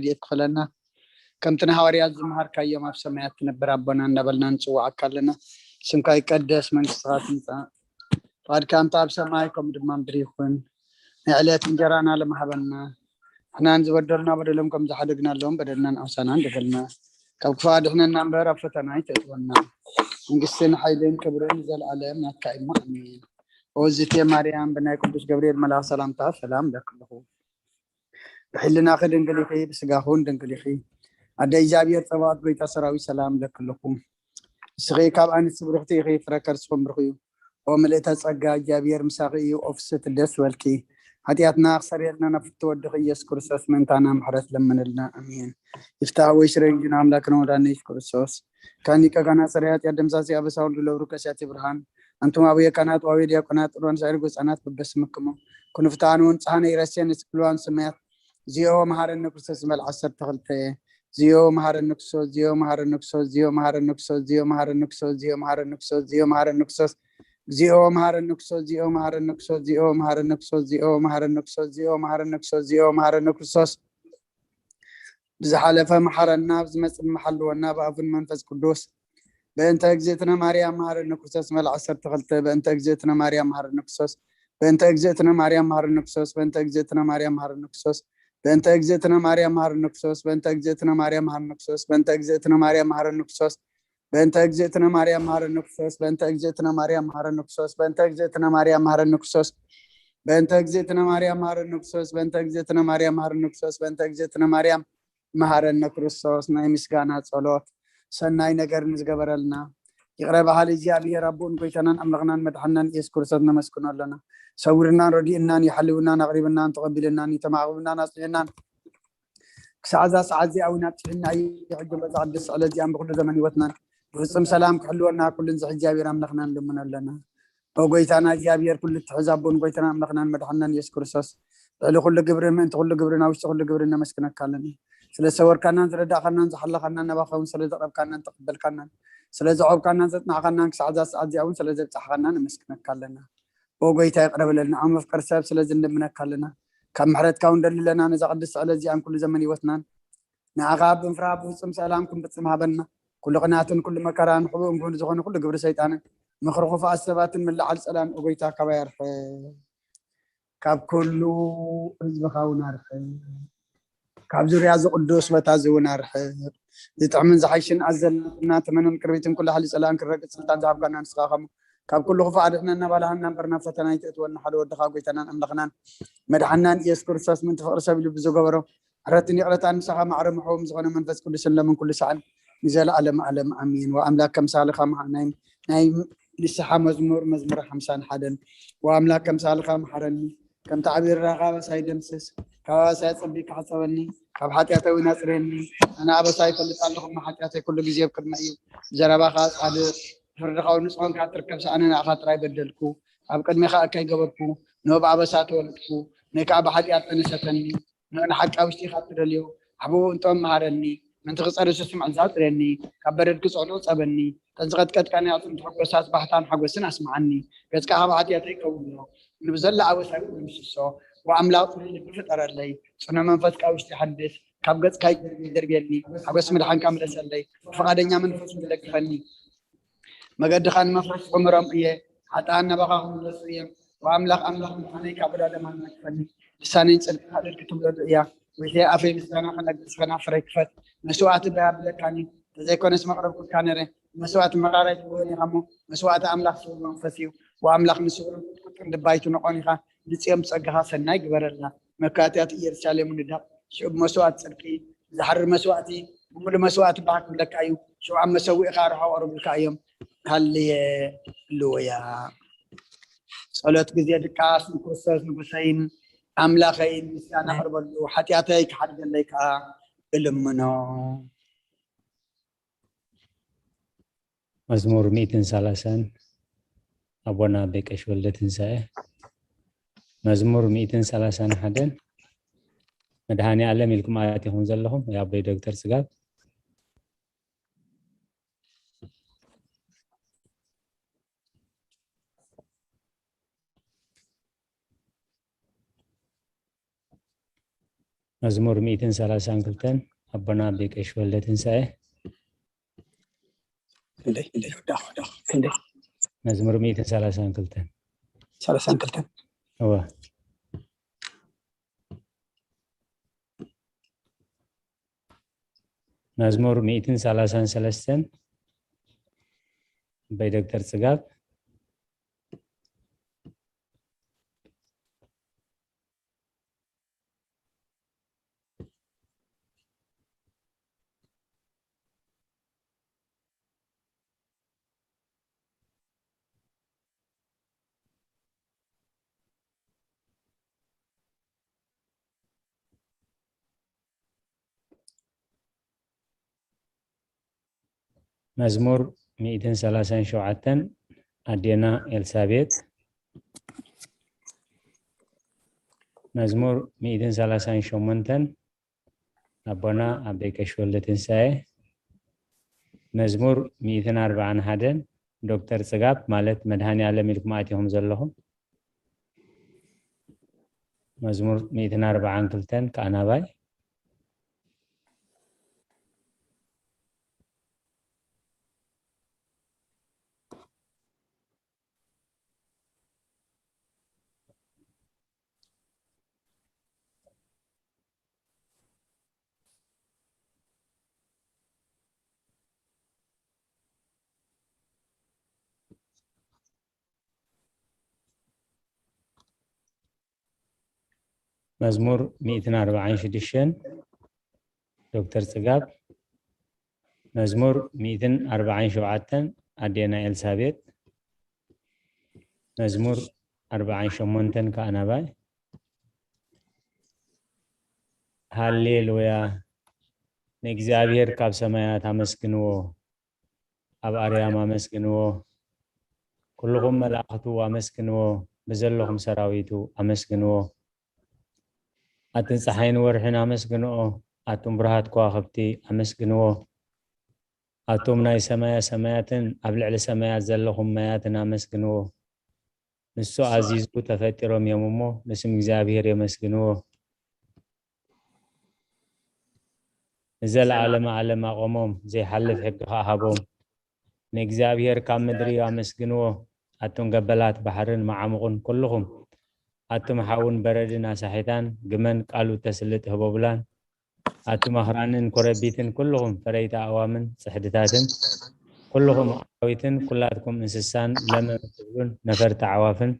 ረድኤት ክፈለና። ከምቲ ንሃዋርያት ዝመሃርካዮም ኣብ ሰማያት ትነብር ኣቦና እንዳበልና ንጽውዓካ ኣለና። ስምካ ይቀደስ፣ መንግስትኻ ትምጻእ፣ ፍቓድካ ከምቲ ኣብ ሰማይ ከምኡ ድማ ምድሪ ይኹን። ናይ ዕለት እንጀራና ሎም ሃበና። ንሕናን ዝበደሉና በደሎም ከም ዝሓደግናሎም በደልናን ዓሳናን ደገልና። ካብ ክፉእ ኣድሕነና እምበር ኣብ ፈተና ኣይተእትወና። መንግስትን ሓይልን ክብርን ንዘለኣለም ናትካ እዩ። ኣሜን። ኦዝቴ ማርያም ብናይ ቅዱስ ገብርኤል መልኣኽ ሰላምታ ሰላም እብለኪ ኣለኹ። ብሕልናኺ ድንግል ኢኺ፣ ብስጋኹን ድንግል ኢኺ። ኣደ እግዚኣብሔር ጸባኦት ጎይታ ሰራዊት ሰላም እብለኪ ኣለኹ። ንስኺ ካብ ኣንስቲ ብርኽቲ ኢኺ፣ ፍረ ከርስኹም ብሩኽ እዩ። ኦ ምልእተ ጸጋ፣ እግዚኣብሔር ምሳኺ እዩ፣ ኦ ፍስሕቲ ደስ በልኪ። ሓጢኣትና ክሰርየልና ናብ ፍትወ ወድኺ ኢየሱስ ክርስቶስ ምእንታና ምሕረት ለምንልና። ኣሜን። ይፍታህ ወይ ሽረንጊና ኣምላክና ወዳነ ኢየሱስ ክርስቶስ ካን ሊቀ ካህናት ጸሪያት ያደምሳሲ ኣበሳውል ድለብሩ ከሲያት ብርሃን ኣንቱም ኣቡየ ካህናት ዋዌ ዲያቆናት ጥሩዋን ሳይር ጎጻናት በበስምክሙ ኩንፍታን ወንጽሃነ ይረሴን እስክልዋን ስማያት ዚኦ መሃረነ ክርስቶስ በል ዓሰርተ ክልተ ዚኦ መሃረነ ክርስቶስ ዚኦ መሃረነ ክርስቶስ ዚኦ መሃረነ ክርስቶስ ዚኦ መሃረነ ክርስቶስ ዚኦ መሃረነ ክርስቶስ ዚኦ መሃረነ ክርስቶስ ዚኦ መሃረነ ክርስቶስ ዚኦ መሃረነ ክርስቶስ ዚኦ መሃረነ ክርስቶስ ዚኦ መሃረነ ክርስቶስ ዚኦ መሃረነ ክርስቶስ ዚኦ መሃረነ ክርስቶስ ብዝሓለፈ መሓረና፣ ብዝመጽእ መሓልወና፣ ብኣቡን መንፈስ ቅዱስ። በእንተ እግዝእትነ ማርያም መሃረነ ክርስቶስ መል ዓሰርተ ክልተ በእንተ እግዝእትነ ማርያም መሃረነ ክርስቶስ በእንተ እግዝእትነ ማርያም መሃረነ ክርስቶስ በእንተ እግዝእትነ ማርያም መሃረነ ክርስቶስ በእንተ እግዝእትነ ማርያም መሃረነ ክርስቶስ በእንተ እግዝእትነ ማርያም መሃረነ ክርስቶስ በእንተ እግዝእትነ ማርያም መሃረነ ክርስቶስ በእንተ እግዝእትነ ማርያም መሃረነ ክርስቶስ በእንተ እግዝእትነ ማርያም መሃረነ ክርስቶስ በእንተ እግዝእትነ ማርያም መሃረነ ክርስቶስ በእንተ እግዝእትነ ማርያም መሃረነ ክርስቶስ በእንተ እግዝእትነ ማርያም መሃረነ ክርስቶስ በእንተ እግዝእትነ ማርያም መሃረነ ክርስቶስ። ናይ ምስጋና ጸሎት ሰናይ ነገር ንዝገበረልና ይቕረ በሃሊ እግዚኣብሔር ኣቦን ጎይታናን ኣምላኽናን መድሓናን ኢየሱስ ክርስቶስ ነመስግኖ ኣለና። ሰውርናን ረዲእናን ይሓልውናን ኣቕሪብናን ተቐቢልናን ይተማቕብናን ኣጽኒዕናን ክሳዕ እዛ ሰዓት እዚኣ እውን ኣብፅሕና እዩ። ሕጂ በዛ ቅድስቲ ዕለት እዚኣን ብኩሉ ዘመን ህይወትናን ብፍፁም ሰላም ክሕልወና ኩሉ ንዝሕ እግዚኣብሔር ኣምላኽና ንልምኖ ኣለና። ኦ ጎይታና እግዚኣብሔር ኩሉ እትሕዝ ኣቦን ጎይታና ኣምላኽናን መድሓናን ኢየሱስ ክርስቶስ ልዕሊ ኩሉ ግብሪ ምእንቲ ኩሉ ግብሪ ናብ ውሽጢ ኩሉ ግብሪ ነመስግነካ ኣለና። ስለ ዝሰወርካናን ዝረዳእካናን ዝሓለኻናን ናባኻ እውን ስለ ዘቕረብካናን ተቐበልካናን ስለ ዘቆብካናን ዘጽናዕካናን ክሳዕ እዛ ሰዓት እዚኣ እውን ስለ ዘብጻሕካና ነመስግነካ ኣለና። ኦ ጎይታ ይቕረ በለልና። ኣብ መፍቀር ሰብ ስለዚ እንደምነካ ኣለና። ካብ ምሕረትካ እውን ደሊ ኣለና ነዛ ቅድስቲ ዕለት እዚኣን ኩሉ ዘመን ህይወትናን ንዓኻ ብምፍራህ ብፍጹም ሰላም ክንፍጽም ሃበና። ኩሉ ቅናትን ኩሉ መከራን ሕቡእን ክውን ዝኾነ ኩሉ ግብሪ ሰይጣንን ምኽሪ ክፉኣት ሰባትን ምልዓል ጸላን ኦ ጎይታ ካባይ ኣርሕቕ። ካብ ኩሉ ህዝብኻ እውን ኣርሕቕ። ካብ ዙርያ እዚ ቅዱስ ቦታ እዚ እውን ኣርሕቕ። ዝጥዕምን ዝሓይሽን ኣዘልና ተመንን ቅርቢትን ኩሉ ሓሊ ጸላን ክረግጽ ስልጣን ዝሃብካና ንስኻ ከሙ ካብ ኩሉ ክፉእ ኣድሕነና ባልሃና እምበር ናብ ፈተና ኣይተእትወና ሓደ ወድኻ ጎይታናን ኣምላኽናን መድሓናን ኢየሱስ ክርስቶስ ምእንቲ ፍቕሪ ሰብ ኢሉ ብዝገበሮ ምሕረትን ይቕረታን ምሳኻ ማዕረ ምሕዎም ዝኾነ መንፈስ ቅዱስን ለምን ኩሉ ሰዓን ንዘለኣለም ኣለም ኣሜን። ወኣምላክ ከምሳልኻ መሃ- ናይ ናይ ንስሓ መዝሙር መዝሙር ሓምሳን ሓደን ወኣምላክ ከምሳልኻ መሓረኒ ከምቲ ዓብዪ ርራኻ ኣበሳይ ደምስስ ካብ ኣበሳይ ኣጸቢካ ሕጸበኒ ካብ ሓጢኣተይ እውን ኣጽርየኒ ኣነ ኣበሳይ ይፈልጥ ኣለኹ እሞ ሓጢኣተይ ኩሉ ግዜ ኣብ ቅድመይ እዩ ብዘረባኻ ጻድቕ ፍርድኻ እውን ንጹህ ኮንካ ትርከብ ኣነ ንኣኻ ጥራይ በደልኩ ኣብ ቅድሜኻ እከይ ገበርኩ ንኡ ብኣበሳ ተወለድኩ ንኡ ከዓ ብሓጢኣት ጠነሰተኒ ንኡ ንሓቂ ኣብ ውሽጢኻ እትደልዮ ኣሕብኡ እንጦም መሃረኒ ምእንቲ ክጸሪ ስሱም ዕንሳ ኣጽርየኒ ካብ በረድ ክጽዕሉ ጸበኒ እተን ዝቐጥቀጥካኒ ኣጽምቲ ሕጎሳት ባህታን ሓጎስን ኣስምዓኒ ገጽካ ካብ ሓጢኣተይ ከውሎ ንብዘላ ኣበሳይ ኩሉ ምስሶ ወኣምላኽ ጽሩይ ልቢ ፍጠረለይ ጽኑዕ መንፈስካ ውሽጢ ሓድስ ካብ ገጽካ ደርብየኒ ሓጎስ ምድሓንካ ምለሰለይ ብፍቓደኛ መንፈስ እውን ደግፈኒ መገድኻ ንመፍረስ ክምሮም እየ ሓጥኣን ናባኻ ክምለሱ እዮም ወኣምላኽ ኣምላኽ ምዃነይ ካብ ዕዳ ደማ ንመግፈኒ ልሳነይ ጽድቅኻ ድርቂ ትብለሉ እያ ጎይታየ ኣፈይ ምስጋና ከነግስ ከናፍረይ ክፈት መስዋእቲ ዶ ያብለካኒ ተዘይኮነስ መቕረብኩልካ ነረ መስዋእቲ መራራይ ትብወን ኢኻ እሞ መስዋእቲ ኣምላኽ ስውር መንፈስ እዩ ወኣምላኽ ንስውርን ቁጥቁጥን ድባይ ትንቖን ኢኻ ንጽዮም ብጸጋኻ ሰናይ ግበረልና መካትያት ኢየሩሳሌም ንዳቕ ሽዑ ብመስዋእቲ ጽድቂ ዝሓርር መስዋእቲ ብምሉእ መስዋእቲ ባህ ክብለካ እዩ ሽዑ ኣብ መሰዊእኻ ርሖ ቀርብልካ እዮም ሃሌሉያ ጸሎት ግዜ ድቃስ ንክርስቶስ ንጉሰይን ኣምላኸይን ምስጋና ኣቕርበሉ ሓጢኣተይ ክሓድገለይ ከዓ እልምኖ መዝሙር ሚእትን ሰላሳን ኣቦና ኣቤ ቀሺ ወልደ ትንሳኤ መዝሙር ሚእትን ሰላሳን ሓደን መድሃኔ ኣለም ኢልኩም ኣቲኹም ዘለኹም ኣቦይ ዶክተር ስጋብ መዝሙር ሚእትን ሰላሳን ክልተን ኣቦና ኣቤ ቀሺ ወልደ ትንሳኤ። ክንደይ ክንደይ ወዳኹ ወዳኹ ክንደይ መዝሙር ሚእትን ሰላሳን ክልተን ሰላሳን ክልተን እወ። መዝሙር ሚእትን ሰላሳን ሰለስተን ኣቦይ ዶክተር ጽጋብ። መዝሙር ሚእትን ሰላሳን ሸውዓተን ኣዴና ኤልሳቤጥ። መዝሙር ሚእትን ሰላሳን ሸሞንተን ኣቦና ኣቦይ ቀሺ ወልደ ትንሳኤ። መዝሙር ሚእትን ኣርባዓን ሓደን ዶክተር ጽጋብ ማለት መድሃኔ ኣለም ኢልኩም ኣቲኹም ዘለኹም። መዝሙር ሚእትን ኣርባዓን ክልተን ከኣናባይ መዝሙር ሚእትን ኣርባዓን ሽዱሽተን ዶክተር ጽጋብ። መዝሙር ሚእትን ኣርባዓን ሸውዓተን ኣዴና ኤልሳቤጥ። መዝሙር ኣርባዓን ሸሞንተን ከኣናባይ። ሃሌሉያ፣ ንእግዚኣብሔር ካብ ሰማያት ኣመስግንዎ፣ ኣብ ኣርያም ኣመስግንዎ፣ ኩልኹም መላእኽቱ ኣመስግንዎ፣ ብዘለኹም ሰራዊቱ ኣመስግንዎ። ኣትን ጸሓይን ወርሕን ኣመስግንኦ፣ ኣቱም ብሩሃት ከዋኽብቲ ኣመስግንዎ። ኣቱም ናይ ሰማያ ሰማያትን ኣብ ልዕሊ ሰማያት ዘለኹም ማያትን ኣመስግንዎ። ንሱ ኣዚዙ ተፈጢሮም እዮም እሞ ንስም እግዚኣብሔር የመስግንዎ። ንዘለዓለመ ዓለም ኣቆሞም፣ ዘይሓልፍ ሕጊ ኸኣ ሃቦም። ንእግዚኣብሔር ካብ ምድሪ ኣመስግንዎ፣ ኣቱም ገበላት ባሕርን መዓሙቕን ኩልኹም፣ ኣቱም ሓውን በረድን ኣሳሒታን፣ ግመን ቃሉ ተስልጥ ህቦብላን፣ ኣቱም ኣኽራንን ኮረቢትን ኩልኹም ፈረይቲ ኣእዋምን ጽሕድታትን፣ ኩልኹም ኣራዊትን ኩላትኩም እንስሳን ለመም ትብሉን ነፈርቲ ኣዕዋፍን፣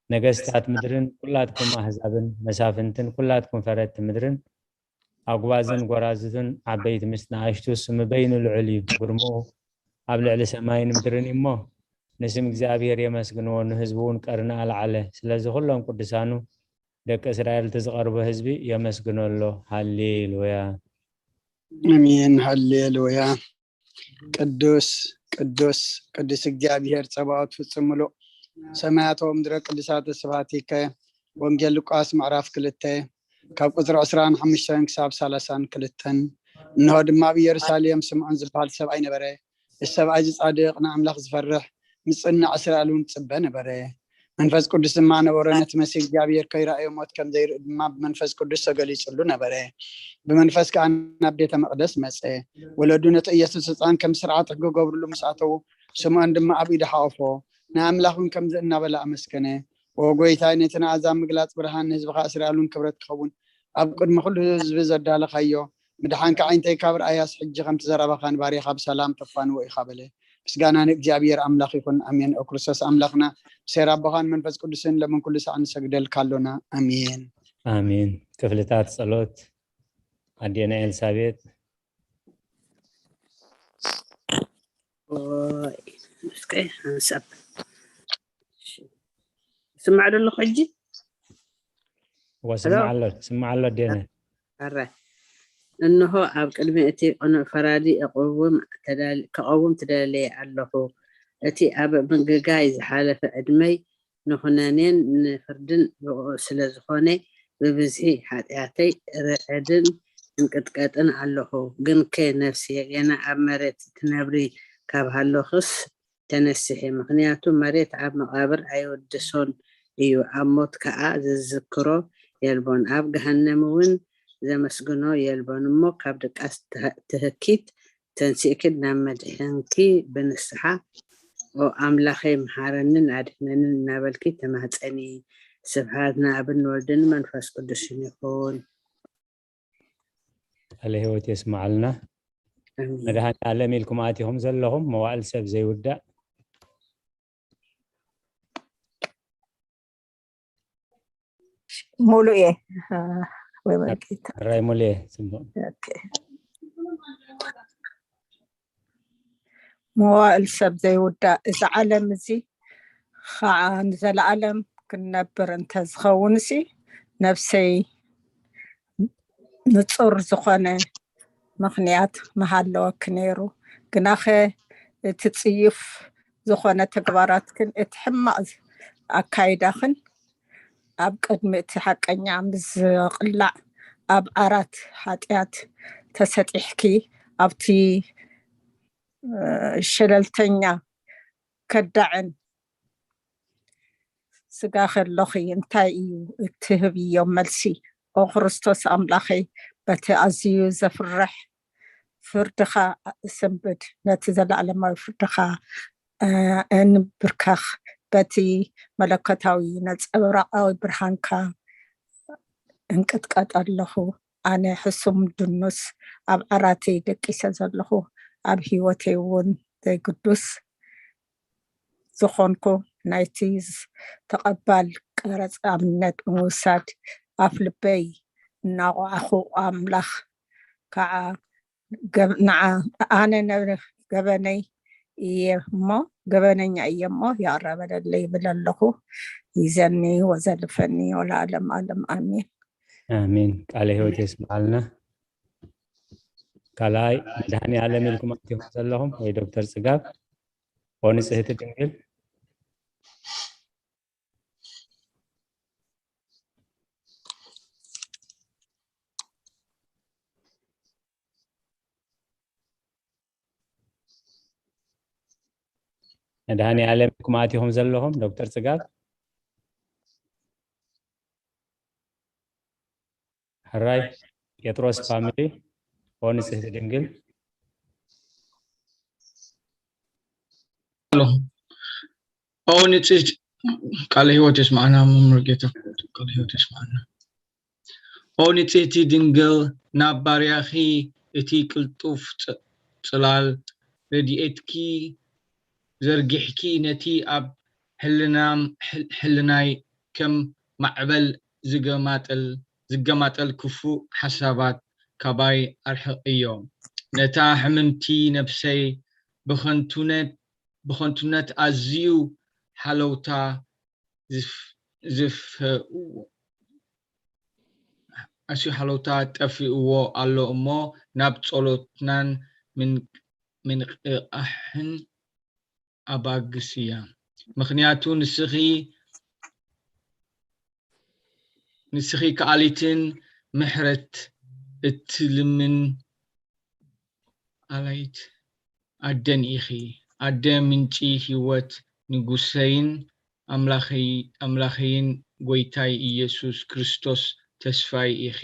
ነገስታት ምድርን ኩላትኩም ኣህዛብን መሳፍንትን ኩላትኩም ፈረድቲ ምድርን ኣጉባዝን ጎራዙትን ዓበይቲ ምስ ንኣሽቱ ስሙ በይኑ ልዑል እዩ፣ ግርምኡ ኣብ ልዕሊ ሰማይን ምድርን እዩ እሞ፣ ንስም እግዚኣብሔር የመስግንዎ፣ ንህዝቡ እውን ቀርኒ ኣልዓለ። ስለዚ ኩሎም ቅዱሳኑ ደቂ እስራኤል እቲ ዝቐርቦ ህዝቢ የመስግኖ ኣሎ። ሃሌሉያ። ኣሜን። ሃሌሉያ። ቅዱስ ቅዱስ ቅዱስ እግዚኣብሔር ጸባኦት ፍጹም ምሉእ ሰማያት ወምድረ ቅዱሳት ስብሐቲከ። ወንጌል ሉቃስ ምዕራፍ ክልተ ካብ ቁጽሪ ዕስራን ሓሙሽተን ክሳብ ሰላሳን ክልተን። እንሆ ድማ ኣብ ኢየሩሳሌም ስምዖን ዝበሃል ሰብኣይ ነበረ። እዚ ሰብኣይ እዚ ጻድቕ ንኣምላኽ ዝፈርሕ ምጽናዕ እስራኤል እውን ጽበ ነበረ። መንፈስ ቅዱስ ድማ ነበሮ። ነቲ መሲህ እግዚኣብሔር ከይረኣዮ ሞት ከም ዘይርኢ ድማ ብመንፈስ ቅዱስ ተገሊጹሉ ነበረ። ብመንፈስ ከኣ ናብ ቤተ መቕደስ መጸ። ወለዱ ነቲ ኢየሱስ ህፃን ከም ስርዓት ሕጊ ገብርሉ ምስ ኣተዉ ስምዖን ድማ ኣብ ኢዱ ሓቆፎ። ንኣምላኽ እውን ከምዚ እናበለ ኣመስገነ። ኦ ጎይታይ፣ ነቲ ንኣዛብ ምግላጽ ብርሃን ንህዝብኻ እስራኤል እውን ክብረት ክኸውን ኣብ ቅድሚ ኩሉ ህዝቢ ዘዳለኻዮ ምድሓንካ ዓይንተይ ካብ ርኣያስ ሕጂ ከምቲ ዘረባኻ ንባርያኻ ብሰላም ተፋንዎ ኢኻ በለ። ምስጋና ንእግዚኣብሔር ኣምላኽ ይኹን። ኣሜን። ኦ ክርስቶስ ኣምላኽና ብሴራ ኣቦኻን መንፈስ ቅዱስን ለምን ኩሉ ሳዕ ንሰግደልካ ኣሎና። ኣሜን። ኣሜን። ክፍልታት ጸሎት ኣዴና ኤልሳቤጥ። ኦይ፣ እስከ ሓንሳብ ስማዕ ዶ ኣለኹ ሕጂ? እዋ ስማዕ ኣሎ፣ ስማዕ ኣሎ ኣዴና። ኣረ እንሆ ኣብ ቅድሚ እቲ ቅኑዕ ፈራዲ እቕውም ተዳል- ከቐውም ተዳልየ ኣለኹ። እቲ ኣብ ምግጋይ ዝሓለፈ ዕድመይ ንኹነኔን ንፍርድን ብቑዕ ስለ ዝኾነ ብብዝሒ ሓጢኣተይ ርዕድን እንቅጥቀጥን ኣለኹ። ግንከ ነፍስየ ገና ኣብ መሬት ትነብሪ ካብ ሃለኹስ ተነስሒ፣ ምኽንያቱ መሬት ኣብ መቓብር ኣይውድሶን እዩ፣ ኣብ ሞት ከኣ ዝዝክሮ የልቦን፣ ኣብ ገሃነም እውን ዘመስግኖ የልቦን እሞ ካብ ድቃስ ትህ- ትህኪት ተንሲእኪ ናብ መድሕንኪ ብንስሓ ኦ ኣምላኸይ መሓረንን ኣድሕነንን እናበልኪ ተማህፀኒ። ስብሓት ንኣብን ወልድን መንፈስ ቅዱስን ይኹን። ቃለ ህይወት የስማዓልና። ኣሜን። መድሃኒ ዓለም ኢልኩም ኣቲኹም ዘለኹም መዋእል ሰብ ዘይውዳእ ሙሉ እየ ወይ መርጌታ ሕራይ ሙሉየ ጽቡቕ። ኦኬ። መዋእል ሰብ ዘይውዳእ እዚ ዓለም እዚ ከዓ ንዘለኣለም ክንነብር እንተዝኸውን ሲ ነብሰይ ንጹር ዝኾነ ምኽንያት ምሃለወኪ ነይሩ። ግናኸ እቲ ጽዩፍ ዝኾነ ተግባራትክን እቲ ሕማቕ ኣካይዳኽን ኣብ ቅድሚ እቲ ሓቀኛ ምስ ዝቕላዕ ኣብ ዓራት ሓጢኣት ተሰጢሕኪ ኣብቲ ሸለልተኛ ከዳዕን ስጋ ከለኺ እንታይ እዩ እትህብዮ መልሲ? ኦ ክርስቶስ ኣምላኸይ በቲ ኣዝዩ ዘፍርሕ ፍርድኻ ስንብድ ነቲ ዘለኣለማዊ ፍርድኻ እንብርከኽ በቲ መለኮታዊ ነጸብራቃዊ ብርሃንካ እንቅጥቀጥ ኣለኹ። ኣነ ሕሱም ድኑስ ኣብ ዓራተይ ደቂሰ ዘለኹ ኣብ ህይወተይ እውን ዘይግዱስ ዝኾንኩ ናይቲ ተቐባል ቀረጻምነት ብምውሳድ ኣፍ ልበይ እናቆዓኹ ኣምላኽ ከዓ ገብ- ንዓ ኣነ ነብ- ገበነይ እየ እሞ ገበነኛ እየ እሞ ይቕረ በለለይ ይብል ኣለኹ። ይዘኒ ወዘልፈኒ ወለዓለም ዓለም ኣሜን። ኣሜን። ቃለ ህይወት የስምዓልና። ካልኣይ መድሃኒ ዓለም ኢልኩም ኣቲኹም ዘለኹም ወይ ዶክተር ጽጋብ ኦ ንጽህቲ ድንግል መድሃኒ ዓለም ኢልኩም ኣቲኹም ዘለኹም ዶክተር ጽጋብ ሕራይ ጴጥሮስ ፋሚሊ ኦ ንጽህቲ ድንግል ኦ ንጽህቲ ቃለ ህይወት የስማዕና መምህር ጌታ ቃለ ህይወት የስማዕና። ኦ ንጽህቲ ድንግል ናብ ባርያኺ እቲ ቅልጡፍ ጽ- ጽላል ረድኤትኪ ዘርጊሕኪ ነቲ ኣብ ሕልናም- ሕል- ሕልናይ ከም ማዕበል ዝገማጠል ዝገማጠል ክፉእ ሓሳባት ካባይ ኣርሕቕዮ። ነታ ሕምምቲ ነብሰይ ብኸንቱነት ብኸንቱነት ኣዝዩ ሓለውታ ዝፍ- ዝፍ- ኣዝዩ ሓለውታ ጠፊእዎ ኣሎ እሞ ናብ ጸሎትናን ምን- ምንቅቓሕን ኣባግስያ። ምኽንያቱ ንስኺ ንስኺ ከኣሊትን ምሕረት እትልምን ኣላይት ኣደን ኢኺ። ኣደ ምንጪ ህይወት ንጉሰይን ኣምላኸይ- ኣምላኸይን ጎይታይ ኢየሱስ ክርስቶስ ተስፋይ ኢኺ።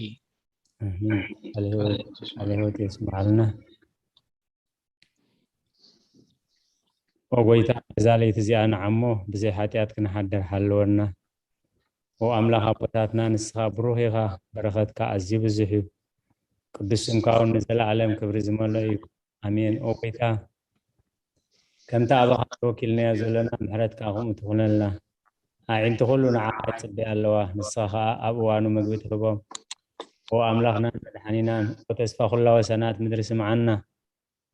ኣሜን። ቃለ ህይወት- ቃለ ህይወት የስምዓልና። ኦ ጎይታ፣ ነዛ ለይቲ እዚኣ ንዓሞ ብዘይ ሓጢኣት ክንሓድር ሓልወና። ኦ ኣምላኽ ኣቦታትና፣ ንስኻ ብሩኽ ኢኻ፣ በረኸትካ ኣዝዩ ብዙሕ እዩ። ቅዱስ ስምካ እውን ንዘለኣለም ክብሪ ዝመልኦ እዩ። ኣሜን። ኦ ጎይታ፣ ከምቲ ኣባኻ ተወኪልናዮ ዘለና ምሕረትካ ከምኡ ትኹነልና። ኣዒንቲ ኩሉ ንዓኻ ይጽበያ ኣለዋ፣ ንስኻ ኸኣ ኣብ እዋኑ ምግቢ ትህቦም። ኦ ኣምላኽናን መድሓኒናን፣ ኦ ተስፋ ኩላ ወሰናት ምድሪ ስምዓና።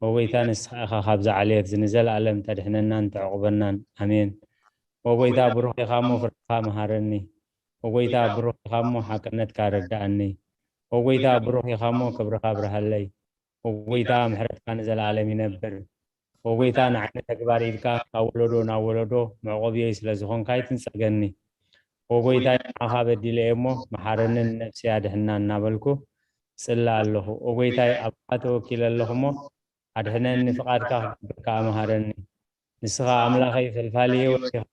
ኦ ጎይታ ንስኻ ኢኻ ካብዛ ዓሌት እዚ ንዘለኣለም ተድሕነናን ተዕቑበናን። ኣሜን። ኦ ጎይታ ብሩኽ ኢኻ እሞ ፍርድኻ መሃረኒ። ኦ ጎይታ ብሩኽ ኢኻ እሞ ሓቅነትካ ረዳኣኒ። ኦ ጎይታ ብሩኽ ኢኻ እሞ ክብርኻ ኣብርሃለይ። ኦ ጎይታ ምሕረትካ ንዘለኣለም ይነብር። ኦ ጎይታ ንዓይ ንተግባር ኢልካ ካብ ወለዶ ናብ ወለዶ መዕቆብየይ ስለ ዝኾንካ ኣይትንጸገኒ። ኦ ጎይታይ ንዓኻ በዲለ እየ እሞ መሓረኒ ንነብሰይ ኣድሕና እናበልኩ ጽለ ኣለኹ። ኦ ጎይታይ ኣባኻ ተወኪለ ኣለኹ እሞ ኣድሕነኒ ፍቓድካ ክገብር ከኣ መሃረኒ። ንስኻ ኣምላኸይ ፈልፋሊ ህይወት ኢኻ፣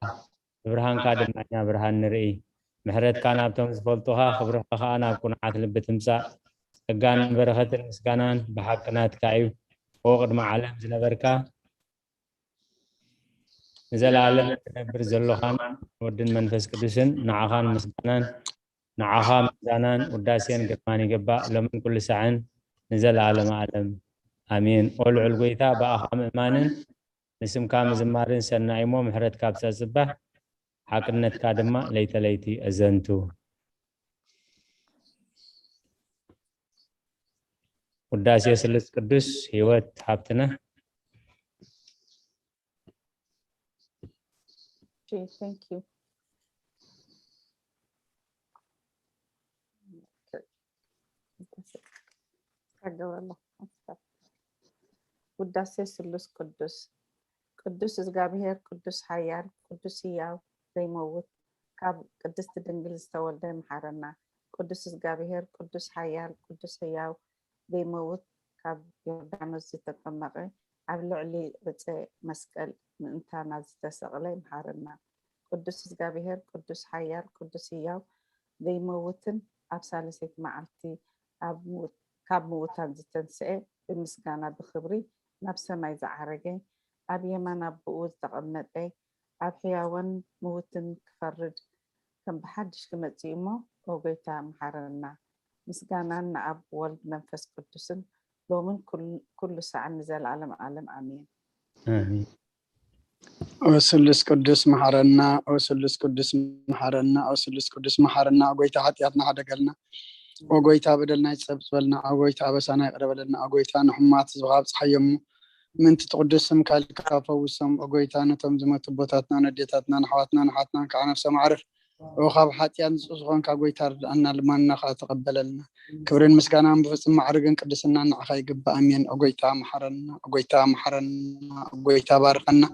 ብብርሃንካ ድማ ኢና ብርሃን ንርኢ። ምሕረትካ ናብቶም ዝፈልጡኻ፣ ክብርኻ ከኣ ናብ ኩኑዓት ልቢ ትምጻእ። ጸጋን በረኸትን ምስጋናን ብሓቂ ናትካ እዩ። ኦ ቅድሚ ዓለም ዝነበርካ፣ ንዘለኣለም ትነብር ዘሎኻን ወድን መንፈስ ቅዱስን፣ ንዓኻን ምስጋናን ንዓኻ ምስጋናን ውዳሴን ግርማን ይግባእ፣ ሎምን ኩሉ ሳዕን ንዘለኣለመ ዓለም። ኣሜን። ኦ ልዑል ጐይታ፣ ብኣኻ ምእማንን ንስምካ ምዝማርን ሰናይ እሞ፣ ምሕረትካ ብጸጽባሕ፣ ሓቅነትካ ድማ ለይተ ለይቲ ኣዘንቱ። ውዳሴ ስሉስ ቅዱስ ህይወት ሃብትና። Okay, thank you. Okay. ውዳሴ ስሉስ ቅዱስ። ቅዱስ እግዚኣብሔር፣ ቅዱስ ሓያል፣ ቅዱስ ህያው ዘይመውት፣ ካብ ቅድስቲ ድንግል ዝተወልደ፣ መሓረና። ቅዱስ እግዚኣብሔር፣ ቅዱስ ሓያል፣ ቅዱስ ህያው ዘይመውት፣ ካብ ዮርዳኖስ ዝተጠመቐ፣ ኣብ ልዕሊ ዕፀ መስቀል ምእንታና ዝተሰቕለ፣ መሓረና። ቅዱስ እግዚኣብሔር፣ ቅዱስ ሓያል፣ ቅዱስ ህያው ዘይመውትን ኣብ ሳልሰይቲ መዓልቲ ኣብ ምውት-፣ ካብ ምውታን ዝተንስኤ፣ ብምስጋና ብኽብሪ ናብ ሰማይ ዝዓረገ፣ ኣብ የማን ኣቦኡ ዝተቐመጠ፣ ኣብ ሕያዋን ምውትን ክፈርድ ከም ብሓድሽ ክመጽእ እዩ እሞ፣ ኦ ጎይታ፣ መሓረና። ምስጋናን ንኣብ፣ ወልድ፣ መንፈስ ቅዱስን ሎምን ኩል-፣ ኩሉ ሳዕን ንዘለኣለም ዓለም ኣሜን። ኣሜን። ኦ ስሉስ ቅዱስ መሓረና፣ ኦ ስሉስ ቅዱስ መሓረና፣ ኦ ስሉስ ቅዱስ መሓረና። ኦ ጎይታ፣ ሓጢኣትና ሓደገልና። ኦ ጎይታ፣ በደልና ይጸብጽበልና። ኦ ጎይታ፣ ኣበሳና ይቕረ በለልና። ኦ ጎይታ፣ ንሕሙማት ህዝብኻ ኣብጽሓዮም። ምእንቲ ትቕዱስ ስምካ ኢልካ ፈውሶም። ኦ ጎይታ፣ ነቶም ዝመቱ ኣቦታትናን ኣዴታትናን ኣሕዋትናን ኣሓትናን ከዓ ነፍሶም ኣዕርፍ። ኦ ካብ ሓጢኣት ንጹህ ዝኾንካ ጎይታ፣ ርድኣና፣ ልማንና ከዓ ተቐበለልና። ክብርን ምስጋናን ብፍጹም ማዕርግን ቅድስናን ንዓኻ ይግባእ። ኣሜን። ኦ ጎይታ፣ መሓረና። ኦ ጎይታ፣ መሓረና። ኦ ጎይታ፣ ባርኸና።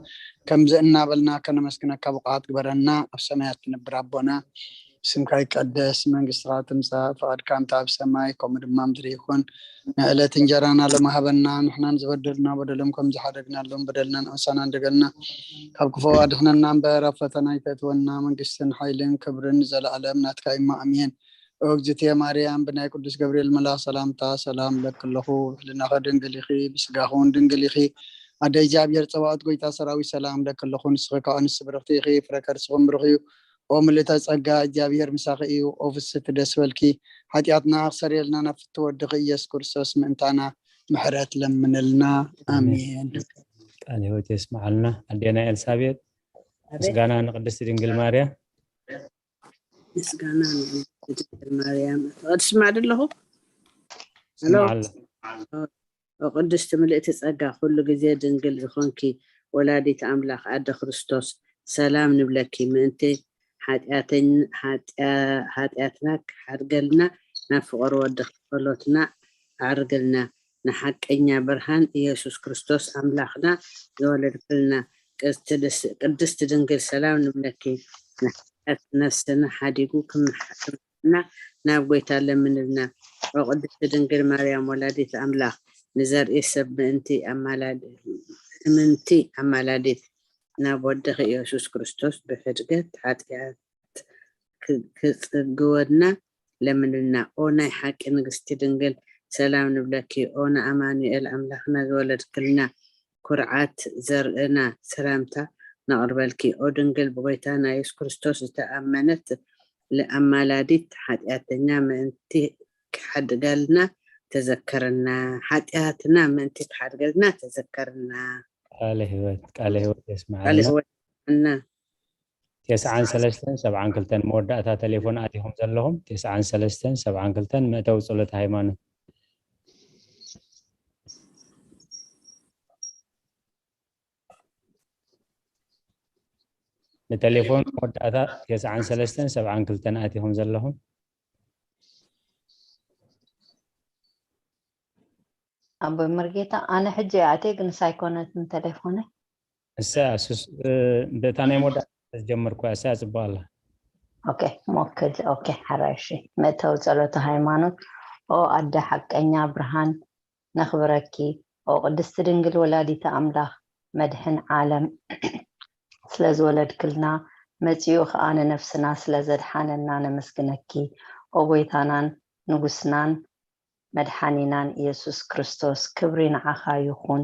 ከምዚ እናበልና ከነመስግነካ ብቑዓት ግበረና። ኣብ ሰማያት ትነብር ኣቦና፣ ስምካ ይቀደስ፣ መንግስትኻ ትምጻእ፣ ፍቓድካ እንተ ኣብ ሰማይ ከምኡ ድማ ምድሪ ይኹን። ንዕለት እንጀራና ሎሚ ሃበና፣ ንሕናን ዝበደሉና በደሎም ከም ዝሓደግናሎም በደልና ንኣሳና እንደገልና፣ ካብ ክፉእ ኣድሕነና እምበር፣ ኣብ ፈተና ኣይተእትወና፣ መንግስትን ሓይልን ክብርን ንዘለኣለም ናትካ እዩ፣ ኣሜን። ኦ እግዝእትየ ማርያም፣ ብናይ ቅዱስ ገብርኤል መልኣኽ ሰላምታ ሰላም እብለኪ ኣለኹ። ብሕልናኺ ድንግል ኢኺ፣ ብስጋኺ እውን ድንግል ኢኺ። ኣደ እግዚኣብሔር ጸባኦት፣ ጎይታ ሰራዊት፣ ሰላም እብለኪ ኣለኹ። ንስኺ ካብ ኣንስቲ ብርኽቲ ኢኺ፣ ፍረ ከርስኺ እውን ብሩኽ እዩ። ኦ ምልእተ ጸጋ፣ እግዚኣብሔር ምሳኺ እዩ። ኦ ፍስሕቲ ደስ በልኪ፣ ሓጢኣትና ክሰርየልና ናብ ፍትው ወድኺ ኢየሱስ ክርስቶስ ምእንታና ምሕረት ለምንልና። ኣሜን። ቃል ህይወት የስምዓልና። ኣዴና ኤልሳቤጥ፣ ምስጋና ንቅድስቲ ድንግል ማርያም። ምስጋና ንቅድስቲ ድንግል ማርያም። ትቐድስ ማዕድ ኣለኹ። ሄሎ። ስምዓላ። ኦ ቅድስቲ ምልእቲ ጸጋ፣ ኩሉ ግዜ ድንግል ዝኾንኪ ወላዲት ኣምላኽ ኣደ ክርስቶስ፣ ሰላም ንብለኪ። ምእንቲ ሓጢኣተኝ-፣ ሓጢኣ-፣ ሓጢኣትና ክሓድገልና ናብ ፍቕሪ ወድኺ ጸሎትና ኣዕርግልና። ንሓቀኛ ብርሃን ኢየሱስ ክርስቶስ ኣምላኽና ዝወለድክልና ቅድስቲ ድስ-፣ ቅድስቲ ድንግል ሰላም ንብለኪ። ንሓጢኣት ነፍስና ሓዲጉ ክምሓ-፣ ክምሓረና ናብ ጎይታ ለምንልና። ኦ ቅድስቲ ድንግል ማርያም ወላዲት ኣምላኽ፣ ንዘርኢ ሰብ ምእንቲ ኣማላድ-፣ ምእንቲ ኣማላዲት ናብ ወድኺ ኢየሱስ ክርስቶስ ብሕድገት ሓጢኣት ክ-፣ ክጽግወና ለምንልና። ኦ ናይ ሓቂ ንግስቲ ድንግል ሰላም ንብለኪ። ኦ ንኣማኑኤል ኣምላኽና ዝወለድክልና ኩርዓት ዘርእና ሰላምታ ነቕርበልኪ። ኦ ድንግል ብጎይታና ኢየሱስ ክርስቶስ ዝተኣመነት ኣማላዲት ሓጢኣተኛ ምእንቲ ክሓድገልና ተዘከርና። ሓጢኣትና ምእንቲ ክሓድገልና ተዘከርና። ቃለ ህይወት፣ ቃለ ህይወት ቃለ የስምዓልና። ህይወት እና ተስዓን ሰለስተን ሰብዓን ክልተን መወዳእታ ቴሌፎን ኣቲኹም ዘለኹም፣ ተስዓን ሰለስተን ሰብዓን ክልተን መእተዊ ጸሎተ ሃይማኖት። ንቴሌፎን መወዳእታ ተስዓን ሰለስተን ሰብዓን ክልተን ኣቲኹም ዘለኹም። ኣቦይ መርጌታ፣ ኣነ ሕጂ እየ ኣትየ፣ ግንስ ኣይኮነትን ቴሌፎነይ። እሳ ሱስ፣ እ፣ በታ ናይ መወዳእታ ዝጀመርኩ እሳ ጽቡቕ ኣላ። ኦኬ፣ ሞክል። ኦኬ፣ ሓራይ። እሺ፣ መእተዊ ጸሎተ ሃይማኖት። ኦ ኣደ ሓቀኛ ብርሃን፣ ነኽብረኪ። ኦ ቅድስቲ ድንግል ወላዲተ ኣምላኽ፣ መድሕን ዓለም ስለ ዝወለድክልና፣ መጺኡ ኸኣ ንነፍስና ስለ ዘድሓነና ነመስግነኪ። ኦ ጎይታናን ንጉስናን፣ መድሓኒናን ኢየሱስ ክርስቶስ፣ ክብሪ ንዓኻ ይኹን።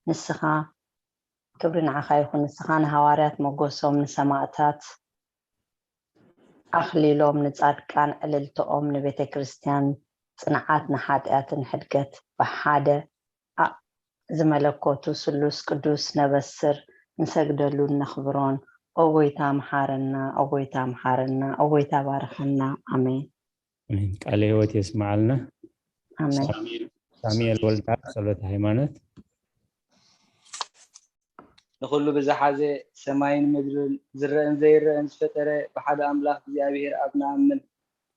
ንስኻ፣ ክብሪ ንዓኻ ይኹን። ንስኻ ንሃዋርያት ሞገሶም፣ ንሰማእታት ኣኽሊሎም፣ ንጻድቃን ዕልልትኦም፣ ንቤተ ክርስቲያን ጽንዓት፣ ንሓጢኣትን ሕድገት ብሓደ ኣ-፣ ዝመለኮቱ ስሉስ ቅዱስ ነበስር፣ ንሰግደሉን ነኽብሮን። ኦ ጎይታ፣ ምሓረና። ኦ ጎይታ፣ ምሓረና። ኦ ጎይታ፣ ባርኸና። ኣሜን። ኣሜን። ቃለ ህይወት የስምዓልና። ኣሜን። ሳሙኤል፣ ሳሙኤል ወልዳ፣ ጸሎተ ሃይማኖት። ንኹሉ ብዝሓዘ፣ ሰማይን ምድርን፣ ዝረአን ዘይረአን ዝፈጠረ ብሓደ ኣምላኽ እግዚኣብሔር ኣብ ንኣምን።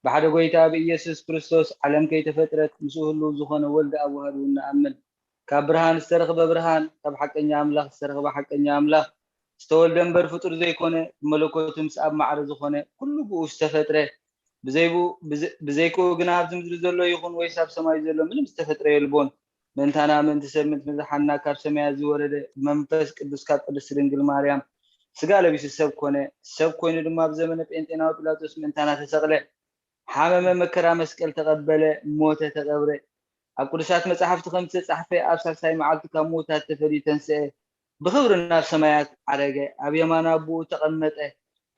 ብሓደ ጎይታ ብኢየሱስ ክርስቶስ ዓለም ከይተፈጥረት ምስኡ ህልው ዝኾነ ወልድ ኣብ ውሃዱ ንኣምን። ካብ ብርሃን ዝተረኽበ ብርሃን፣ ካብ ሓቀኛ ኣምላኽ ዝተረኽበ ሓቀኛ ኣምላኽ፣ ዝተወልደ እምበር ፍጡር ዘይኮነ፣ ብመለኮቱ ምስ ኣብ ማዕረ ዝኾነ፣ ኩሉ ብኡ ዝተፈጥረ፣ ብዘይ ብኡ፣ ብዘ-፣ ብዘይክኡ ግና ኣብዚ ምድሪ ዘሎ ይኹን ወይስ ኣብ ሰማይ ዘሎ ምንም ዝተፈጥረ የልቦን። ምእንታና፣ ምእንቲ ሰብ፣ ምእንቲ ምድሓንና ካብ ሰማያት ዝወረደ፣ ብመንፈስ ቅዱስ ካብ ቅድስቲ ድንግል ማርያም ስጋ ለቢሱ ሰብ ኮነ። ሰብ ኮይኑ ድማ ኣብ ዘመነ ጴንጤናዊ ጲላጦስ ምእንታና ተሰቕለ። ሓመመ፣ መከራ መስቀል ተቐበለ፣ ሞተ፣ ተቐብረ። ኣብ ቅዱሳት መጻሕፍቲ ከም ዝተጻሕፈ፣ ኣብ ሳልሳይ መዓልቲ ካብ ምዉታት ተፈልዩ ተንስአ። ብኽብሪ ናብ ሰማያት ዓረገ፣ ኣብ የማን ኣቦኡ ተቐመጠ።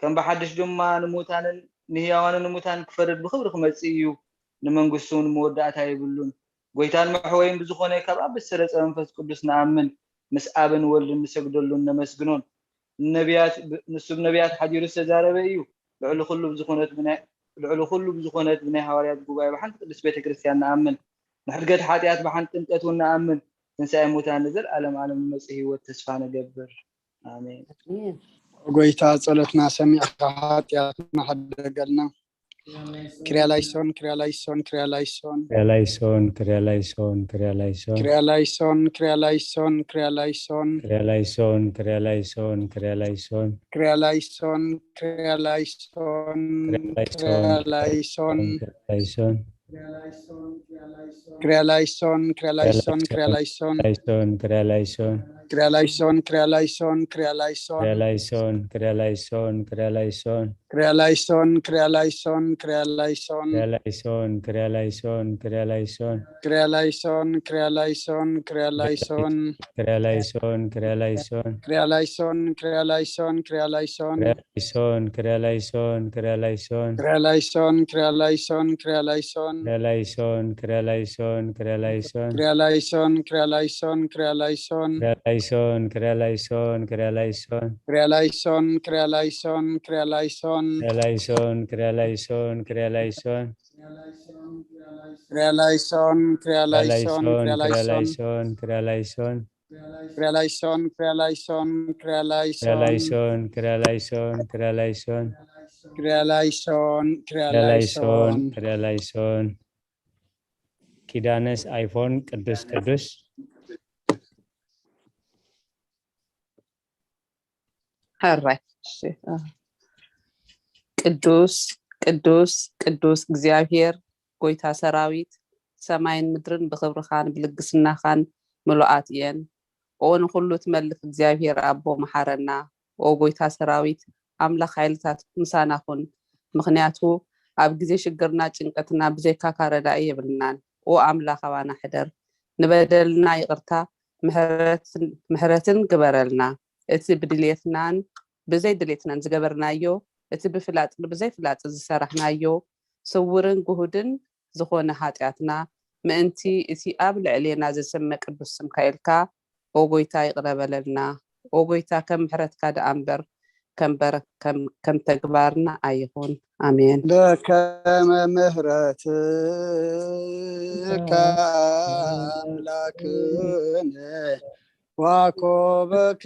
ከም ብሓድሽ ድማ ንምዉታንን ንህያዋንን ንሙታን ክፈርድ ብኽብሪ ክመጽእ እዩ። ንመንግስቱ እውን መወዳእታ የብሉን። ጎይታን መሕወይን ብዝኾነ ካብ ኣብ ዝተረጸ መንፈስ ቅዱስ ንኣምን፣ ምስ ኣብን ወልድን ንሰግደሉን ነመስግኖን። ነቢያት፣ ንሱ ብነቢያት ሓዲሩ ዝተዛረበ እዩ። ልዕሊ ኩሉ ብዝኾነት ብናይ፣ ልዕሊ ኩሉ ብዝኾነት ብናይ ሃዋርያት ጉባኤ ብሓንቲ ቅድስት ቤተ ክርስቲያን ንኣምን። ንሕድገት ሓጢኣት ብሓንቲ ጥምቀት እውን ንኣምን። ትንሳኤ ሙታን ንዘለኣለም ዓለም ንመጽእ ህይወት ተስፋ ንገብር። ኣሜን። ኣሜን። ጎይታ ጸሎትና ሰሚዕካ ሓጢኣትና ሓደገልና። ክርያ ላይሶን፣ ክርያ ላይሶን፣ ክርያ ላይሶን። ክርያ ላይሶን፣ ክርያ ላይሶን፣ ክርያ ላይሶን። ክርያ ላይሶን፣ ክርያ ላይሶን፣ ክርያ ላይሶን። ክርያ ላይሶን፣ ክርያ ላይሶን፣ ክርያ ላይሶን። ክርያ ላይሶን፣ ክርያ ላይሶን፣ ክርያ ላይሶን፣ ክርያ ላይሶን። ክርያ ላይሶን። ክርያ ላይሶን፣ ክርያ ላይሶን፣ ክርያ ላይሶን። ላይሶን፣ ክርያ ላይሶን። ክርያ ላይሶን፣ ክርያ ላይሶን፣ ክርያ ላይሶን። ክርያ ላይሶን፣ ክርያ ላይሶን፣ ክርያ ላይሶን። ክርያ ላይሶን፣ ክርያ ላይሶን፣ ክርያ ላይሶን። ክርያ ላይሶን፣ ክርያ ላይሶን፣ ክርያ ላይሶን። ክርያ ላይሶን፣ ክርያ ላይሶን፣ ክርያ ላይሶን። ክርያ ላይሶን፣ ክርያ ላይሶን። ክርያ ላይሶን፣ ክርያ ላይሶን፣ ክርያ ላይሶን። ክርያ ላይሶን፣ ክርያ ላይሶን፣ ክርያ ላይሶን። ክርያ ላይሶን፣ ክርያ ላይሶን፣ ክርያ ላይሶን። ክርያ ላይሶን፣ ክርያ ላይሶን፣ ክርያ ላይሶን። ክርያ ላይሶን፣ ክርያ ላይሶን፣ ክርያ ላይሶን። ክርያ ላይሶን፣ ክርያ ላይሶን፣ ክርያ ላይሶን። ክርያ ላይሶን፣ ክርያ ላይሶን፣ ክርያ ላይሶን። ክርያ ላይሶን፣ ክርያ ላይሶን፣ ክርያ ላይሶን። ክርያ ላይሶን፣ ክርያ ክርያ ላይሶን፣ ላይሶን፣ ክርያ ክርያ ላይሶን። ላይሶን፣ ክርያ ላይሶን። ክርያ ላይሶን፣ ክርያ ላይሶን፣ ክርያ ላይሶን። ክርያ ላይሶን፣ ክርያ ላይሶን፣ ክርያ ላይሶን። ክርያ ላይሶን፣ ክርያ ክርያ ላይሶን፣ ላይሶን። ክርያ ላይሶን። ኪዳነስ ኣይፎን ቅዱስ ቅዱስ። ሕራይ። እሺ፣ እ፣ ቅዱስ፣ ቅዱስ፣ ቅዱስ እግዚኣብሔር፣ ጎይታ ሰራዊት፣ ሰማይን ምድርን ብኽብርኻን ብልግስናኻን ምሉኣት እየን። ኦ ንኹሉ ትመልክ እግዚኣብሔር ኣቦ፣ መሓረና። ኦ ጎይታ ሰራዊት፣ ኣምላኽ ሓይልታት፣ ምሳና ኩን። ምኽንያቱ ኣብ ግዜ ሽግርና፣ ጭንቀትና፣ ብዘይካኻ ረዳኢ የብልናን። ኦ ኣምላኽ፣ ኣባና ሕደር። ንበደልና ይቕርታ፣ ምሕረትን፣ ምሕረትን ግበረልና። እቲ ብድልየትናን ብዘይ ድሌትናን ዝገበርናዮ፣ እቲ ብፍላጥን ብዘይ ፍላጥን ዝሰራሕናዮ፣ ስውርን ግሁድን ዝኾነ ሓጢኣትና፣ ምእንቲ እቲ ኣብ ልዕሌና ዝስመ ቅዱስ ስምካ ኢልካ፣ ኦ ጎይታ፣ ይቕረ በለልና። ኦ ጎይታ፣ ከም ምሕረትካ ደኣ እምበር፣ ከም በር-፣ ከም፣ ከም ተግባርና ኣይኹን። ኣሜን። በከመ ምሕረትከ ኣምላክነ ዋኮበከ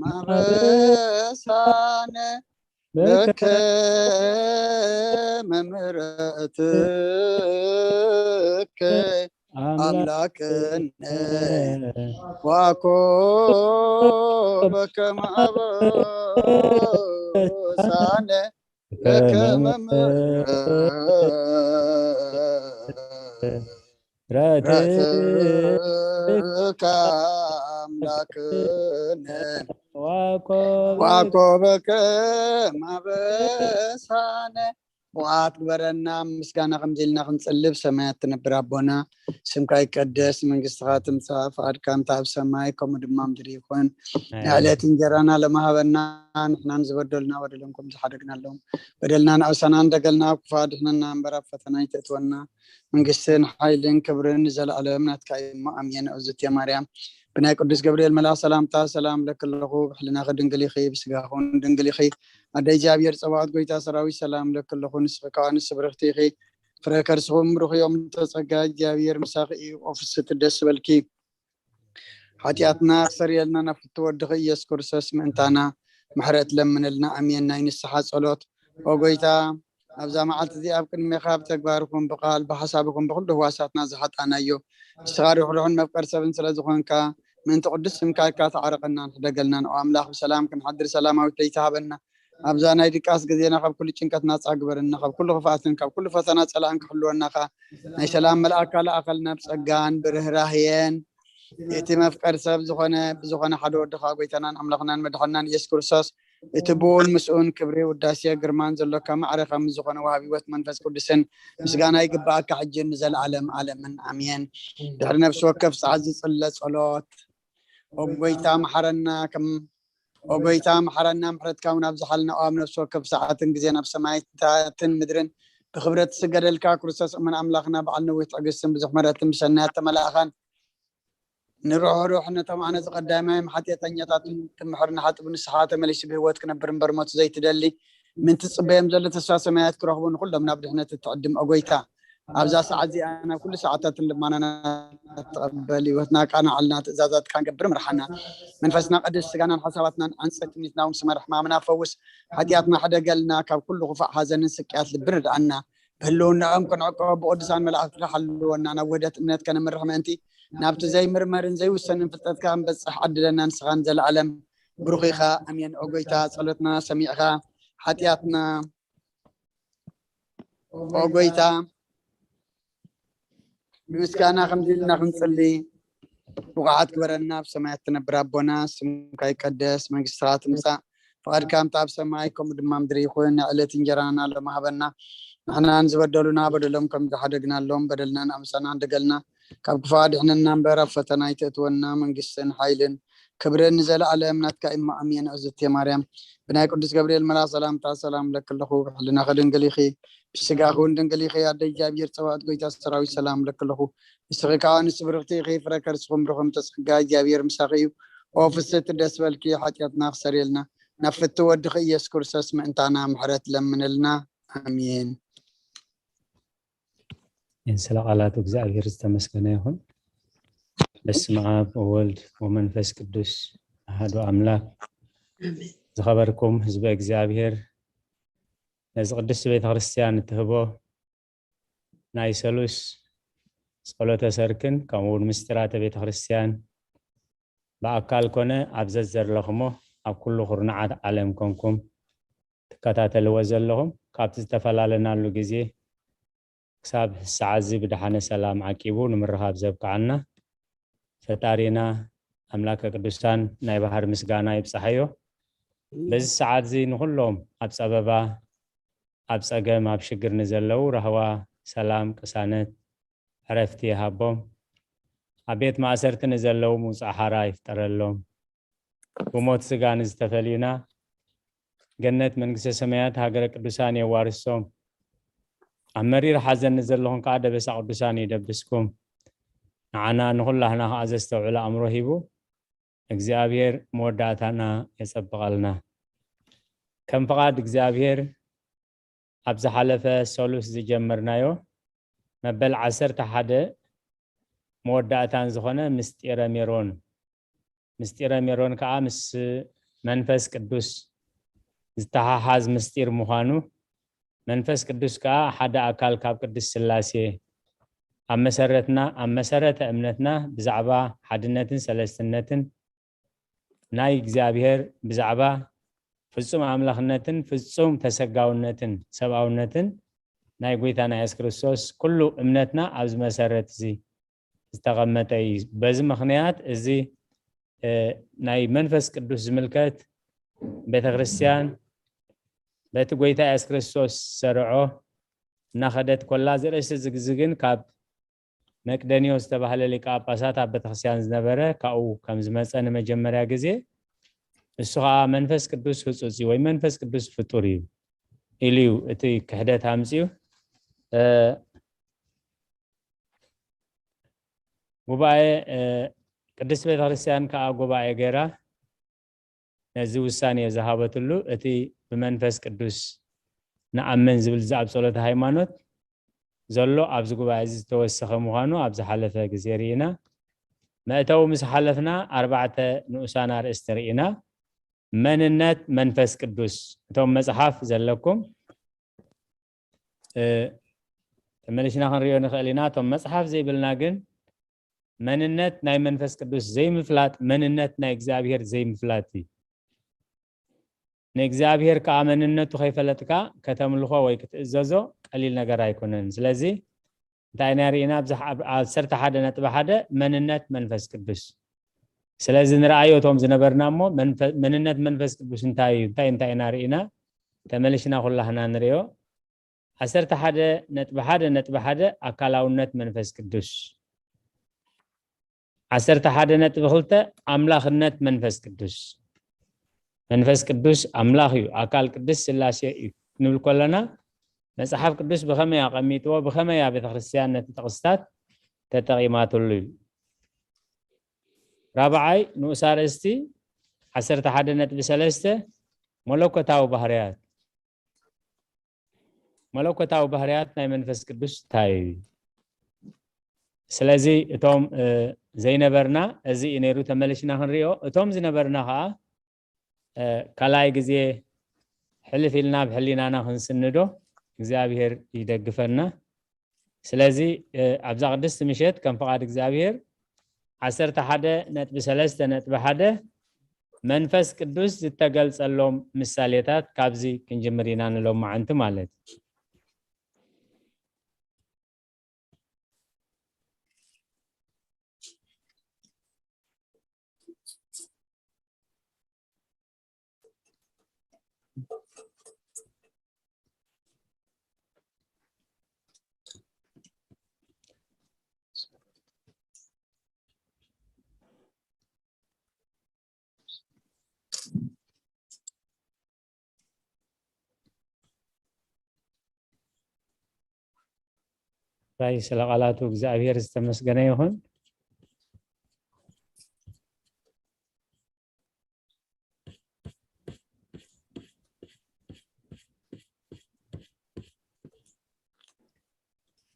ማበሳነ በከመ ምሕረትከ ኣምላክነ ዋኮበከ ማበሳነ በከመ ምሕረትከ ኣምላክነ ዋኮበከ ማበሳነ ብቕዓት ግበረና። ምስጋና ከምዚ ኢልና ክንጽልብ፣ ሰማያት ትነብር ኣቦና፣ ስምካ ይቀደስ፣ መንግስትኻ ትምጻእ፣ ፍቓድካ እንተ ኣብ ሰማይ ከምኡ ድማ ምድሪ ይኹን። ናይ ዕለት እንጀራና ሎሚ ሃበና፣ ንሕናን ዝበደሉና በደሎም ከም ዝሓደግናሎም በደልና ንኣውሳና እንደገልና፣ ኣብ ክፉእ ኣድሕነና እምበር ኣብ ፈተና ኣይተእትወና። መንግስትን ሓይልን ክብርን ንዘለኣለም ናትካ እዩ እሞ ኣሜን። እግዝእትየ ማርያም ብናይ ቅዱስ ገብርኤል መልኣኽ ሰላምታ ሰላም ለኪ ኣለኹ፣ ብሕልናኺ ድንግል ኢኺ፣ ብስጋኺ እውን ድንግል ኢኺ። ኣደ እግዚኣብሔር ጸባኦት ጎይታ ሰራዊት ሰላም ለኪ ኣለኹ፣ ንስኺ ከኣ ንስብርኽቲ ኢኺ፣ ፍረ ከርስኹም ብሩኽ እዮም። ተጸጋ እግዚኣብሔር ምሳኺ እዩ፣ ኦ ፍስሕቲ ደስ በልኪ። ሓጢኣትና ክሰርየልና ናብ ፍትወ ወድኺ ኢየሱስ ክርስቶስ ምእንታና ምሕረት ለምንልና። ኣሜን። ናይ ንስሓ ጸሎት። ኦ ጎይታ፣ ኣብዛ መዓልቲ እዚኣ ኣብ ቅድሜኻ ብተግባር ይኹን ብቓል ብሓሳብ ይኹን ብኹሉ ህዋሳትና ዝሓጣናዮ ንስኻ ርሕሩሕን መፍቀር ሰብን ስለ ዝኾንካ ምእንቲ ቅዱስ ስምካ ኢልካ ተዓረቐናን ሕደገልናን። ኦ ኣምላኽ፣ ብሰላም ክንሓድር ሰላማዊት ለይቲ ሃበና። ኣብዛ ናይ ድቃስ ግዜና ካብ ኩሉ ጭንቀት ናጻ ግበረና፣ ካብ ኩሉ ክፍኣትን ካብ ኩሉ ፈተና ጸላእን ክሕልወና ከኣ ናይ ሰላም መልኣካ ለኣኸልና። ብጸጋን ብርህራህየን እቲ መፍቀር ሰብ ዝኾነ ብዝኾነ ሓደ ወድኻ ጎይታናን ኣምላኽናን መድሓናን ኢየሱስ ክርስቶስ፣ እቲ ብኡን ምስኡን ክብሪ ውዳሴ ግርማን ዘሎካ ማዕረ ከም ዝኾነ ወሃቢ ህይወት መንፈስ ቅዱስን ምስጋና ይግባኣካ ሕጂ ንዘለኣለም ኣለምን ኣሜን። ድሕሪ ነፍሲ ወከፍ ሰዓት ዝጽለ ጸሎት። ኦ ጎይታ መሓረና ከም ኦ ጎይታ መሓረና፣ ምሕረትካ እውን ኣብዝሓልና። ኦ ኣብ ነፍሲ ወከፍ ሰዓትን ግዜን ኣብ ሰማያትን ምድርን ብክብረት ትስገደልካ ክርስቶስ እሙን ኣምላኽና፣ በዓል ነዊሕ ትዕግስትን ብዙሕ ምሕረትን ብሰናያት ተመላእኻን ንርሕሩሕ ነቶም ኣነ ዝቐዳማዮም ሓጢኣተኛታትን ትምሕር ንሓጥቡ ንስሓ ተመሊሱ ብህይወት ክነብር እምበር ሞት ዘይትደሊ ምእንቲ ትጽበዮም ዘሎ ተስፋ ሰማያት ክረኽቡ ንኹሎም ናብ ድሕነት እትዕድም ኦ ጎይታ፣ ኣብዛ ሰዓት እዚኣ ናብ ኩሉ ሰዓታትን ልማናና ትቐበል ህይወትና ቃናዓልና ትእዛዛትካ ንገብር ምርሓና። መንፈስና ቀድስ ስጋናን ሓሳባትናን ዓንጸ ትምኒትና እውን ስመር ሕማምና ፈውስ ሓጢኣትና ሕደገልና ካብ ኩሉ ክፋእ ሓዘንን ስቅያት ልቢ ርድኣና። ብህልውናኦም ክንዕቆ ብቅዱሳን መላእክትካ ሓልወና፣ ናብ ውህደት እምነት ከነምርሕ ምእንቲ ናብቲ ዘይምርመርን ዘይውሰንን ፍልጠትካ ክንበጽሕ ዓድለና። ንስኻን ዘለኣለም ብሩኽ ኢኻ። ኣሜን። ኦ ጎይታ ጸሎትና ሰሚዕኻ ሓጢኣትና ኦ ጎይታ ብምስጋና ከምዚ ኢልና ክንጽሊ ብቑዓት ግበረና። ኣብ ሰማያት ትነብር ኣቦና፣ ስምካ ይቀደስ፣ መንግስትኻ ትምጻእ፣ ፍቓድካ ከምቲ ኣብ ሰማይ ከምኡ ድማ ምድሪ ይኹን። ናይ ዕለት እንጀራና ሎሚ ሃበና፣ ንሕናን ዝበደሉና በደሎም ከም ዝሓደግናሎም በደልና ንኣምሳና እንደገልና፣ ካብ ክፉእ ኣድሕነና እምበር ኣብ ፈተና ኣይተእትወና። መንግስትን ሓይልን ክብርን ንዘለኣለም ናትካ እሞ ኣሜን። እግዝእትየ ማርያም ብናይ ቅዱስ ገብርኤል መልኣኽ ሰላምታ ሰላም እብለኪ ኣለኹ፣ ብሕልናኺ ድንግል ኢኺ፣ ብስጋኺ እውን ድንግል ኢኺ። ኣደ እግዚኣብሔር ጸባኦት ጎይታ ሰራዊት ሰላም እብለኪ ኣለኹ። ንስኺ ከኣ ንስብርኽቲ ኢኺ፣ ፍረ ከርስኹም ብሩኽ እምተ ጸጋ እግዚኣብሔር ምሳኺ እዩ። ኦ ፍስሕቲ ደስ በልኪ፣ ሓጢኣትና ክሰርየልና ናብ ፍቲ ወድኺ ኢየሱስ ክርስቶስ ምእንታና ምሕረት ለምንልና። ኣሜን። ስለ ቃላቱ እግዚኣብሔር ዝተመስገነ ይኹን። በስመ ኣብ ወወልድ ወመንፈስ ቅዱስ ኣሐዱ ኣምላክ። ዝኸበርኩም ህዝበ እግዚኣብሔር፣ ነዚ ቅድስቲ ቤተ ክርስቲያን እትህቦ ናይ ሰሉስ ጸሎተ ሰርክን ከምኡ እውን ምስጢራተ ቤተ ክርስቲያን ብኣካል ኮነ ኣብ ዘዘለኹሞ ኣብ ኩሉ ኩርናዓት ዓለም ኮንኩም ትከታተልዎ ዘለኹም፣ ካብቲ ዝተፈላለናሉ ግዜ ክሳብ ሰዓት እዚ ብደሓነ ሰላም ዓቂቡ ንምርኻብ ዘብቅዓና ፈጣሪና ኣምላከ ቅዱሳን ናይ ባህር ምስጋና ይብጻሓዮ። በዚ ሰዓት እዚ ንኹሎም ኣብ ጸበባ፣ ኣብ ጸገም፣ ኣብ ሽግር ንዘለዉ ራህዋ፣ ሰላም፣ ቅሳነት፣ ዕረፍቲ ይሃቦም። ኣብ ቤት ማእሰርቲ ንዘለዉ ምውጻእ ሓራ ይፍጠረሎም። ብሞት ስጋ ንዝተፈልዩና ገነት መንግስተ ሰማያት ሃገረ ቅዱሳን የዋርሶም። ኣብ መሪር ሓዘን ንዘለኹም ከዓ ደበሳ ቅዱሳን ይደብስኩም። ንዓና ንኹላህና ከዓ ዘስተውዕል ኣእምሮ ሂቡ እግዚኣብሔር መወዳእታና የጸብቐልና። ከም ፍቓድ እግዚኣብሔር ኣብ ዝሓለፈ ሰሉስ ዝጀመርናዮ መበል ዓሰርተ ሓደ መወዳእታን ዝኾነ ምስጢረ ሜሮን፣ ምስጢረ ሜሮን ከዓ ምስ መንፈስ ቅዱስ ዝተሓሓዝ ምስጢር ምዃኑ፣ መንፈስ ቅዱስ ከዓ ሓደ ኣካል ካብ ቅድስት ስላሴ ኣብ መሰረትና ኣብ መሰረተ እምነትና ብዛዕባ ሓድነትን ሰለስትነትን ናይ እግዚኣብሔር ብዛዕባ ፍጹም ኣምላኽነትን ፍጹም ተሰጋውነትን ሰብኣውነትን ናይ ጎይታና የሱስ ክርስቶስ ኩሉ እምነትና ኣብዚ መሰረት እዚ ዝተቐመጠ እዩ። በዚ ምኽንያት እዚ ናይ መንፈስ ቅዱስ ዝምልከት ቤተ ክርስቲያን በቲ ጎይታ የሱስ ክርስቶስ ዝሰርዖ እናኸደት ኮላ፣ ዝርእሲ ዝግዝግን ካብ መቅደንዮ ዝተባህለ ሊቀ ጳጳሳት ኣብ ቤተክርስትያን ዝነበረ ካብኡ ከም ዝመጸ ንመጀመርያ ግዜ፣ እሱ ኸኣ መንፈስ ቅዱስ ህጹጽ እዩ ወይ መንፈስ ቅዱስ ፍጡር እዩ ኢሉ እዩ እቲ ክሕደት ኣምጺኡ። እ፣ ጉባኤ፣ እ፣ ቅድስት ቤተክርስትያን ከኣ ጉባኤ ገይራ ነዚ ውሳኔ ዝሃበትሉ፣ እቲ ብመንፈስ ቅዱስ ንኣምን ዝብል እዚ ኣብ ጸሎተ ሃይማኖት ዘሎ ኣብዚ ጉባኤ እዚ ዝተወሰኸ ምዃኑ ኣብ ዝሓለፈ ግዜ ርኢና። መእተዊ ምስ ሓለፍና ኣርባዕተ ንኡሳን ኣርእስቲ ርኢና። መንነት መንፈስ ቅዱስ፣ እቶም መጽሓፍ ዘለኩም፣ እ፣ ተመሊስና ክንሪኦ ንኽእል ኢና። እቶም መጽሓፍ ዘይብልና ግን መንነት ናይ መንፈስ ቅዱስ ዘይምፍላጥ መንነት ናይ እግዚኣብሔር ዘይምፍላጥ እዩ። ንእግዚኣብሔር ከኣ መንነቱ ከይፈለጥካ ከተምልኾ ወይ ክትእዘዞ ቀሊል ነገር ኣይኮነን። ስለዚ እንታይ ኢና ርኢና? ኣብዚ ዓ-፣ ኣብ ዓሰርተ ሓደ ነጥቢ ሓደ መንነት መንፈስ ቅዱስ። ስለዚ ንረኣዮ እቶም ዝነበርና እሞ መንፈ-፣ መንነት መንፈስ ቅዱስ እንታይ እዩ? እንታይ እንታይ ኢና ርኢና? ተመሊስና ኩላህና ንሪኦ። ዓሰርተ ሓደ ነጥቢ ሓደ ነጥቢ ሓደ ኣካላውነት መንፈስ ቅዱስ። ዓሰርተ ሓደ ነጥቢ ክልተ ኣምላኽነት መንፈስ ቅዱስ። መንፈስ ቅዱስ ኣምላኽ እዩ፣ ኣካል ቅድስት ስላሴ እዩ ክንብል ከለና መጽሓፍ ቅዱስ ብኸመይ ኣቐሚጥዎ፣ ብኸመይ ኣብ ቤተ ክርስቲያን ነቲ ጥቕስታት ተጠቒማትሉ እዩ። ራብዓይ ንኡስ ኣርእስቲ ዓሰርተ ሓደ ነጥቢ ሰለስተ መለኮታዊ ባህርያት። መለኮታዊ ባህርያት ናይ መንፈስ ቅዱስ እንታይ እዩ? ስለዚ እቶም፣ እ፣ ዘይነበርና እዚ እዩ ነይሩ ተመሊስና ክንሪኦ፣ እቶም ዝነበርና ኸኣ፣ እ፣ ካልኣይ ግዜ ሕልፍ ኢልና ኣብ ሕሊናና ክንስንዶ እግዚኣብሔር ይደግፈና። ስለዚ፣ እ፣ ኣብዛ ቅድስቲ ምሸት ከም ፍቓድ እግዚኣብሔር ዓሰርተ ሓደ ነጥቢ ሰለስተ ነጥቢ ሓደ መንፈስ ቅዱስ ዝተገልጸሎም ምሳሌታት ካብዚ ክንጅምር ኢና ንሎማዓንቲ ማለት እዩ። ራይ ስለ ቃላቱ እግዚኣብሔር ዝተመስገነ ይኹን።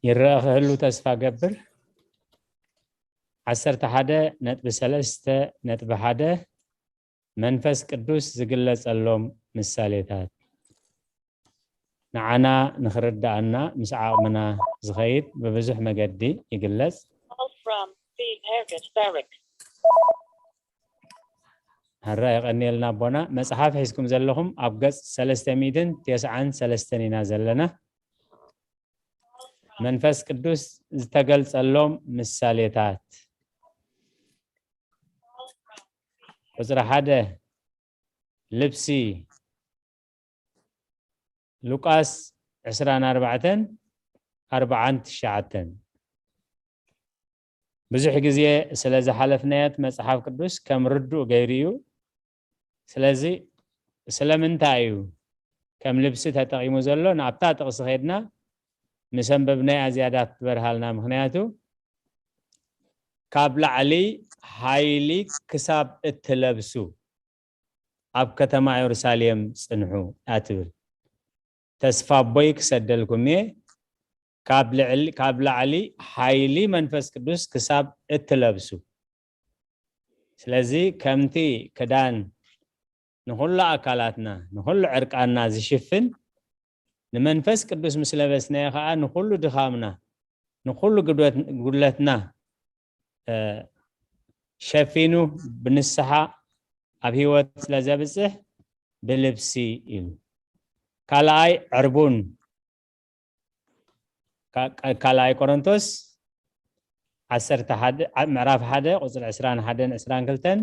ይረአ ክህሉ ተስፋ ገብር። ዓሰርተ ሓደ ነጥቢ ሰለስተ ነጥቢ ሓደ መንፈስ ቅዱስ ዝግለጸሎም ምሳሌታት። ንዓና ንኽርድኣና ምስ ዓቕምና ዝኸይድ ብብዙሕ መገዲ ይግለጽ። Call from Steve Harris Barrick. ሕራ የቐንየልና ኣቦና። መጽሓፍ ሒዝኩም ዘለኹም ኣብ ገጽ ሰለስተ ሚእትን ተስዓን ሰለስተን ኢና ዘለና። መንፈስ ቅዱስ ዝተገልጸሎም ምሳሌታት። ቁጽሪ ሓደ ልብሲ። ሉቃስ ዕስራን ኣርባዕተን ኣርባዓን ትሽዓተን። ብዙሕ ግዜ ስለ ዝሓለፍናዮ እቲ መጽሓፍ ቅዱስ ከም ርዱእ ገይሩ እዩ። ስለዚ ስለምንታይ እዩ ከም ልብሲ ተጠቒሙ ዘሎ? ናብታ ጥቕሲ ኸድና ምስ ኣንበብናያ ዝያዳ ክትበርሃልና። ምኽንያቱ ካብ ላዕሊ ሓይሊ ክሳብ እትለብሱ ኣብ ከተማ የሩሳሌም ጽንሑ እያ ትብል። ተስፋ ኣቦይ ክሰደልኩም እየ፣ ካብ ልዕሊ-፣ ካብ ላዕሊ ሓይሊ መንፈስ ቅዱስ ክሳብ እትለብሱ። ስለዚ ከምቲ ክዳን ንኹሉ ኣካላትና፣ ንኹሉ ዕርቃንና ዝሽፍን፣ ንመንፈስ ቅዱስ ምስ ለበስናዮ ኸኣ ንኹሉ ድኻምና፣ ንኹሉ ጉድለት-፣ ጉድለትና፣ እ፣ ሸፊኑ ብንስሓ ኣብ ህይወት ስለ ዘብጽሕ ብልብሲ ኢሉ። ካልኣይ ዕርቡን፣ ካ-፣ ካ-፣ ካልኣይ ቆሮንቶስ ዓሰርተ ሓደ፣ ዓ-፣ ምዕራፍ ሓደ ቁጽሪ ዕስራን ሓደን ዕስራን ክልተን፣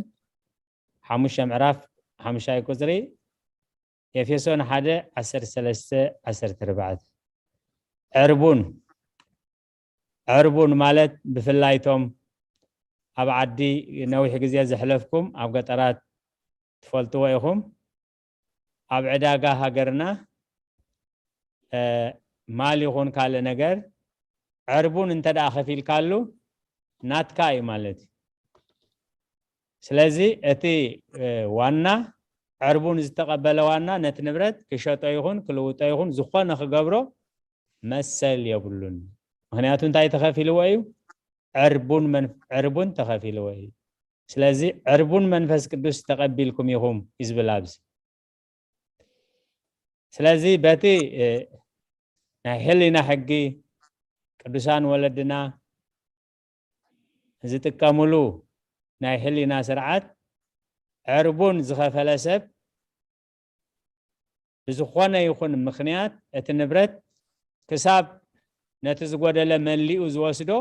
ሓሙሽተ ምዕራፍ ሓሙሻይ ቁጽሪ፣ ኤፌሶን ሓደ ዓሰርተ ሰለስተ ዓሰርተ ኣርባዕተ። ዕርቡን ዕርቡን ማለት ብፍላይቶም ኣብ ዓዲ ነዊሕ ግዜ ዘሕለፍኩም ኣብ ገጠራት ትፈልጥዎ ኢኹም። ኣብ ዕዳጋ ሃገርና ማል ይኹን ካልእ ነገር ዕርቡን እንተ ደኣ ከፊልካሉ ናትካ እዩ ማለት እዩ። ስለዚ እቲ ዋና ዕርቡን ዝተቐበለ ዋና ነቲ ንብረት ክሸጦ ይኹን ክልውጦ ይኹን ዝኾነ ክገብሮ መሰል የብሉን። ምኽንያቱ እንታይ ተኸፊልዎ እዩ? ዕርቡን ተኸፊልዎ እዩ። ስለዚ ዕርቡን መንፈስ ቅዱስ ተቐቢልኩም ኢኹም እዩ ዝብል ኣብዚ። ስለዚ በቲ ናይ ሕሊና ሕጊ ቅዱሳን ወለድና ዝጥቀምሉ ናይ ሕሊና ስርዓት ዕርቡን ዝኸፈለ ሰብ ብዝኾነ ይኹን ምኽንያት እቲ ንብረት ክሳብ ነቲ ዝጎደለ መሊኡ ዝወስዶ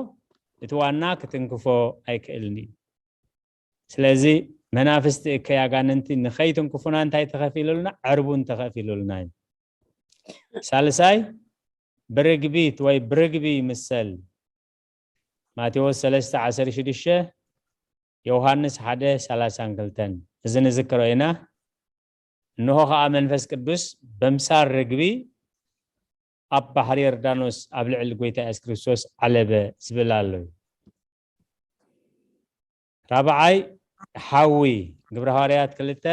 እቲ ዋና ክትንክፎ ኣይክእልን እዩ። ስለዚ መናፍስቲ እከይ ኣጋንንቲ ንኸይትንክፉና እንታይ ተኸፊሉልና? ዕርቡን ተኸፊሉልና እዩ። ሳልሳይ ብርግቢት ወይ ብርግቢ ይምሰል። ማቴዎስ ሰለስተ ዓሰርተ ሽዱሽተ፣ ዮሃንስ ሓደ ሰላሳን ክልተን። እዚ ንዝክሮ ኢና። እንሆ ኸዓ መንፈስ ቅዱስ በምሳር ርግቢ ኣብ ባሕሪ ዮርዳኖስ ኣብ ልዕሊ ጎይታ የሱስ ክርስቶስ ዓለበ ዝብል ኣሎ እዩ። ራብዓይ ሓዊ፣ ግብረ ሃዋርያት ክልተ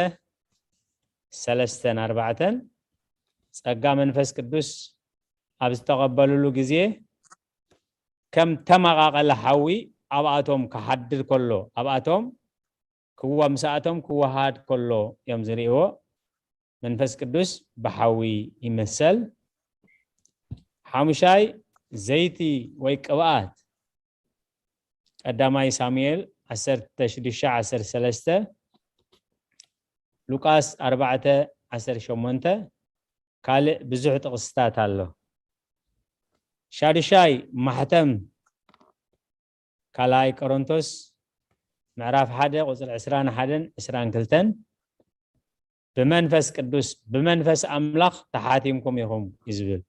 ሰለስተን ኣርባዕተን፣ ጸጋ መንፈስ ቅዱስ ኣብ ዝተቐበልሉ ግዜ ከም ተመቓቐለ ሓዊ ኣብኣቶም ክሓድር ከሎ፣ ኣብኣቶም ክዋ-፣ ምስኣቶም ክወሃድ ከሎ እዮም ዝርእይዎ። መንፈስ ቅዱስ ብሓዊ ይመሰል። ሓሙሻይ ዘይቲ ወይ ቅብኣት፣ ቀዳማይ ሳሙኤል ዓሰርተ ሽዱሽተ ዓሰርተ ሰለስተ፣ ሉቃስ ኣርባዕተ ዓሰርተ ሸሞንተ፣ ካልእ ብዙሕ ጥቕስታት ኣሎ። ሻዱሻይ ማሕተም፣ ካልኣይ ቆሮንቶስ ምዕራፍ ሓደ ቁጽሪ ዕስራን ሓደን ዕስራን ክልተን፣ ብመንፈስ ቅዱስ ብመንፈስ ኣምላኽ ተሓቲምኩም ኢኹም እዩ ዝብል።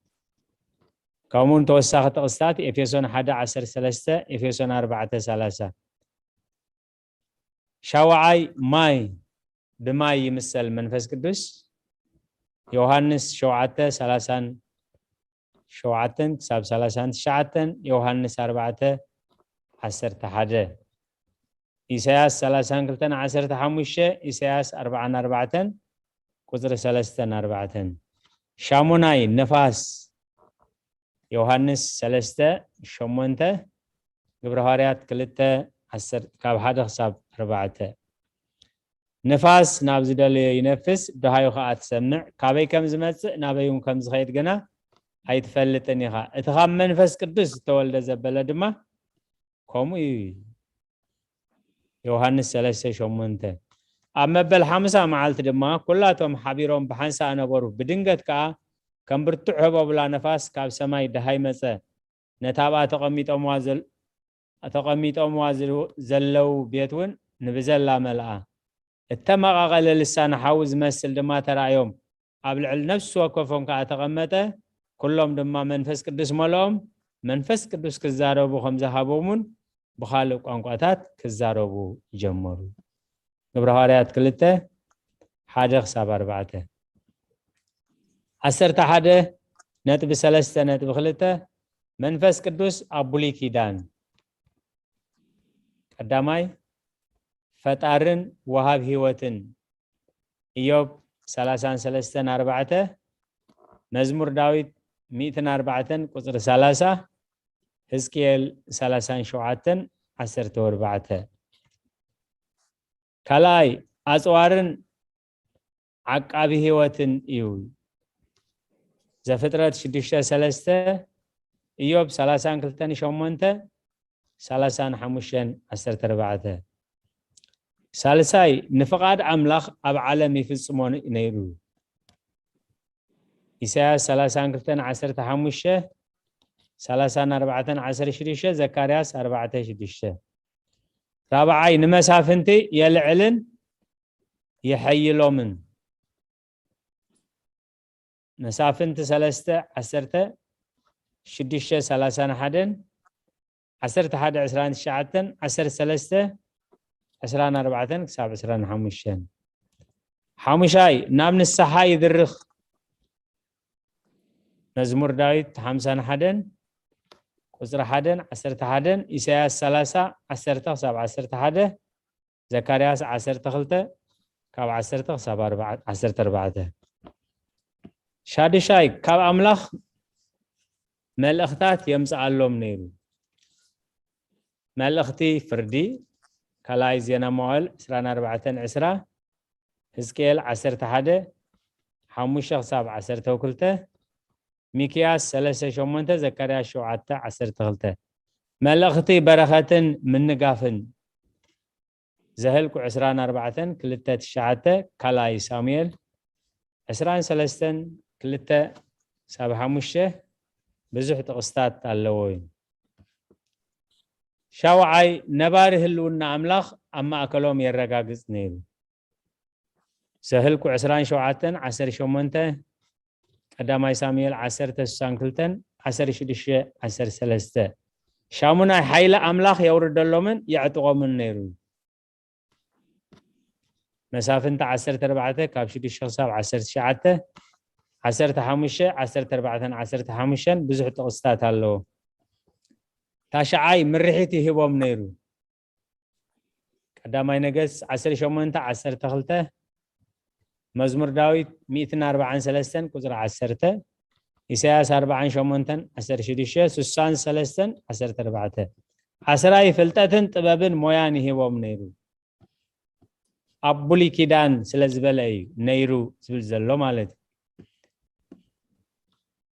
ከምኡ እውን ተወሳኺ ጥቕስታት ኤፌሶን ሓደ ዓሰርተ ሰለስተ፣ ኤፌሶን ኣርባዕተ ሰላሳ። ሻውዓይ ማይ፣ ብማይ ይምሰል መንፈስ ቅዱስ። ዮሃንስ ሸውዓተ ሰላሳን ሸውዓተን ክሳብ ሰላሳን ትሽዓተን፣ ዮሃንስ ኣርባዕተ ዓሰርተ ሓደ። ኢሳያስ ሰላሳን ክልተን ዓሰርተ ሓሙሽተ፣ ኢሳያስ ኣርባዓን ኣርባዕተን ቁጽሪ ሰለስተን ኣርባዕተን። ሻሙናይ ነፋስ፣ ዮሃንስ ሰለስተ ሸሞንተ፣ ግብረ ሃዋርያት ክልተ ዓሰርተ፣ ካብ ሓደ ክሳብ ኣርባዕተ። ንፋስ ናብ ዝደለዮ ይነፍስ፣ ደሃዩ ኸኣ ትሰምዕ፣ ካበይ ከም ዝመጽእ ናበይ እውን ከም ዝኸይድ ግና ኣይትፈልጥን ኢኻ። እቲ ካብ መንፈስ ቅዱስ ዝተወልደ ዘበለ ድማ ከምኡ እዩ። ዮሃንስ ሰለስተ ሸሞንተ። ኣብ መበል ሓምሳ መዓልቲ ድማ ኩላቶም ሓቢሮም ብሓንሳእ ነበሩ። ብድንገት ከኣ ከም ብርቱዕ ህቦብላ ነፋስ ካብ ሰማይ ደሃይ መጸ። ነታ ኣብኣ ተቐሚጦምዋ ዘል-፣ ተቐሚጦምዋ ዘል-፣ ዘለዉ ቤት እውን ንብዘላ መልኣ። እተመቓቐለ ልሳን ሓዊ ዝመስል ድማ ተራእዮም። ኣብ ልዕሊ ነፍሲ ወከፎም ከኣ ተቐመጠ። ኩሎም ድማ መንፈስ ቅዱስ መልኦም። መንፈስ ቅዱስ ክዛረቡ ከም ዝሃቦምን ብኻልእ ቋንቋታት ክዛረቡ ጀመሩ። ግብረ ሃዋርያት ክልተ፣ ሓደ ክሳብ ኣርባዕተ። ዓሰርተ ሓደ ነጥቢ ሰለስተ ነጥቢ ክልተ፣ መንፈስ ቅዱስ ኣብ ብሉይ ኪዳን ቀዳማይ ፈጣርን ወሃብ ህይወትን፣ ኢዮብ ሰላሳን ሰለስተን ኣርባዕተ፣ መዝሙር ዳዊት ሚእትን ኣርባዕተን ቁጽሪ ሰላሳ፣ ህዝቅኤል ሰላሳን ሸውዓተን ዓሰርተ ኣርባዕተ። ካልኣይ ኣጽዋርን ዓቃቢ ህይወትን እዩ። ዘፍጥረት ሽዱሽተ ሰለስተ፣ ኢዮብ ሰላሳን ክልተን ሸሞንተ፣ ሰላሳን ሓሙሽተን ዓሰርተ ኣርባዕተ። ሳልሳይ ንፍቓድ ኣምላኽ ኣብ ዓለም ይፍጽሞ ነይሩ። ኢሳያስ ሰላሳን ክልተን ዓሰርተ ሓሙሽተ፣ ሰላሳን ኣርባዕተን ዓሰርተ ሽዱሽተ፣ ዘካርያስ ኣርባዕተ ሽዱሽተ። ራብዓይ ንመሳፍንቲ የልዕልን የሐይሎምን። መሳፍንቲ ሰለስተ ዓሰርተ፣ ሽዱሽተ ሰላሳን ሓደን፣ ዓሰርተ ሓደ ዕስራን ትሽዓተን፣ ዓሰርተ ሰለስተ ዕስራን ኣርባዕተን ክሳብ ዕስራን ሓሙሽተን። ሓሙሻይ፣ ናብ ንስሓ ይድርኽ። መዝሙር ዳዊት ሓምሳን ሓደን ቁጽሪ ሓደን ዓሰርተ ሓደን፣ ኢሳያስ ሰላሳ ዓሰርተ ክሳብ ዓሰርተ ሓደ፣ ዘካርያስ ዓሰርተ ክልተ ካብ ዓሰርተ ክሳብ ኣርባዓ፣ ዓሰርተ ኣርባዕተ። ሻዱሻይ፣ ካብ ኣምላኽ መልእኽታት የምጽኣሎም ነይሩ። መልእኽቲ ፍርዲ፣ ካልኣይ ዜና መዋዕል ዕስራን ኣርባዕተን ዕስራ፣ ህዝቅኤል ዓሰርተ ሓደ ሓሙሽተ ክሳብ ዓሰርተ ክልተ፣ ሚክያስ ሰለስተ ሸሞንተ፣ ዘካርያስ ሸውዓተ ዓሰርተ ክልተ። መልእኽቲ በረኸትን ምንጋፍን፣ ዘህልቁ ዕስራን ኣርባዕተን ክልተ ትሽዓተ፣ ካልኣይ ሳሙኤል ዕስራን ሰለስተን ክልተ ሳብ ሓሙሽተ፣ ብዙሕ ጥቕስታት ኣለዎ እዩ። ሻውዓይ፣ ነባሪ ህልውና ኣምላኽ ኣብ ማእከሎም የረጋግጽ ነይሩ። ዘህልቁ ዕስራን ሸውዓተን ዓሰርተ ሸሞንተ፣ ቀዳማይ ሳሙኤል ዓሰርተ ስሳን ክልተን፣ ዓሰርተ ሽዱሽተ ዓሰርተ ሰለስተ። ሻሙናይ፣ ሓይሊ ኣምላኽ የውርደሎምን የዕጥቖምን ነይሩ። መሳፍንቲ ዓሰርተ ኣርባዕተ ካብ ሽዱሽተ ክሳብ ዓሰርተ ትሽዓተ፣ ዓሰርተ ሓሙሽተ፣ ዓሰርተ ኣርባዕተን ዓሰርተ ሓሙሽተን ብዙሕ ጥቕስታት ኣለዎ። ታሽዓይ፣ ምርሒት ይህቦም ነይሩ። ቀዳማይ ነገስት ዓሰርተ ሸሞንተ ዓሰርተ ክልተ፣ መዝሙር ዳዊት ሚእትን ኣርባዓን ሰለስተን ቁጽሪ ዓሰርተ፣ ኢሳያስ ኣርባዓን ሸሞንተን ዓሰርተ ሽዱሽተ፣ ስሳን ሰለስተን ዓሰርተ ኣርባዕተ። ዓስራይ፣ ፍልጠትን ጥበብን ሞያን ይህቦም ነይሩ። ኣብ ብሉይ ኪዳን ስለ ዝበለ እዩ ነይሩ ዝብል ዘሎ ማለት እዩ።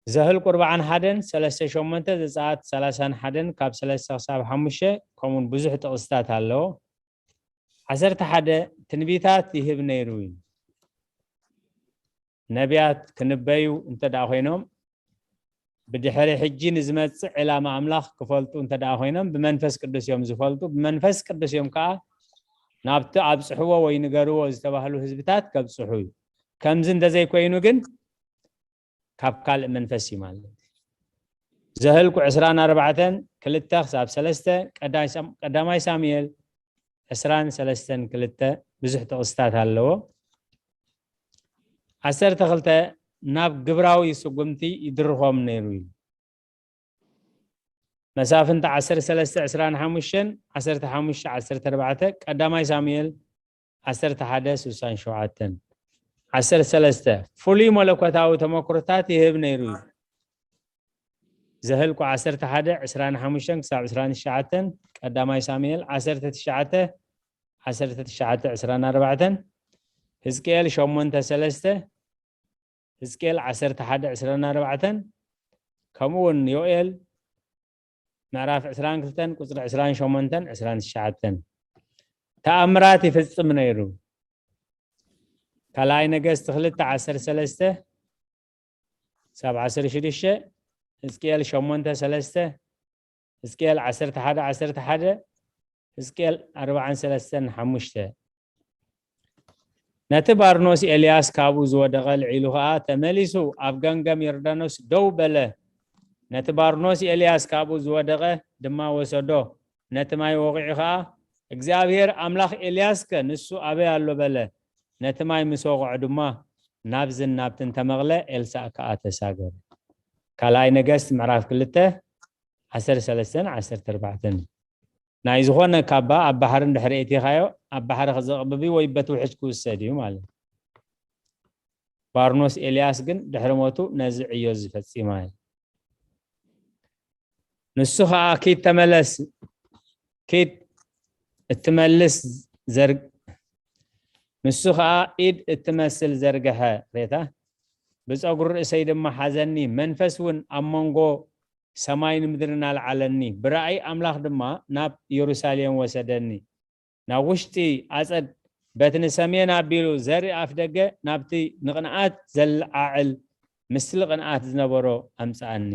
ዘህልቁ ኣርባዓን ሓደን ሰለስተ ሸሞንተ፣ ዘጸኣት ሰላሳን ሓደን ካብ ሰለስተ ክሳብ ሓሙሽተ፣ ከምኡውን ብዙሕ ጥቕስታት ኣለዎ። ዓሰርተ ሓደ፣ ትንቢታት ይህብ ነይሩ እዩ። ነቢያት ክንበዩ እንተ ደኣ ኮይኖም፣ ብድሕሪ ሕጂ ንዝመጽእ ዕላማ ኣምላኽ ክፈልጡ እንተ ደኣ ኮይኖም፣ ብመንፈስ ቅዱስ እዮም ዝፈልጡ። ብመንፈስ ቅዱስ እዮም ከኣ ናብቲ ኣብጽሕዎ ወይ ንገርዎ ዝተባህሉ ህዝብታት ከብጽሑ እዩ። ከምዚ እንተዘይኮይኑ ግን፣ ካብ ካልእ መንፈስ እዩ ማለት እዩ። ዘህልቁ ዕስራን ኣርባዕተን ክልተ ክሳብ ሰለስተ፣ ቀዳይ ሳም-፣ ቀዳማይ ሳሙኤል ዕስራን ሰለስተን ክልተ፣ ብዙሕ ጥቕስታት ኣለዎ። ዓሰርተ ክልተ፣ ናብ ግብራዊ ስጉምቲ ይድርኾም ነይሩ እዩ። መሳፍንቲ ዓሰርተ ሰለስተ ዕስራን ሓሙሽተን፣ ዓሰርተ ሓሙሽተ ዓሰርተ ኣርባዕተ፣ ቀዳማይ ሳሙኤል ዓሰርተ ሓደ ስሳን ሸውዓተን። ዓሰርተ ሰለስተ፣ ፍሉይ መለኮታዊ ተመክሮታት ይህብ ነይሩ እዩ። ዘህልቁ ዓሰርተ ሓደ ዕስራን ሓሙሽተን ክሳብ ዕስራን ትሽዓተን፣ ቀዳማይ ሳሙኤል ዓሰርተ ትሽዓተ ዓሰርተ ትሽዓተ ዕስራን ኣርባዕተን፣ ህዝቅኤል ሸሞንተ ሰለስተ፣ ህዝቅኤል ዓሰርተ ሓደ ዕስራን ኣርባዕተን፣ ከምኡ እውን ዮኤል ምዕራፍ ዕስራን ክልተን ቁጽሪ ዕስራን ሸሞንተን ዕስራን ትሽዓተን። ተኣምራት ይፍጽም ነይሩ። ካልኣይ ነገስት ክልተ ዓሰርተ ሰለስተ ሳብ ዓሰርተ ሽዱሽተ፣ ህዝቅኤል ሸሞንተ ሰለስተ፣ ህዝቅኤል ዓሰርተ ሓደ ዓሰርተ ሓደ፣ ህዝቅኤል ኣርባዓን ሰለስተን ሓሙሽተ። ነቲ ባርኖስ ኤልያስ ካብኡ ዝወደቐ ልዒሉ ኸኣ ተመሊሱ ኣብ ገምገም ዮርዳኖስ ደው በለ። ነቲ ባርኖስ ኤልያስ ካብኡ ዝወደቐ ድማ ወሰዶ፣ ነቲ ማይ ወቒዑ ኸኣ፣ እግዚኣብሄር ኣምላኽ ኤልያስከ ንሱ ኣበይ ኣሎ? በለ። ነቲ ማይ ምስ ወቕዖ ድማ ናብዝን ናብትን ተመቕለ፣ ኤልሳእ ከኣ ተሳገረ። ካልኣይ ነገስት ምዕራፍ ክልተ ዓሰርተ ሰለስተን ዓሰርተ ኣርባዕተን። ናይ ዝኾነ ካባ ኣብ ባሕሪ እንድሕር ኣእቲኻዮ፣ ኣብ ባሕሪ ክዘቕብብ እዩ ወይ በቲ ውሕጅ ክውሰድ እዩ ማለት እዩ። ባርኖስ ኤልያስ ግን ድሕሪ ሞቱ ነዚ ዕዮ እዚ ፈጺማ እዩ። ንሱ ኸኣ ኪድ ተመለስ፣ ኪድ እትመልስ ዘር-፣ ንሱ ኸኣ ኢድ እትመስል ዘርግሐ፣ ሬታ፣ ብጸጉሪ ርእሰይ ድማ ሓዘኒ፣ መንፈስ እውን ኣብ መንጎ ሰማይን ምድርን ኣልዓለኒ፣ ብራእይ ኣምላኽ ድማ ናብ የሩሳሌም ወሰደኒ። ናብ ውሽጢ ኣጸድ በቲ ንሰሜን ኣቢሉ ዘርኢ ኣፍደገ ናብቲ ንቕንኣት ዘለዓዕል ምስሊ ቅንኣት ዝነበሮ ኣምጽኣኒ።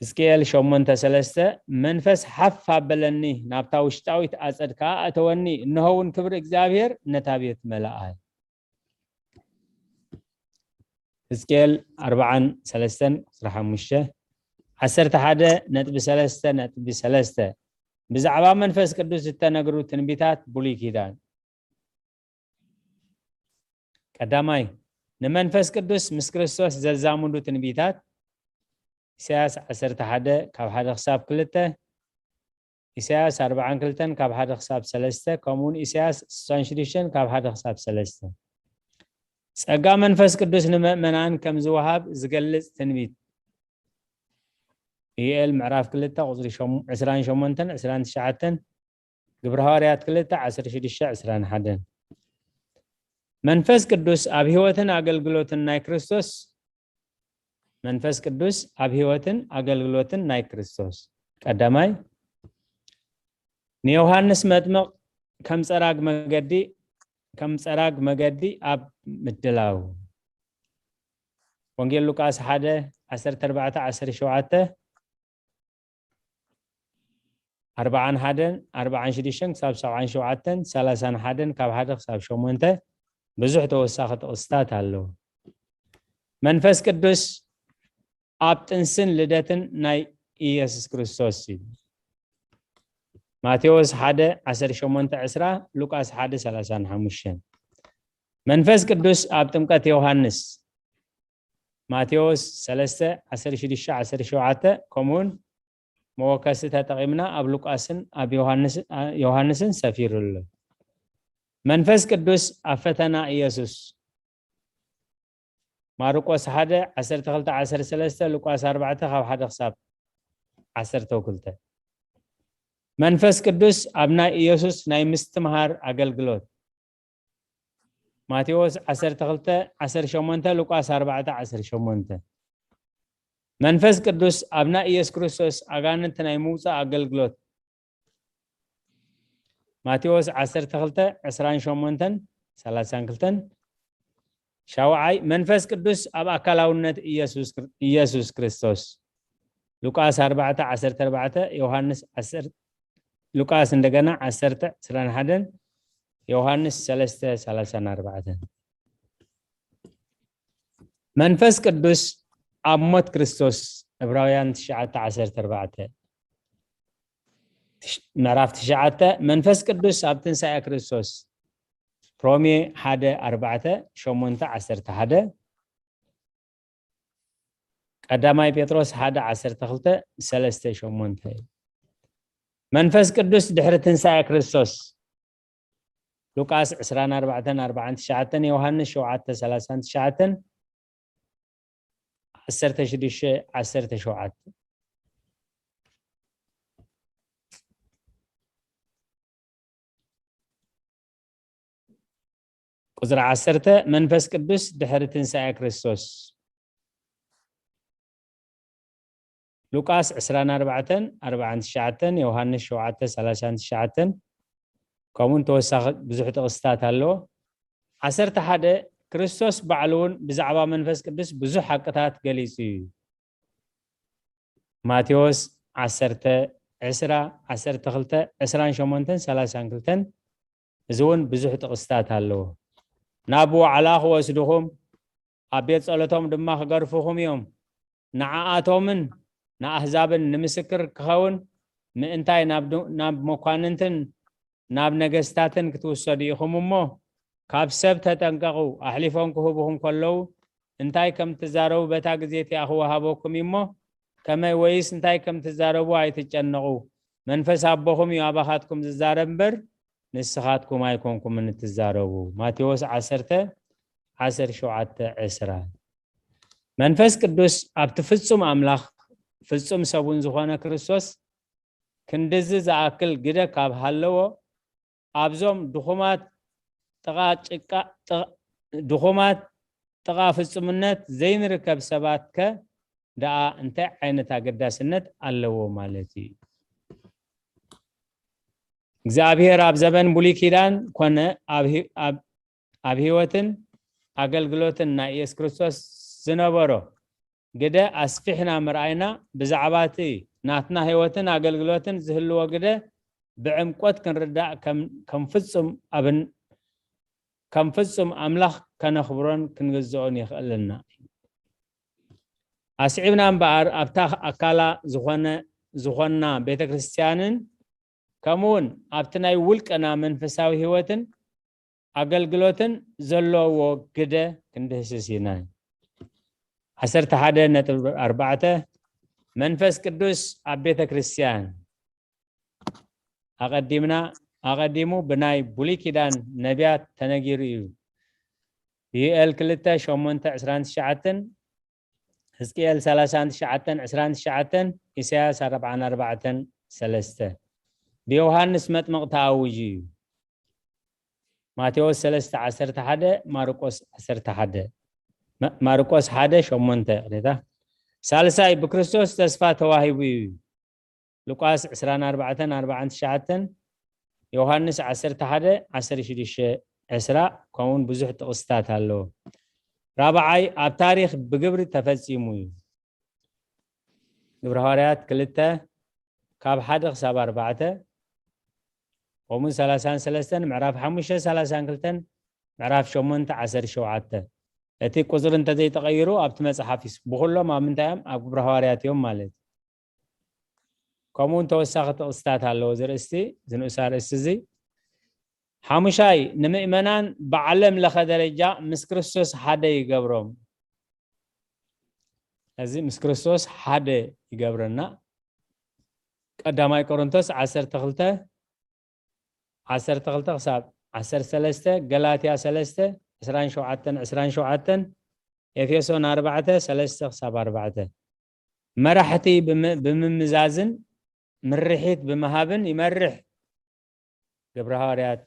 ሕዝቅኤል ሸሞንተ ሰለስተ፣ መንፈስ ሓፍ ኣበለኒ፣ ናብታ ውሽጣዊት ኣጸድ ከኣ ኣእተወኒ፣ እንሆ እውን ክብሪ እግዚኣብሔር ነታ ቤት መለኣ። ሕዝቅኤል ኣርባዓን ሰለስተን ቁጽሪ ሓሙሽተ፣ ዓሰርተ ሓደ ነጥቢ ሰለስተ ነጥቢ ሰለስተ። ብዛዕባ መንፈስ ቅዱስ ዝተነግሩ ትንቢታት ብሉይ ኪዳን። ቀዳማይ፣ ንመንፈስ ቅዱስ ምስ ክርስቶስ ዘዛምዱ ትንቢታት። ኢሳያስ ዓሰርተ ሓደ ካብ ሓደ ክሳብ ክልተ፣ ኢሳያስ ኣርባዓን ክልተን ካብ ሓደ ክሳብ ሰለስተ፣ ከምኡውን ኢሳያስ ስሳን ሽዱሽተን ካብ ሓደ ክሳብ ሰለስተ። ጸጋ መንፈስ ቅዱስ ንምእመናን ከም ዝወሃብ ዝገልጽ ትንቢት። ኢዩኤል ምዕራፍ ክልተ ቁጽሪ ሸም-፣ ዕስራን ሸሞንተን ዕስራን ትሽዓተን፣ ግብረ ሃዋርያት ክልተ ዓሰርተ ሽዱሽተ ዕስራን ሓደን። መንፈስ ቅዱስ ኣብ ህይወትን ኣገልግሎትን ናይ ክርስቶስ። መንፈስ ቅዱስ ኣብ ህይወትን ኣገልግሎትን ናይ ክርስቶስ። ቀዳማይ፣ ንዮሃንስ መጥምቕ ከም ጸራግ መገዲ፣ ከም ጸራግ መገዲ ኣብ ምድላው። ወንጌል ሉቃስ ሓደ ዓሰርተ ኣርባዕተ ዓሰርተ ሸውዓተ፣ ኣርባዓን ሓደን ኣርባዓን ሽዱሽተን ክሳብ ሰብዓን ሸውዓተን፣ ሰላሳን ሓደን ካብ ሓደ ክሳብ ሸሞንተ፣ ብዙሕ ተወሳኺ ጥቕስታት ኣለዉ። መንፈስ ቅዱስ ኣብ ጥንስን ልደትን ናይ ኢየሱስ ክርስቶስ እዩ። ማቴዎስ ሓደ ዓሰርተ ሸሞንተ ዕስራ፣ ሉቃስ ሓደ ሰላሳን ሓሙሽተን። መንፈስ ቅዱስ ኣብ ጥምቀት ዮሃንስ። ማቴዎስ ሰለስተ ዓሰርተ ሽዱሽተ ዓሰርተ ሸውዓተ፣ ከምኡውን መወከሲ ተጠቒምና ኣብ ሉቃስን ኣብ ዮሃንስ-፣ ዮሃንስን ሰፊሩ ኣሎ። መንፈስ ቅዱስ ኣብ ፈተና ኢየሱስ። ማርቆስ ሓደ ዓሰርተ ክልተ ዓሰርተ ሰለስተ፣ ሉቃስ ኣርባዕተ ካብ ሓደ ክሳብ ዓሰርተ ክልተ። መንፈስ ቅዱስ ኣብ ናይ ኢየሱስ ናይ ምስትምሃር ኣገልግሎት። ማቴዎስ ዓሰርተ ክልተ ዓሰርተ ሸሞንተ፣ ሉቃስ ኣርባዕተ ዓሰርተ ሸሞንተ። መንፈስ ቅዱስ ኣብ ናይ ኢየሱስ ክርስቶስ ኣጋንንት ናይ ምውጻእ ኣገልግሎት። ማቴዎስ ዓሰርተ ክልተ ዕስራን ሸሞንተን ሰላሳን ክልተን። ሻውዓይ፣ መንፈስ ቅዱስ ኣብ ኣካላውነት ኢየሱስ ክር-፣ ኢየሱስ ክርስቶስ። ሉቃስ ኣርባዕተ ዓሰርተ ኣርባዕተ፣ ዮሃንስ ዓሰርተ፣ ሉቃስ እንደገና ዓሰርተ ዕስራን ሓደን፣ ዮሃንስ ሰለስተ ሰላሳን ኣርባዕተን። መንፈስ ቅዱስ ኣብ ሞት ክርስቶስ። ዕብራውያን ትሽዓተ ዓሰርተ ኣርባዕተ። ትሽ-፣ ምዕራፍ ትሽዓተ፣ መንፈስ ቅዱስ ኣብ ትንሳኤ ክርስቶስ። ሮሜ ሓደ ኣርባዕተ፣ ሸሞንተ ዓሰርተ ሓደ። ቀዳማይ ጴጥሮስ ሓደ ዓሰርተ ክልተ፣ ሰለስተ ሸሞንተ። መንፈስ ቅዱስ ድሕሪ ትንሳኤ ክርስቶስ። ሉቃስ ዕስራን ኣርባዕተን ኣርባዓን ትሽዓተን፣ ዮሃንስ ሸውዓተ ሰላሳን ትሽዓተን፣ ዓሰርተ ሽዱሽተ ዓሰርተ ሸውዓተ። ቁጽሪ ዓሰርተ፣ መንፈስ ቅዱስ ድሕሪ ትንሳኤ ክርስቶስ። ሉቃስ ዕስራን ኣርባዕተን ኣርባዓን ትሽዓተን፣ ዮሃንስ ሸውዓተ ሰላሳን ትሽዓተን፣ ከምኡውን ተወሳኺ ብዙሕ ጥቕስታት ኣለዎ። ዓሰርተ ሓደ፣ ክርስቶስ ባዕሉ እውን ብዛዕባ መንፈስ ቅዱስ ብዙሕ ሓቅታት ገሊጹ እዩ። ማቴዎስ ዓሰርተ፣ ዕስራ፣ ዓሰርተ ክልተ፣ ዕስራን ሸሞንተን፣ ሰላሳን ክልተን፣ እዚ እውን ብዙሕ ጥቕስታት ኣለዎ። ናብ ዋዕላ ክወስድኹም፣ ኣብ ቤት ጸሎቶም ድማ ክገርፉኹም እዮም። ንዓኣቶምን ንኣህዛብን ንምስክር ክኸውን ምእንታይ ናብ ድ-፣ ናብ መኳንንትን ናብ ነገስታትን ክትውሰዱ ኢኹም እሞ፣ ካብ ሰብ ተጠንቀቑ። ኣሕሊፎም ክህቡኹም ከለዉ እንታይ ከም ትዛረቡ በታ ግዜ እቲኣ ክወሃበኩም እዩ እሞ፣ ከመይ ወይስ እንታይ ከም ትዛረቡ ኣይትጨነቑ። መንፈስ ኣቦኹም እዩ ኣባኻትኩም ዝዛረብ እምበር፣ ንስኻትኩም ኣይኮንኩምን እትዛረቡ። ማቴዎስ ዓሰርተ፣ ዓሰርተ ሸውዓተ፣ ዕስራ። መንፈስ ቅዱስ ኣብቲ ፍጹም ኣምላኽ ፍጹም ሰቡን ዝኾነ ክርስቶስ ክንድዚ ዝኣክል ግደ ካብ ሃለዎ፣ ኣብዞም ድኹማት ጥቓ ጭቃ፣ ጥቕ-፣ ድኹማት ጥቓ ፍጹምነት ዘይንርከብ ሰባትከ ደኣ እንታይ ዓይነት ኣገዳስነት ኣለዎ ማለት እዩ? እግዚኣብሔር ኣብ ዘበን ብሉይ ኪዳን ኮነ ኣብ ሂ-፣ ኣብ፣ ኣብ ህይወትን ኣገልግሎትን ናይ ኢየሱስ ክርስቶስ ዝነበሮ ግደ ኣስፊሕና ምርኣይና፣ ብዛዕባ እቲ ናትና ህይወትን ኣገልግሎትን ዝህልዎ ግደ ብዕምቆት ክንርዳእ ከም፣ ከም ፍጹም ኣብን-፣ ከም ፍጹም ኣምላኽ ከነኽብሮን ክንግዝኦን የኽእለና። ኣስዒብና እምበኣር ኣብታ ኣካላ ዝኾነ ዝኾና ቤተ ክርስቲያንን ከምኡውን ኣብቲ ናይ ውልቀና መንፈሳዊ ህይወትን ኣገልግሎትን ዘለዎ ግደ ክንድህስስ ኢና። ዓሰርተ ሓደ ነጥቢ ኣርባዕተ መንፈስ ቅዱስ ኣብ ቤተ ክርስቲያን ኣቐዲምና ኣቐዲሙ ብናይ ብሉይ ኪዳን ነቢያት ተነጊሩ እዩ። ዩኤል ክልተ ሸሞንተ ዕስራን ትሽዓተን፣ ሕዝቅኤል ሰላሳን ትሽዓተን ዕስራን ትሽዓተን፣ ኢሳያስ ኣርባዓን ኣርባዕተን ሰለስተ ብዮሃንስ መጥምቕ ተኣውጁ እዩ። ማቴዎስ ሰለስተ ዓሰርተ ሓደ፣ ማርቆስ ዓሰርተ ሓደ፣ ማ- ማርቆስ ሓደ ሸሞንተ፣ ቅሬታ። ሳልሳይ ብክርስቶስ ተስፋ ተዋሂቡ እዩ። ሉቃስ ዕስራን ኣርባዕተን ኣርባዓን ትሽዓተን፣ ዮሃንስ ዓሰርተ ሓደ ዓሰርተ ሽዱሽተ ዕስራ፣ ከምኡውን ብዙሕ ጥቕስታት ኣለዎ። ራብዓይ ኣብ ታሪኽ ብግብሪ ተፈጺሙ እዩ። ግብረ ሃዋርያት ክልተ ካብ ሓደ ክሳብ ኣርባዕተ፣ ከምኡ ሰላሳን ሰለስተን፣ ምዕራፍ ሓሙሽተ ሰላሳን ክልተን፣ ምዕራፍ ሸሞንተ ዓሰርተ ሸውዓተ። እቲ ቁጽሪ እንተዘይተቐይሩ ኣብቲ መጽሓፍ ይስ ብኩሎም ኣብ ምንታይ እዮም? ኣብ ግብረ ሃዋርያት እዮም ማለት እዩ። ከምኡ እውን ተወሳኺ ጥቕስታት ኣለዎ። እዚ ርእስቲ ዝንኡስ ኣርእስቲ እዚ ሓሙሻይ ንምእመናን ብዓለም ለኸ ደረጃ ምስ ክርስቶስ ሓደ ይገብሮም። እዚ ምስ ክርስቶስ ሓደ ይገብረና። ቀዳማይ ቆሮንቶስ ዓሰርተ ክልተ ዓሰርተ ክልተ ክሳብ ዓሰርተ ሰለስተ፣ ገላትያ ሰለስተ ዕስራን ሸውዓተን ዕስራን ሸውዓተን፣ ኤፌሶን ኣርባዕተ ሰለስተ ክሳብ ኣርባዕተ። መራሕቲ ብም- ብምምዛዝን ምርሒት ብምሃብን ይመርሕ። ግብረ ሃዋርያት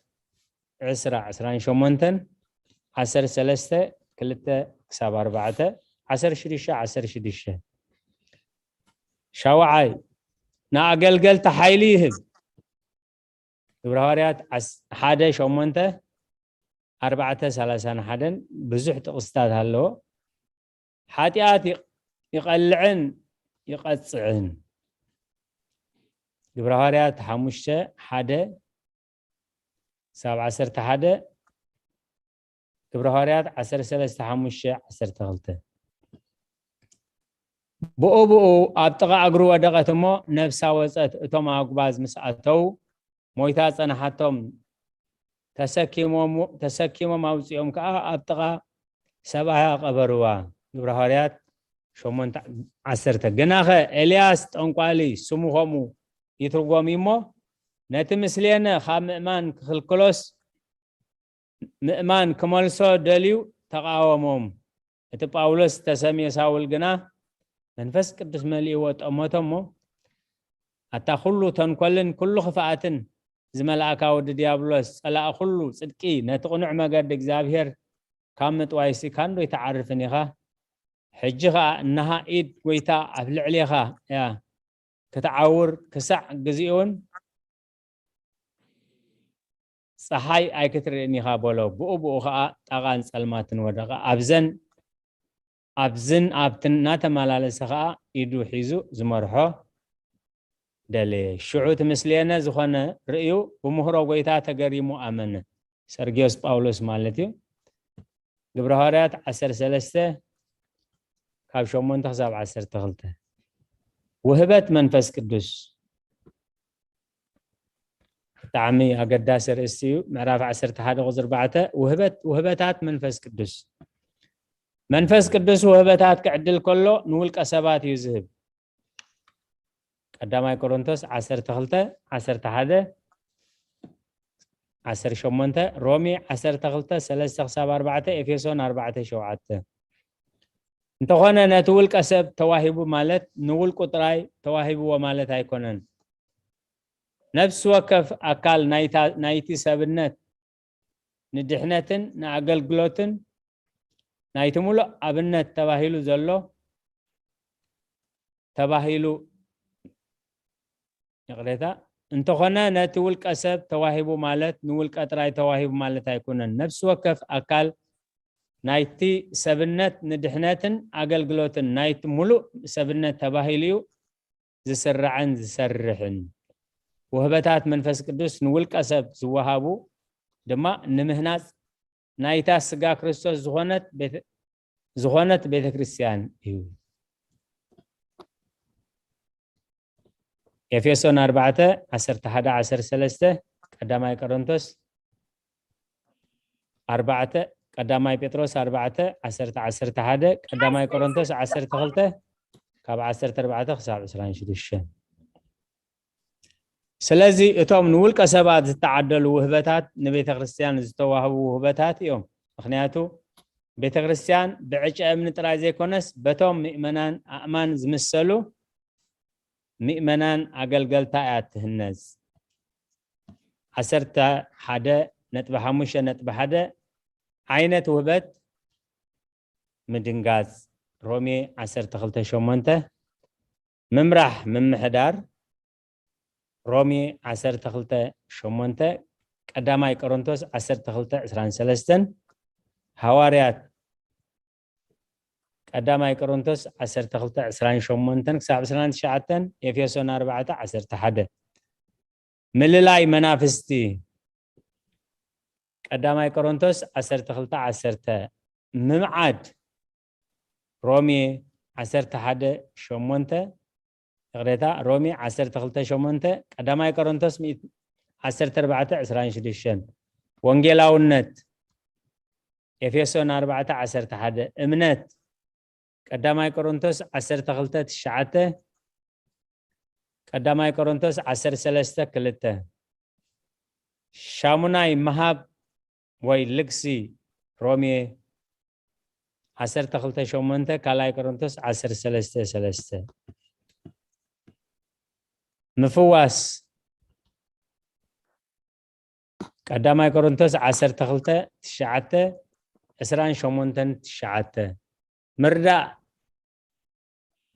ዕስራ ዕስራን ሸሞንተን፣ ዓሰርተ ሰለስተ ክልተ ክሳብ ኣርባዕተ፣ ዓሰርተ ሽዱሽተ ዓሰርተ ሽዱሽተ። ሻውዓይ ንኣገልገልቲ ሓይሊ ይህብ። ግብረ ሃዋርያት ዓስ- ሓደ ሸሞንተ፣ ኣርባዕተ ሰላሳን ሓደን ብዙሕ ጥቕስታት ኣለዎ። ሓጢኣት ይቕ- ይቐልዕን ይቐጽዕን። ግብረ ሃዋርያት ሓሙሽተ ሓደ ክሳብ ዓሰርተ ሓደ፣ ግብረ ሃዋርያት ዓሰርተ ሰለስተ ሓሙሽተ ዓሰርተ ክልተ። ብኡ ብኡ ኣብ ጥቓ እግሩ ወደቐት እሞ ነፍሳ ወጸት። እቶም ኣጉባዝ ምስ ኣተዉ ሞይታ ጸናሓቶም። ተሰኪሞም ተሰኪሞም ኣውጺኦም ከኣ ኣብ ጥቓ ሰብኣያ ቀበርዋ። ግብረ ሃዋርያት ሸሞንተ ዓሰርተ። ግናኸ ኤልያስ ጠንቋሊ ስሙ ከምኡ ይትርጎም እዩ እሞ ነቲ ምስሌነ ካብ ምእማን ክኽልክሎስ ምእማን ክመልሶ ደልዩ ተቓወሞም። እቲ ጳውሎስ ዝተሰምየ ሳውል ግና መንፈስ ቅዱስ መሊእዎ ጠመቶ እሞ ኣታ ኩሉ ተንኮልን ኩሉ ክፍኣትን ዝመልኣካ ወዲ ዲያብሎስ ጸላእ ኩሉ ጽድቂ ነቲ ቅኑዕ መገዲ እግዚኣብሔር ካብ ምጥዋይሲ ካንዶ ይትዓርፍን ኢኻ። ሕጂ ኸኣ እነሃ ኢድ ጐይታ ኣብ ልዕሌኻ እያ ክትዓውር ክሳዕ ግዚኡን ጸሓይ ኣይክትርእን ኢኻ በሎ። ብኡ ብኡ ኸኣ ጣቓን ጸልማትን ወደቐ። ኣብዘን ኣብዝን ኣብትን እናተመላለሰ ኸኣ ኢዱ ሒዙ ዝመርሖ ደለየ። ሽዑ እቲ ምስሌነ ዝኾነ ርእዩ ብምህሮ ጐይታ ተገሪሙ ኣመነ። ሰርግዮስ ጳውሎስ ማለት እዩ። ግብረ ሃዋርያት ዓሰርተ ሰለስተ ካብ ሸሞንተ ክሳብ ዓሰርተ ክልተ። ውህበት መንፈስ ቅዱስ ብጣዕሚ ኣገዳሲ ርእስቲ እዩ። ምዕራፍ ዓሰርተ ሓደ ቁጽሪ ኣርባዕተ፣ ውህበት ውህበታት መንፈስ ቅዱስ። መንፈስ ቅዱስ ውህበታት ክዕድል ከሎ ንውልቀ ሰባት እዩ ዝህብ። ቀዳማይ ቆሮንቶስ ዓሰርተ ክልተ ዓሰርተ ሓደ፣ ዓሰርተ ሸሞንተ፣ ሮሜ ዓሰርተ ክልተ ሰለስተ ክሳብ ኣርባዕተ፣ ኤፌሶን ኣርባዕተ ሸውዓተ። እንተኾነ ነቲ ውልቀ ሰብ ተዋሂቡ ማለት ንውልቁ ጥራይ ተዋሂብዎ ማለት ኣይኮነን። ነፍሲ ወከፍ ኣካል ናይቲ ሰብነት ንድሕነትን ንኣገልግሎትን ናይቲ ምሉእ ኣብነት ተባሂሉ ዘሎ ተባሂሉ፣ ይቕሬታ፣ እንተኾነ ነቲ ውልቀ ሰብ ተዋሂቡ ማለት ንውልቀ ጥራይ ተዋሂቡ ማለት ኣይኮነን። ነፍሲ ወከፍ ኣካል ናይቲ ሰብነት ንድሕነትን ኣገልግሎትን ናይቲ ምሉእ ሰብነት ተባሂሉ እዩ ዝስራዕን ዝሰርሕን። ውህበታት መንፈስ ቅዱስ ንውልቀ ሰብ ዝወሃቡ ድማ ንምህናጽ ናይታ ስጋ ክርስቶስ ዝኾነት ቤተ- ዝኾነት ቤተ ክርስቲያን እዩ። ኤፌሶን ኣርባዕተ ዓሰርተ ሓደ ዓሰርተ ሰለስተ፣ ቀዳማይ ቆሮንቶስ ኣርባዕተ፣ ቀዳማይ ጴጥሮስ ኣርባዕተ ዓሰርተ ዓሰርተ ሓደ፣ ቀዳማይ ቆሮንቶስ ዓሰርተ ክልተ ካብ ዓሰርተ ኣርባዕተ ክሳብ ዕስራን ሽዱሽተን። ስለዚ እቶም ንውልቀ ሰባት ዝተዓደሉ ውህበታት ንቤተ ክርስቲያን ዝተዋህቡ ውህበታት እዮም። ምክንያቱ ቤተ ክርስቲያን ብዕጨ እምኒ ጥራይ ዘይኮነስ በቶም ምእመናን ኣእማን ዝምሰሉ ምእመናን ኣገልገልታ እያ ትህነጽ። ዓሰርተ ሓደ ነጥቢ ሓሙሽተ ነጥቢ ሓደ ዓይነት ውህበት ምድንጋጽ፣ ሮሜ ዓሰርተ ክልተ ሸሞንተ፣ ምምራሕ ምምሕዳር፣ ሮሜ ዓሰርተ ክልተ ሸሞንተ፣ ቀዳማይ ቆሮንቶስ ዓሰርተ ክልተ ዕስራን ሰለስተን፣ ሃዋርያት ቀዳማይ ቆሮንቶስ ዓሰርተ ክልተ ዕስራን ሸሞንተን ክሳብ ዕስራን ትሽዓተን፣ ኤፌሶን ኣርባዕተ ዓሰርተ ሓደ። ምልላይ መናፍስቲ፣ ቀዳማይ ቆሮንቶስ ዓሰርተ ክልተ ዓሰርተ። ምምዓድ፣ ሮሜ ዓሰርተ ሓደ ሸሞንተ፣ ይቕሬታ፣ ሮሜ ዓሰርተ ክልተ ሸሞንተ፣ ቀዳማይ ቆሮንቶስ ሚእቲ ዓሰርተ ኣርባዕተ ዕስራን ሽዱሽተን። ወንጌላውነት፣ ኤፌሶን ኣርባዕተ ዓሰርተ ሓደ። እምነት፣ ቀዳማይ ቆሮንቶስ ዓሰርተ ክልተ ትሽዓተ፣ ቀዳማይ ቆሮንቶስ ዓሰርተ ሰለስተ ክልተ። ሻሙናይ ምሃብ ወይ ልግሲ፣ ሮሜ ዓሰርተ ክልተ ሸሞንተ፣ ካልኣይ ቆሮንቶስ ዓሰርተ ሰለስተ ሰለስተ። ምፍዋስ፣ ቀዳማይ ቆሮንቶስ ዓሰርተ ክልተ ትሽዓተ፣ ዕስራን ሸሞንተን ትሽዓተ። ምርዳእ፣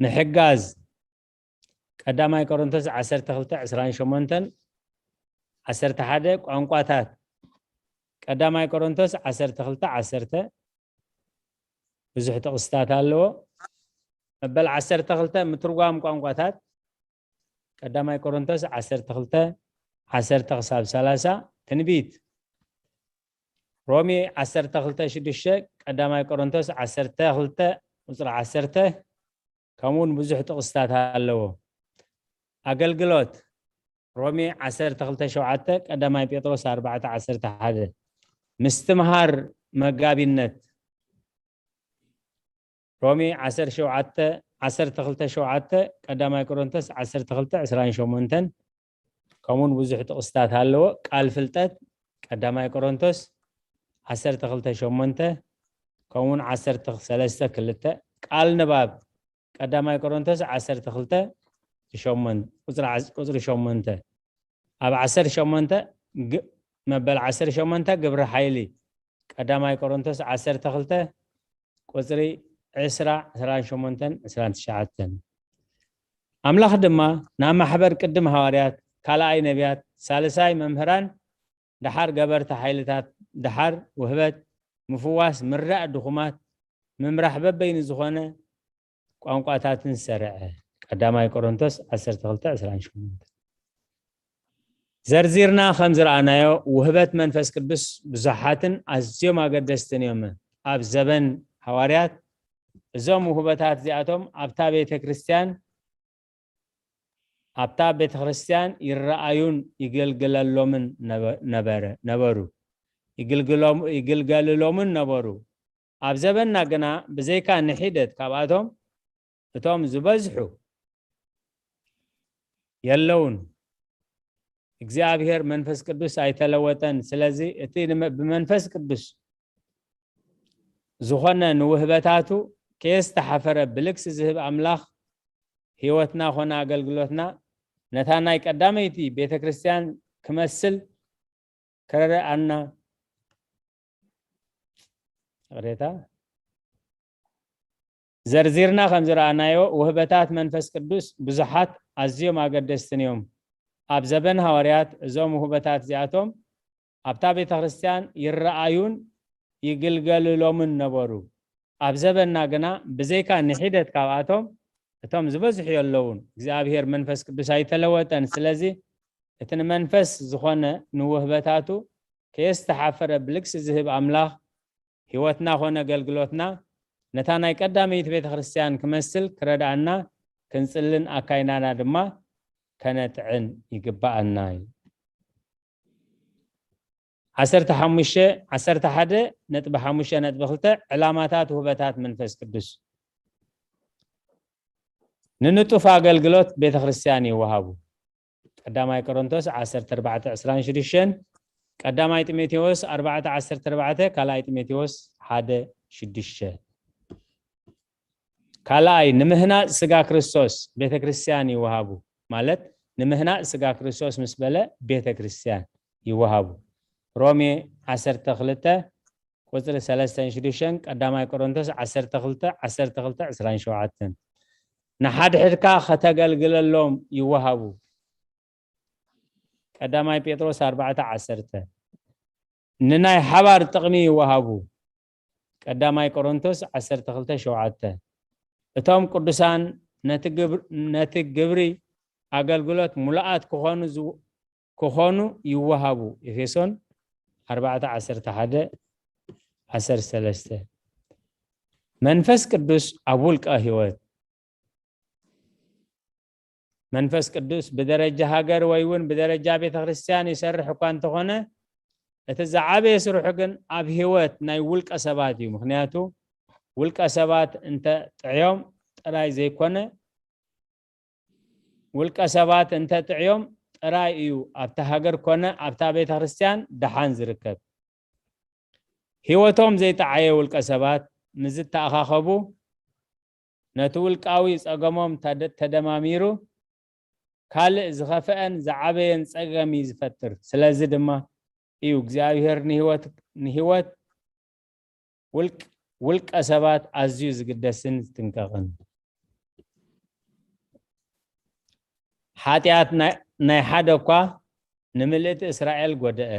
ምሕጋዝ፣ ቀዳማይ ቆሮንቶስ ዓሰርተ ክልተ ዕስራን ሸሞንተን፣ ዓሰርተ ሓደ። ቋንቋታት፣ ቀዳማይ ቆሮንቶስ ዓሰርተ ክልተ ዓሰርተ። ብዙሕ ጥቕስታት ኣለዎ። መበል ዓሰርተ ክልተ፣ ምትርጓም ቋንቋታት፣ ቀዳማይ ቆሮንቶስ ዓሰርተ ክልተ ዓሰርተ ክሳብ ሰላሳ። ትንቢት፣ ሮሜ ዓሰርተ ክልተ ሽዱሽተ፣ ቀዳማይ ቆሮንቶስ ዓሰርተ ክልተ ቁጽሪ ዓሰርተ፣ ከምኡውን ብዙሕ ጥቕስታት ኣለዎ። ኣገልግሎት፣ ሮሜ ዓሰርተ ክልተ ሸውዓተ፣ ቀዳማይ ጴጥሮስ ኣርባዕተ ዓሰርተ ሓደ። ምስትምሃር፣ መጋቢነት፣ ሮሜ ዓሰርተ ሸውዓተ፣ ዓሰርተ ክልተ ሸውዓተ፣ ቀዳማይ ቆሮንቶስ ዓሰርተ ክልተ ዕስራን ሸሞንተን፣ ከምኡውን ብዙሕ ጥቕስታት ኣለዎ። ቃል ፍልጠት፣ ቀዳማይ ቆሮንቶስ ዓሰርተ ክልተ ሸሞንተ፣ ከምኡውን ዓሰርተ ሰለስተ ክልተ። ቃል ንባብ፣ ቀዳማይ ቆሮንቶስ ዓሰርተ ክልተ ሸሞንተ፣ ቁጽሪ ዓስ-፣ ቁጽሪ ሸሞንተ። ኣብ ዓሰርተ ሸሞንተ ግ-፣ መበል ዓሰርተ ሸሞንተ ግብሪ ሓይሊ፣ ቀዳማይ ቆሮንቶስ ዓሰርተ ክልተ ቁጽሪ ዕስራ፣ ዕስራን ሸሞንተን፣ ዕስራን ትሽዓተን። ኣምላኽ ድማ ናብ ማሕበር ቅድም ሃዋርያት፣ ካልኣይ ነቢያት፣ ሳልሳይ መምህራን፣ ደሓር ገበርቲ ሓይልታት፣ ደሓር ውህበት፣ ምፍዋስ፣ ምርዳእ ድኹማት፣ ምምራሕ በበይኑ ዝኾነ ቋንቋታትን ሰርዐ። ቀዳማይ ቆሮንቶስ ዓሰርተ ክልተ ዕስራን ሸሞንተን። ዘርዚርና ከም ዝረኣናዮ፣ ውህበት መንፈስ ቅዱስ ብዙሓትን ኣዝዮም ኣገደስትን እዮም። ኣብ ዘበን ሃዋርያት፣ እዞም ውህበታት እዚኣቶም ኣብታ ቤተ ክርስቲያን፣ ኣብታ ቤተ ክርስቲያን ይረኣዩን ይገልገለሎምን ነበ-፣ ነበረ፣ ነበሩ። ይግልግሎም-፣ ይግልገልሎምን ነበሩ። ኣብ ዘበንና ግና ብዘይካ ንሒደት ካብኣቶም እቶም ዝበዝሑ የለውን። እግዚኣብሔር መንፈስ ቅዱስ ኣይተለወጠን። ስለዚ እቲ ንመ-፣ ብመንፈስ ቅዱስ ዝኾነ ንውህበታቱ ከየስተሓፈረ ብልግሲ ዝህብ ኣምላኽ ህይወትና ኾነ ኣገልግሎትና ነታ ናይ ቀዳመይቲ ቤተ ክርስቲያን ክመስል ክረድኣና፣ ይቕሬታ፣ ዘርዚርና ከም ዝረኣናዮ፣ ውህበታት መንፈስ ቅዱስ ብዙሓት ኣዝዮም ኣገደስትን እዮም። ኣብ ዘበን ሃዋርያት እዞም ውህበታት እዚኣቶም ኣብታ ቤተ ክርስቲያን ይረኣዩን ይግልገልሎምን ነበሩ። ኣብ ዘበንና ግና ብዘይካ ንሒደት ካብኣቶም እቶም ዝበዝሑ የለውን። እግዚኣብሔር መንፈስ ቅዱስ ኣይተለወጠን። ስለዚ እቲ ንመንፈስ ዝኾነ ንውህበታቱ ከየስተሓፈረ ብልግሲ ዝህብ ኣምላኽ ህይወትና ኾነ ኣገልግሎትና ነታ ናይ ቀዳመይቲ ቤተ ክርስቲያን ክመስል ክረድኣና ክንጽልን ኣካይናና ድማ ከነጥዕን ይግባኣና እዩ። ዓሰርተ ሓሙሽተ፣ ዓሰርተ ሓደ ነጥቢ ሓሙሽተ ነጥቢ ክልተ ዕላማታት ውህበታት መንፈስ ቅዱስ። ንንጡፍ ኣገልግሎት ቤተ ክርስቲያን ይወሃቡ። ቀዳማይ ቆሮንቶስ ዓሰርተ ኣርባዕተ ዕስራን ሽዱሽተን፣ ቀዳማይ ጢሞቴዎስ ኣርባዕተ ዓሰርተ ኣርባዕተ፣ ካልኣይ ጢሞቴዎስ ሓደ ሽዱሽተ። ካልኣይ፣ ንምህናጽ ስጋ ክርስቶስ ቤተ ክርስቲያን ይወሃቡ። ማለት ንምህናጽ ስጋ ክርስቶስ ምስ በለ ቤተ ክርስቲያን ይወሃቡ። ሮሜ ዓሰርተ ክልተ ቁጽሪ ሰለስተን ሽዱሽተን፣ ቀዳማይ ቆሮንቶስ ዓሰርተ ክልተ፣ ዓሰርተ ክልተ ዕስራን ሸውዓተን። ንሓድሕድካ ከተገልግለሎም ይወሃቡ። ቀዳማይ ጴጥሮስ ኣርባዕተ ዓሰርተ። ንናይ ሓባር ጥቕሚ ይወሃቡ። ቀዳማይ ቆሮንቶስ ዓሰርተ ክልተ ሸውዓተ። እቶም ቅዱሳን ነቲ ግብር-፣ ነቲ ግብሪ ኣገልግሎት ሙሉኣት ክኾኑ ዝው-፣ ክኾኑ ይወሃቡ። ኤፌሶን ኣርባዕተ ዓሰርተ ሓደ፣ ዓሰርተ ሰለስተ። መንፈስ ቅዱስ ኣብ ውልቀ ህይወት። መንፈስ ቅዱስ ብደረጃ ሃገር ወይ እውን ብደረጃ ቤተ ክርስቲያን ይሰርሕ እኳ እንተኾነ፣ እቲ ዝዓበየ ስርሑ ግን ኣብ ህይወት ናይ ውልቀ ሰባት እዩ። ምኽንያቱ ውልቀ ሰባት እንተ ጥዕዮም ጥራይ ዘይኮነ፣ ውልቀ ሰባት እንተ ጥዕዮም ጥራይ እዩ ኣብታ ሃገር ኮነ ኣብታ ቤተ ክርስቲያን ደሓን ዝርከብ። ህይወቶም ዘይጠዓየ ውልቀ ሰባት ምስ ዝተኣኻኸቡ፣ ነቲ ውልቃዊ ጸገሞም ተደ-፣ ተደማሚሩ ካልእ ዝኸፍአን ዝዓበየን ጸገም እዩ ዝፈጥር። ስለዚ ድማ እዩ እግዚኣብሔር ንህይወት፣ ንህይወት ውልቅ-፣ ውልቀ ሰባት ኣዝዩ ዝግደስን ዝጥንቀቕን። ሓጢኣት ናይ፣ ናይ ሓደ እኳ ንምልእቲ እስራኤል ጎደአ።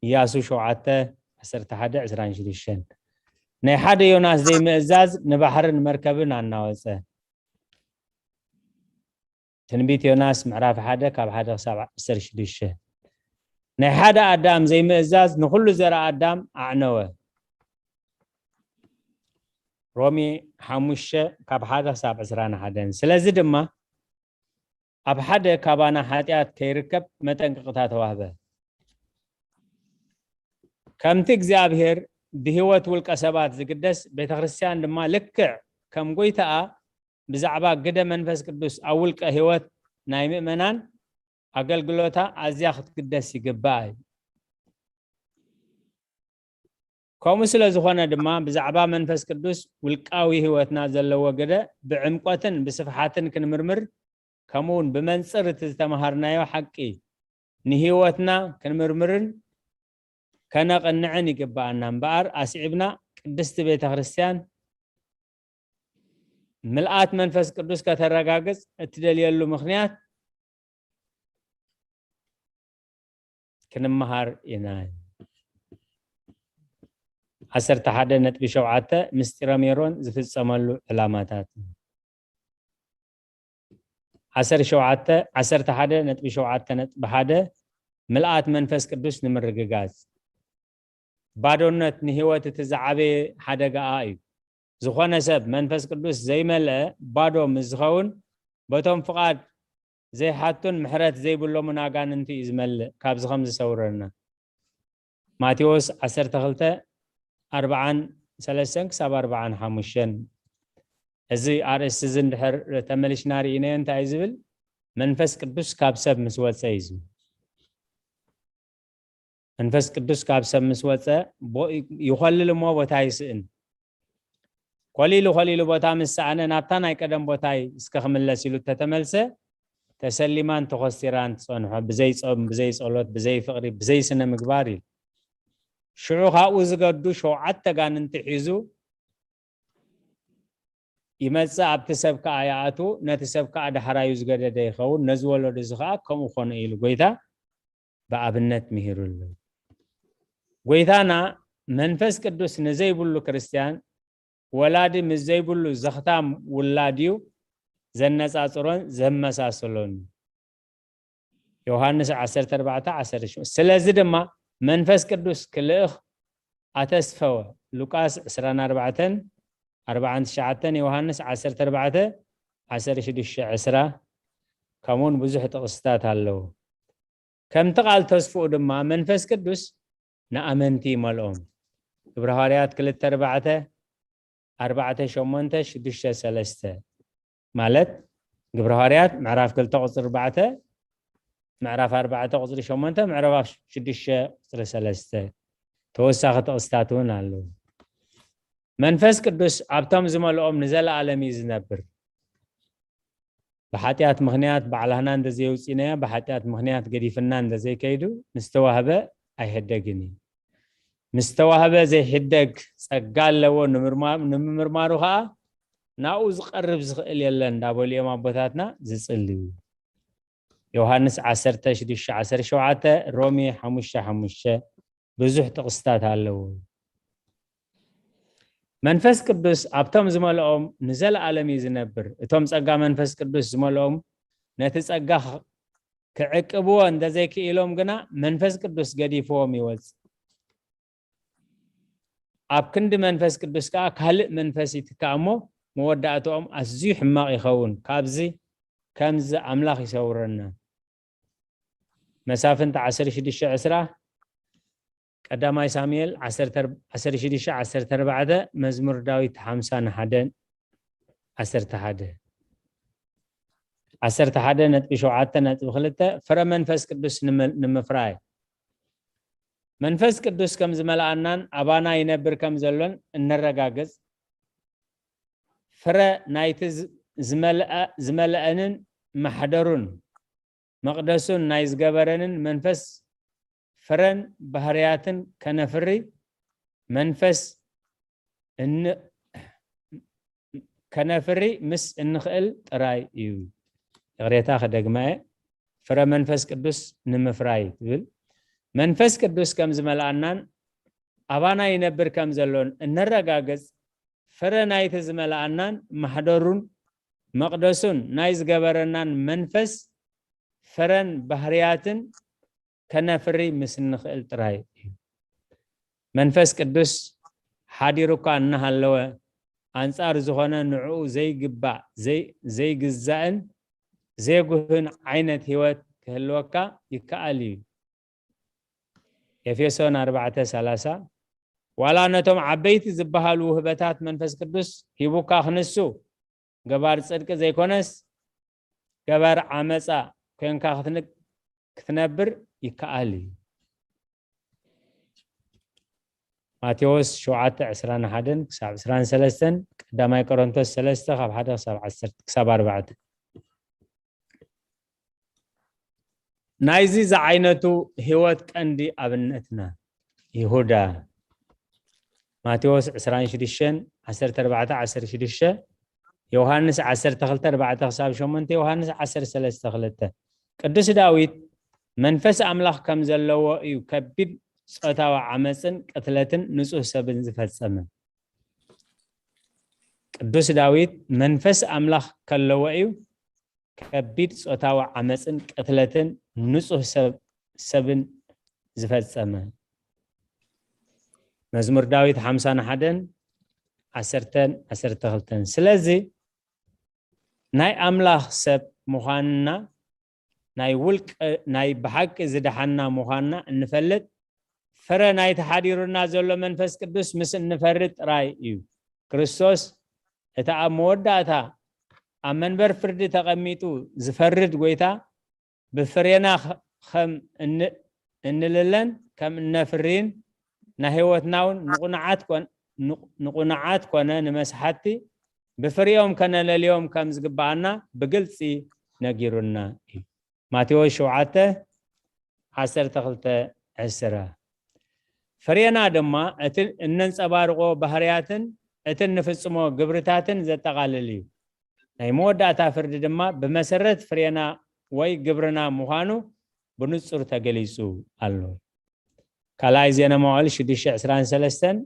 ኢያሱ ሸውዓተ ዓሰርተ ሓደ ዕስራን ሽዱሽተን። ናይ ሓደ ዮናስ ዘይምእዛዝ ንባሕርን መርከብን ኣናወጸ። ትንቢት ዮናስ ምዕራፍ ሓደ ካብ ሓደ ክሳብ ዓሰርተ ሽዱሽተ። ናይ ሓደ ኣዳም ዘይምእዛዝ ንኹሉ ዘርኢ ኣዳም ኣዕነወ። ሮሜ ሓሙሽተ ካብ ሓደ ክሳብ ዕስራን ሓደን። ስለዚ ድማ ኣብ ሓደ ካባና ሓጢኣት ከይርከብ መጠንቀቕታ ተዋህበ። ከምቲ እግዚኣብሔር ብህይወት ውልቀ ሰባት ዝግደስ፣ ቤተ ክርስቲያን ድማ ልክዕ ከም ጎይታኣ ብዛዕባ ግደ መንፈስ ቅዱስ ኣብ ውልቀ ህይወት ናይ ምእመናን ኣገልግሎታ ኣዝያ ክትግደስ ይግባኣ እዩ። ከምኡ ስለ ዝኾነ ድማ ብዛዕባ መንፈስ ቅዱስ ውልቃዊ ህይወትና ዘለዎ ግደ ብዕምቆትን ብስፍሓትን ክንምርምር፣ ከምኡ እውን ብመንጽር እቲ ዝተምሃርናዮ ሓቂ ንህይወትና ክንምርምርን ከነቕንዕን ይግባኣና። እምበኣር ኣስዒብና ቅድስቲ ቤተ ክርስቲያን ምልኣት መንፈስ ቅዱስ ከተረጋግጽ እትደልየሉ ምኽንያት ክንመሃር ኢና። ዓሰርተ ሓደ ነጥቢ ሸውዓተ ምስጢረ ሜሮን ዝፍጸመሉ ዕላማታት። ዓሰርተ ሸውዓተ፣ ዓሰርተ ሓደ ነጥቢ ሸውዓተ ነጥቢ ሓደ ምልኣት መንፈስ ቅዱስ ንምርግጋጽ። ባዶነት ንህይወት እቲ ዝዓበየ ሓደጋኣ እዩ። ዝኾነ ሰብ መንፈስ ቅዱስ ዘይመልአ ባዶ ምስ ዝኸውን፣ በቶም ፍቓድ ዘይሓቱን ምሕረት ዘይብሎምን ኣጋንንቲ እዩ ዝመልእ። ካብዚ ከም ዝሰውረና። ማቴዎስ ዓሰርተ ክልተ ኣርብዓን ሰለስተን ክሳብ ኣርብዓን ሓሙሽተን። እዚ ኣርእስቲ እዚ እንድሕር ተመሊስና ርኢናዮ እንታይ እዩ ዝብል? መንፈስ ቅዱስ ካብ ሰብ ምስ ወጸ እዩ ዝብል። መንፈስ ቅዱስ ካብ ሰብ ምስ ወጸ ቦ-፣ ይኾልል እሞ ቦታ ይስእን። ኮሊሉ ኮሊሉ ቦታ ምስ ሰኣነ ናብታ ናይ ቀደም ቦታይ እስከ ክምለስ ኢሉ ተተመልሰ፣ ተሰሊማን ተኾስቲራን ትጸንሖ፣ ብዘይ ጾም፣ ብዘይ ጸሎት፣ ብዘይ ፍቕሪ፣ ብዘይ ስነ ምግባር ኢሉ። ሽዑ ካብኡ ዝገዱ ሸውዓተ ኣጋንንቲ ሒዙ ይመጽእ፣ ኣብቲ ሰብ ከኣ ይኣትዉ፣ ነቲ ሰብ ከኣ ዳሕራዩ ዝገደደ ይኸውን፣ ነዚ ወለዶ እዚ ከኣ ከምኡ ኮነ ኢሉ ጎይታ ብኣብነት ምሂሩ ኣሎ። ጎይታና መንፈስ ቅዱስ ንዘይብሉ ክርስትያን ወላዲ ምስ ዘይብሉ ዘኽታም ውላድ እዩ ዘነጻጽሮን ዘመሳስሎን። ዮሃንስ ዓሰርተ ኣርባዕተ ዓሰርተ ሸሞንተ። ስለዚ ድማ መንፈስ ቅዱስ ክልእኽ ኣተስፈወ። ሉቃስ ዕስራን ኣርባዕተን ኣርባዓን ትሽዓተን፣ ዮሃንስ ዓሰርተ ኣርባዕተ ዓሰርተ ሽዱሽተ ዕስራ። ከምኡውን ብዙሕ ጥቕስታት ኣለዉ። ከምቲ ቃል ተስፍኡ ድማ መንፈስ ቅዱስ ንኣመንቲ ይመልኦም። ግብረ ሃዋርያት ክልተ ኣርባዕተ፣ ኣርባዕተ ሸሞንተ፣ ሽዱሽተ ሰለስተ፣ ማለት ግብረ ሃዋርያት ምዕራፍ ክልተ ቁፅሪ ኣርባዕተ፣ ምዕራፍ ኣርባዕተ ቁፅሪ ሸሞንተ፣ ምዕራፍ ሽዱሽተ ቁፅሪ ሰለስተ። ተወሳኺ ጥቕስታት እውን ኣለዉ። መንፈስ ቅዱስ ኣብቶም ዝመልኦም ንዘለኣለም እዩ ዝነብር። ብሓጢኣት ምኽንያት ባዕላህና እንተዘየውፂእናዮ፣ ብሓጢኣት ምኽንያት ገዲፍና እንተዘይከይዱ፣ ምስ ተዋህበ ኣይሕደግን እዩ። ምስ ተዋህበ ዘይሕደግ ጸጋ ኣለዎ ንምርማ-፣ ንምምርማሩ ኸዓ ናብኡ ዝቐርብ ዝኽእል የለን እንዳበሉ እዮም ኣቦታትና ዝጽልዩ። ዮሃንስ ዓሰርተ ሽዱሽተ ዓሰርተ ሸውዓተ፣ ሮሜ ሓሙሽተ ሓሙሽተ፣ ብዙሕ ጥቕስታት ኣለዉ። መንፈስ ቅዱስ ኣብቶም ዝመልኦም ንዘለኣለም እዩ ዝነብር። እቶም ጸጋ መንፈስ ቅዱስ ዝመልኦም ነቲ ጸጋ ኽ-፣ ክዕቅብዎ እንተዘይክኢሎም ግና መንፈስ ቅዱስ ገዲፍዎም ይወጽእ። ኣብ ክንዲ መንፈስ ቅዱስ ከኣ ካልእ መንፈስ ይትካእ እሞ መወዳእትኦም ኣዝዩ ሕማቕ ይኸውን። ካብዚ ከምዚ ኣምላኽ ይሰውረና። መሳፍንቲ ዓሰርተ ሽዱሽተ ዕስራ፣ ቀዳማይ ሳሙኤል ዓሰርተ፣ ዓሰርተ ሽዱሽተ ዓሰርተ ኣርባዕተ፣ መዝሙር ዳዊት ሓምሳ ንሓደ፣ ዓሰርተ ሓደ፣ ዓሰርተ ሓደ ነጥቢ ሸውዓተ ነጥቢ ክልተ፣ ፍረ መንፈስ ቅዱስ ንመ-፣ ንምፍራይ መንፈስ ቅዱስ ከም ዝመልኣናን ኣባና ይነብር ከም ዘሎን እነረጋግጽ፣ ፍረ ናይቲ ዝ-፣ ዝመልአ-፣ ዝመልአንን ማሕደሩን መቕደሱን ናይ ዝገበረንን መንፈስ ፍረን ባህርያትን ከነፍሪ መንፈስ እን-፣ ከነፍሪ ምስ እንኽእል ጥራይ እዩ። ይቕሬታ ክደግማ እየ። ፍረ መንፈስ ቅዱስ ንምፍራይ ትብል። መንፈስ ቅዱስ ከም ዝመልኣናን ኣባና ይነብር ከም ዘሎን እነረጋግጽ፣ ፍረ ናይቲ ዝመልኣናን ማሕደሩን መቕደሱን ናይ ዝገበረናን መንፈስ ፍረን ባህርያትን ከነፍሪ ምስ እንኽእል ጥራይ እዩ። መንፈስ ቅዱስ ሓዲሩ እኳ እናሃለወ፣ ኣንጻር ዝኾነ ንዕኡ ዘይግባእ፣ ዘይ-፣ ዘይግዛእን ዜጉህን ዓይነት ህይወት ክህልወካ ይከኣል እዩ። ኤፌሶን ኣርባዕተ ሰላሳ፣ ዋላ ነቶም ዓበይቲ ዝበሃሉ ውህበታት መንፈስ ቅዱስ ሂቡካ ክንሱ፣ ገባር ጽድቂ ዘይኮነስ፣ ገባር ዓመጻ ኮንካ ክትን-፣ ክትነብር ይከኣል እዩ። ማቴዎስ ሸውዓተ ዕስራን ሓደን ክሳብ ዕስራን ሰለስተን፣ ቀዳማይ ቆሮንቶስ ሰለስተ ካብ ሓደ ክሳብ ዓሰርተ፣ ክሳብ ኣርባዕተ። ናይዚ ዝዓይነቱ ህይወት ቀንዲ ኣብነትና ይሁዳ፣ ማቴዎስ ዕስራን ሽዱሽተን፣ ዓሰርተ ኣርባዕተ ዓሰርተ ሽዱሽተ፣ ዮሃንስ ዓሰርተ ክልተ ኣርባዕተ ክሳብ ሸሞንተ፣ ዮሃንስ ዓሰርተ ሰለስተ ክልተ። ቅዱስ ዳዊት መንፈስ ኣምላኽ ከም ዘለዎ እዩ ከቢድ ጾታዊ ዓመጽን ቅትለትን ንጹህ ሰብን ዝፈጸመ። ቅዱስ ዳዊት መንፈስ ኣምላኽ ከለዎ እዩ ከቢድ ጾታዊ ዓመጽን ቅትለትን ንጹህ ሰብ-፣ ሰብን ዝፈጸመ። መዝሙር ዳዊት ሓምሳን ሓደን፣ ዓሰርተን ዓሰርተ ክልተን። ስለዚ ናይ ኣምላኽ ሰብ ምዃንና፣ ናይ ውልቀ፣ ናይ ብሓቂ ዝደሓና ምዃንና እንፈልጥ ፍረ ናይቲ ሓዲሩና ዘሎ መንፈስ ቅዱስ ምስ እንፈሪ ጥራይ እዩ። ክርስቶስ እቲ ኣብ መወዳእታ ኣብ መንበር ፍርዲ ተቐሚጡ ዝፈርድ ጎይታ ብፍሬና ኸ-፣ ኸም እን-፣ እንልለን ከም እነፍርይን ናይ ህይወትና እውን ንቑንዓት ኮን-፣ ንቑ-፣ ንቑንዓት ኮነ ንመስሓቲ ብፍሬኦም ከነለልዮም ከም ዝግብኣና ብግልጺ ነጊሩና እዩ። ማቴዎስ ሸውዓተ ዓሰርተ ክልተ ዕስራ። ፍሬና ድማ እቲ እነንጸባርቖ ባህርያትን እቲ እንፍጽሞ ግብርታትን ዘጠቓልል እዩ። ናይ መወዳእታ ፍርዲ ድማ ብመሰረት ፍሬና ወይ ግብርና ምዃኑ ብንጹር ተገሊጹ ኣሎ። ካልኣይ ዜና መዋዕል ሽዱሽተ ዕስራን ሰለስተን፣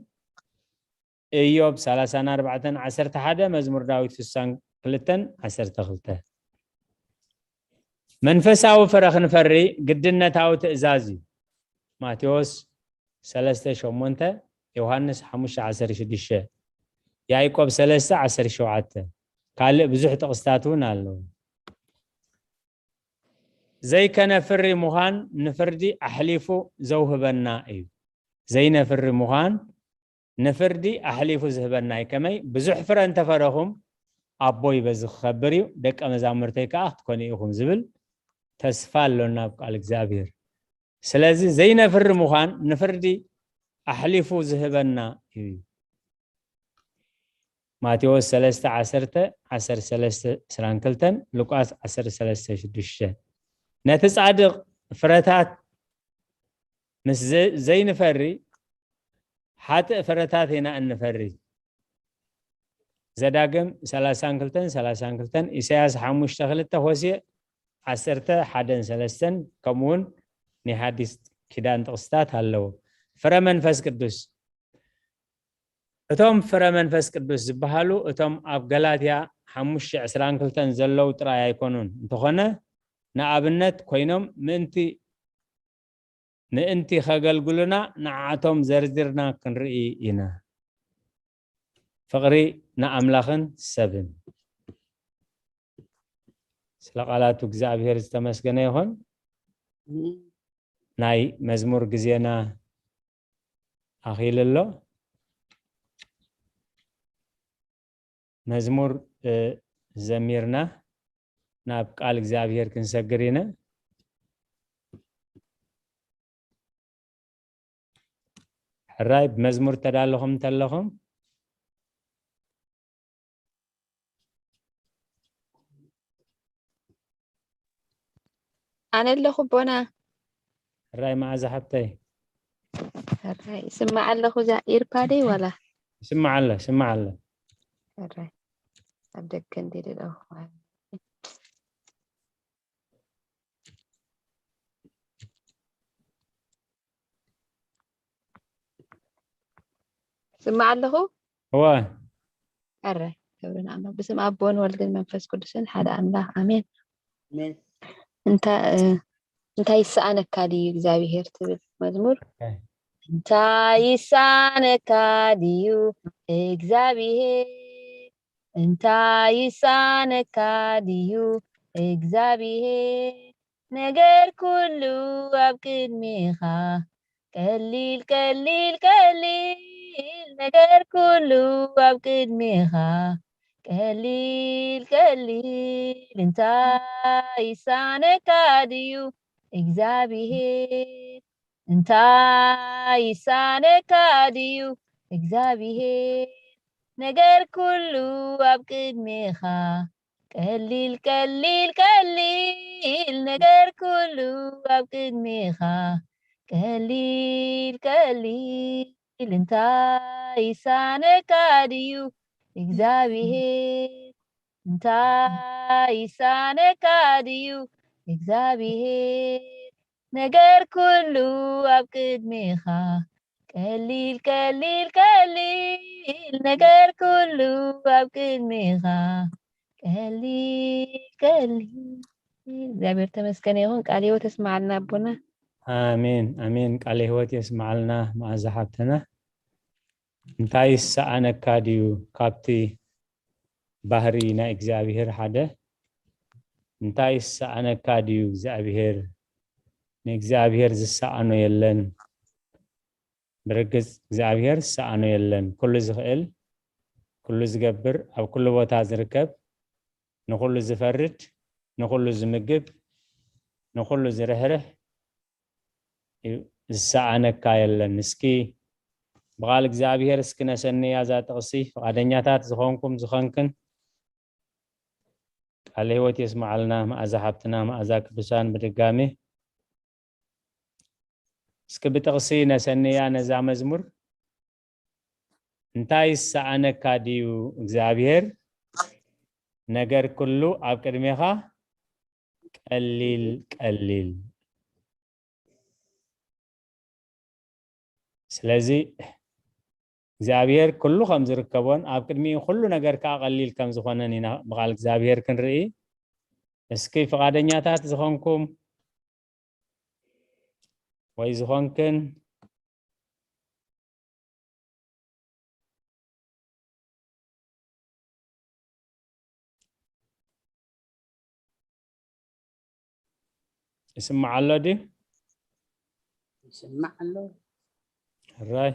ኢዮብ ሰላሳን ኣርባዕተን ዓሰርተ ሓደ፣ መዝሙር ዳዊት ስሳን ክልተን ዓሰርተ ክልተ። መንፈሳዊ ፍረ ክንፈሪ ግድነታዊ ትእዛዝ እዩ። ማቴዎስ ሰለስተ ሸሞንተ፣ ዮሃንስ ሓሙሽተ ዓሰርተ ሽዱሽተ፣ ያዕቆብ ሰለስተ ዓሰርተ ሸውዓተ። ካልእ ብዙሕ ጥቕስታት እውን ኣለዉ። ዘይከነፍሪ ምዃን ንፍርዲ ኣሕሊፉ ዘውህበና እዩ። ዘይነፍሪ ምዃን ንፍርዲ ኣሕሊፉ ዝህበና እዩ። ከመይ? ብዙሕ ፍረ እንተፈረኹም ኣቦይ በዚ ክኸብር እዩ፣ ደቀ መዛሙርተይ ከኣ ክትኮኑ ኢኹም ዝብል ተስፋ ኣሎና ኣብ ቃል እግዚኣብሔር። ስለዚ ዘይነፍሪ ምዃን ንፍርዲ ኣሕሊፉ ዝህበና እዩ። ማቴዎስ ሰለስተ ዓሰርተ፣ ዓሰርተ ሰለስተ ዕስራን ክልተን፣ ሉቃስ ዓሰርተ ሰለስተ ሽዱሽተ። ነቲ ጻድቕ ፍረታት ምስ ዘ-፣ ዘይንፈሪ፣ ሓጥእ ፍረታት ኢና እንፈሪ። ዘዳግም ሰላሳን ክልተን፣ ሰላሳን ክልተን፣ ኢሳያስ ሓሙሽተ ክልተ፣ ሆሴዕ ዓሰርተ ሓደን ሰለስተን፣ ከምኡ እውን ናይ ሓዲስ ኪዳን ጥቕስታት ኣለዉ። ፍረ መንፈስ ቅዱስ። እቶም ፍረ መንፈስ ቅዱስ ዝበሃሉ እቶም ኣብ ገላትያ ሓሙሽተ ዕስራን ክልተን ዘለዉ ጥራይ ኣይኮኑን። እንተኾነ፣ ንኣብነት ኮይኖም ምእንቲ፣ ምእንቲ ኸገልግሉና ንዓቶም ዘርዚርና ክንርኢ ኢና። ፍቕሪ ንኣምላኽን ሰብን። ስለ ቃላቱ እግዚኣብሔር ዝተመስገነ ይኹን። ናይ መዝሙር ግዜና ኣኺሉ ኣሎ። መዝሙር፣ እ፣ ዘሚርና ናብ ቃል እግዚኣብሔር ክንሰግር ኢና። ሕራይ ብመዝሙር ተዳለኹም እንተለኹም። ኣነ ኣለኹ ኣቦና። ሕራይ መዓዛ ሓብተይ። ሕራይ ይስማዕ ኣለኹ። እዛ ኢርፓደይ ዋላ? ይስማዕ ኣሎ፣ ይስማዕ ኣሎ። ሕራይ ኣብ ደገ እንዲለ ኣለኹ። ስማዕ ኣለኹ። እወ። ኣረ ክብሪ ንኣምላኽ። ብስም ኣቦን ወልድን መንፈስ ቅዱስን ሓደ ኣምላኽ ኣሜን። ኣሜን። እንታ-፣ እ፣ እንታይ ይሰኣነካ ድዩ እግዚኣብሄር ትብል መዝሙር? ኦኬ። እንታይ ይሰኣነካ ድዩ እግዚኣብሄር? እንታይ ይሰኣነካ ድዩ እግዚኣብሄር? ነገር ኩሉ ኣብ ቅድሜኻ ቀሊል ቀሊል ቀሊል፣ ነገር ኩሉ ኣብ ቅድሜኻ ቀሊል ቀሊል። እንታይ ይሳነካ ድዩ እግዚኣብሄር? እንታይ ይሳነካ ድዩ እግዚኣብሄር? ነገር ኩሉ ኣብ ቅድሜኻ ቀሊል ቀሊል ቀሊል፣ ነገር ኩሉ ኣብ ቅድሜኻ ቀሊል ቀሊል። እንታይ ይሳነካ ድዩ እግዚኣብሄር? እንታይ ይሳነካ ድዩ እግዚኣብሄር? ነገር ኩሉ ኣብ ቅድሜኻ ቀሊል ቀሊል ቀሊል፣ ነገር ኩሉ ኣብ ቅድሜኻ ቀሊል ቀሊል። እግዚኣብሔር ተመስገን ይኹን። ቃለ ህይወት የስማዓልና ኣቦና። ኣሜን ኣሜን። ቃለ ህይወት የስማዓልና መዓዛ ሓብተና። እንታይ ይሰኣነካ ድዩ ካብቲ ባህሪ ናይ እግዚኣብሔር ሓደ? እንታይ ይሰኣነካ ድዩ እግዚኣብሔር? ንእግዚኣብሔር ዝሰኣኖ የለን። ብርግጽ እግዚኣብሔር ዝሰኣኖ የለን። ኩሉ ዝኽእል፣ ኩሉ ዝገብር፣ ኣብ ኩሉ ቦታ ዝርከብ፣ ንኹሉ ዝፈርድ፣ ንኹሉ ዝምግብ፣ ንኹሉ ዝርሕርሕ እዩ፣ ዝሰኣነካ የለን። እስኪ ብቓል እግዚኣብሔር እስኪ ነሰንያ እዛ ጥቕሲ። ፍቓደኛታት ዝኾንኩም ዝኾንክን ቃለ ህይወት የስመዓልና። መኣዛ ሓብትና፣ መኣዛ ቅዱሳን ብድጋሜ እስኪ ብጥቕሲ ነሰንያ ነዛ መዝሙር። እንታይ ይሰኣነካ ድዩ እግዚኣብሔር? ነገር ኩሉ ኣብ ቅድሜኻ ቀሊል ቀሊል። ስለዚ እግዚኣብሔር ኩሉ ከም ዝርከቦን ኣብ ቅድሚኡ ኩሉ ነገር ከኣ ቀሊል ከም ዝኾነን ኢና ብቓል እግዚኣብሔር ክንርኢ። እስኪ ፍቓደኛታት ዝኾንኩም ወይ ዝኾንክን ይስማዕ ኣሎ ድዩ? ይስማዕ ኣሎ። ሕራይ።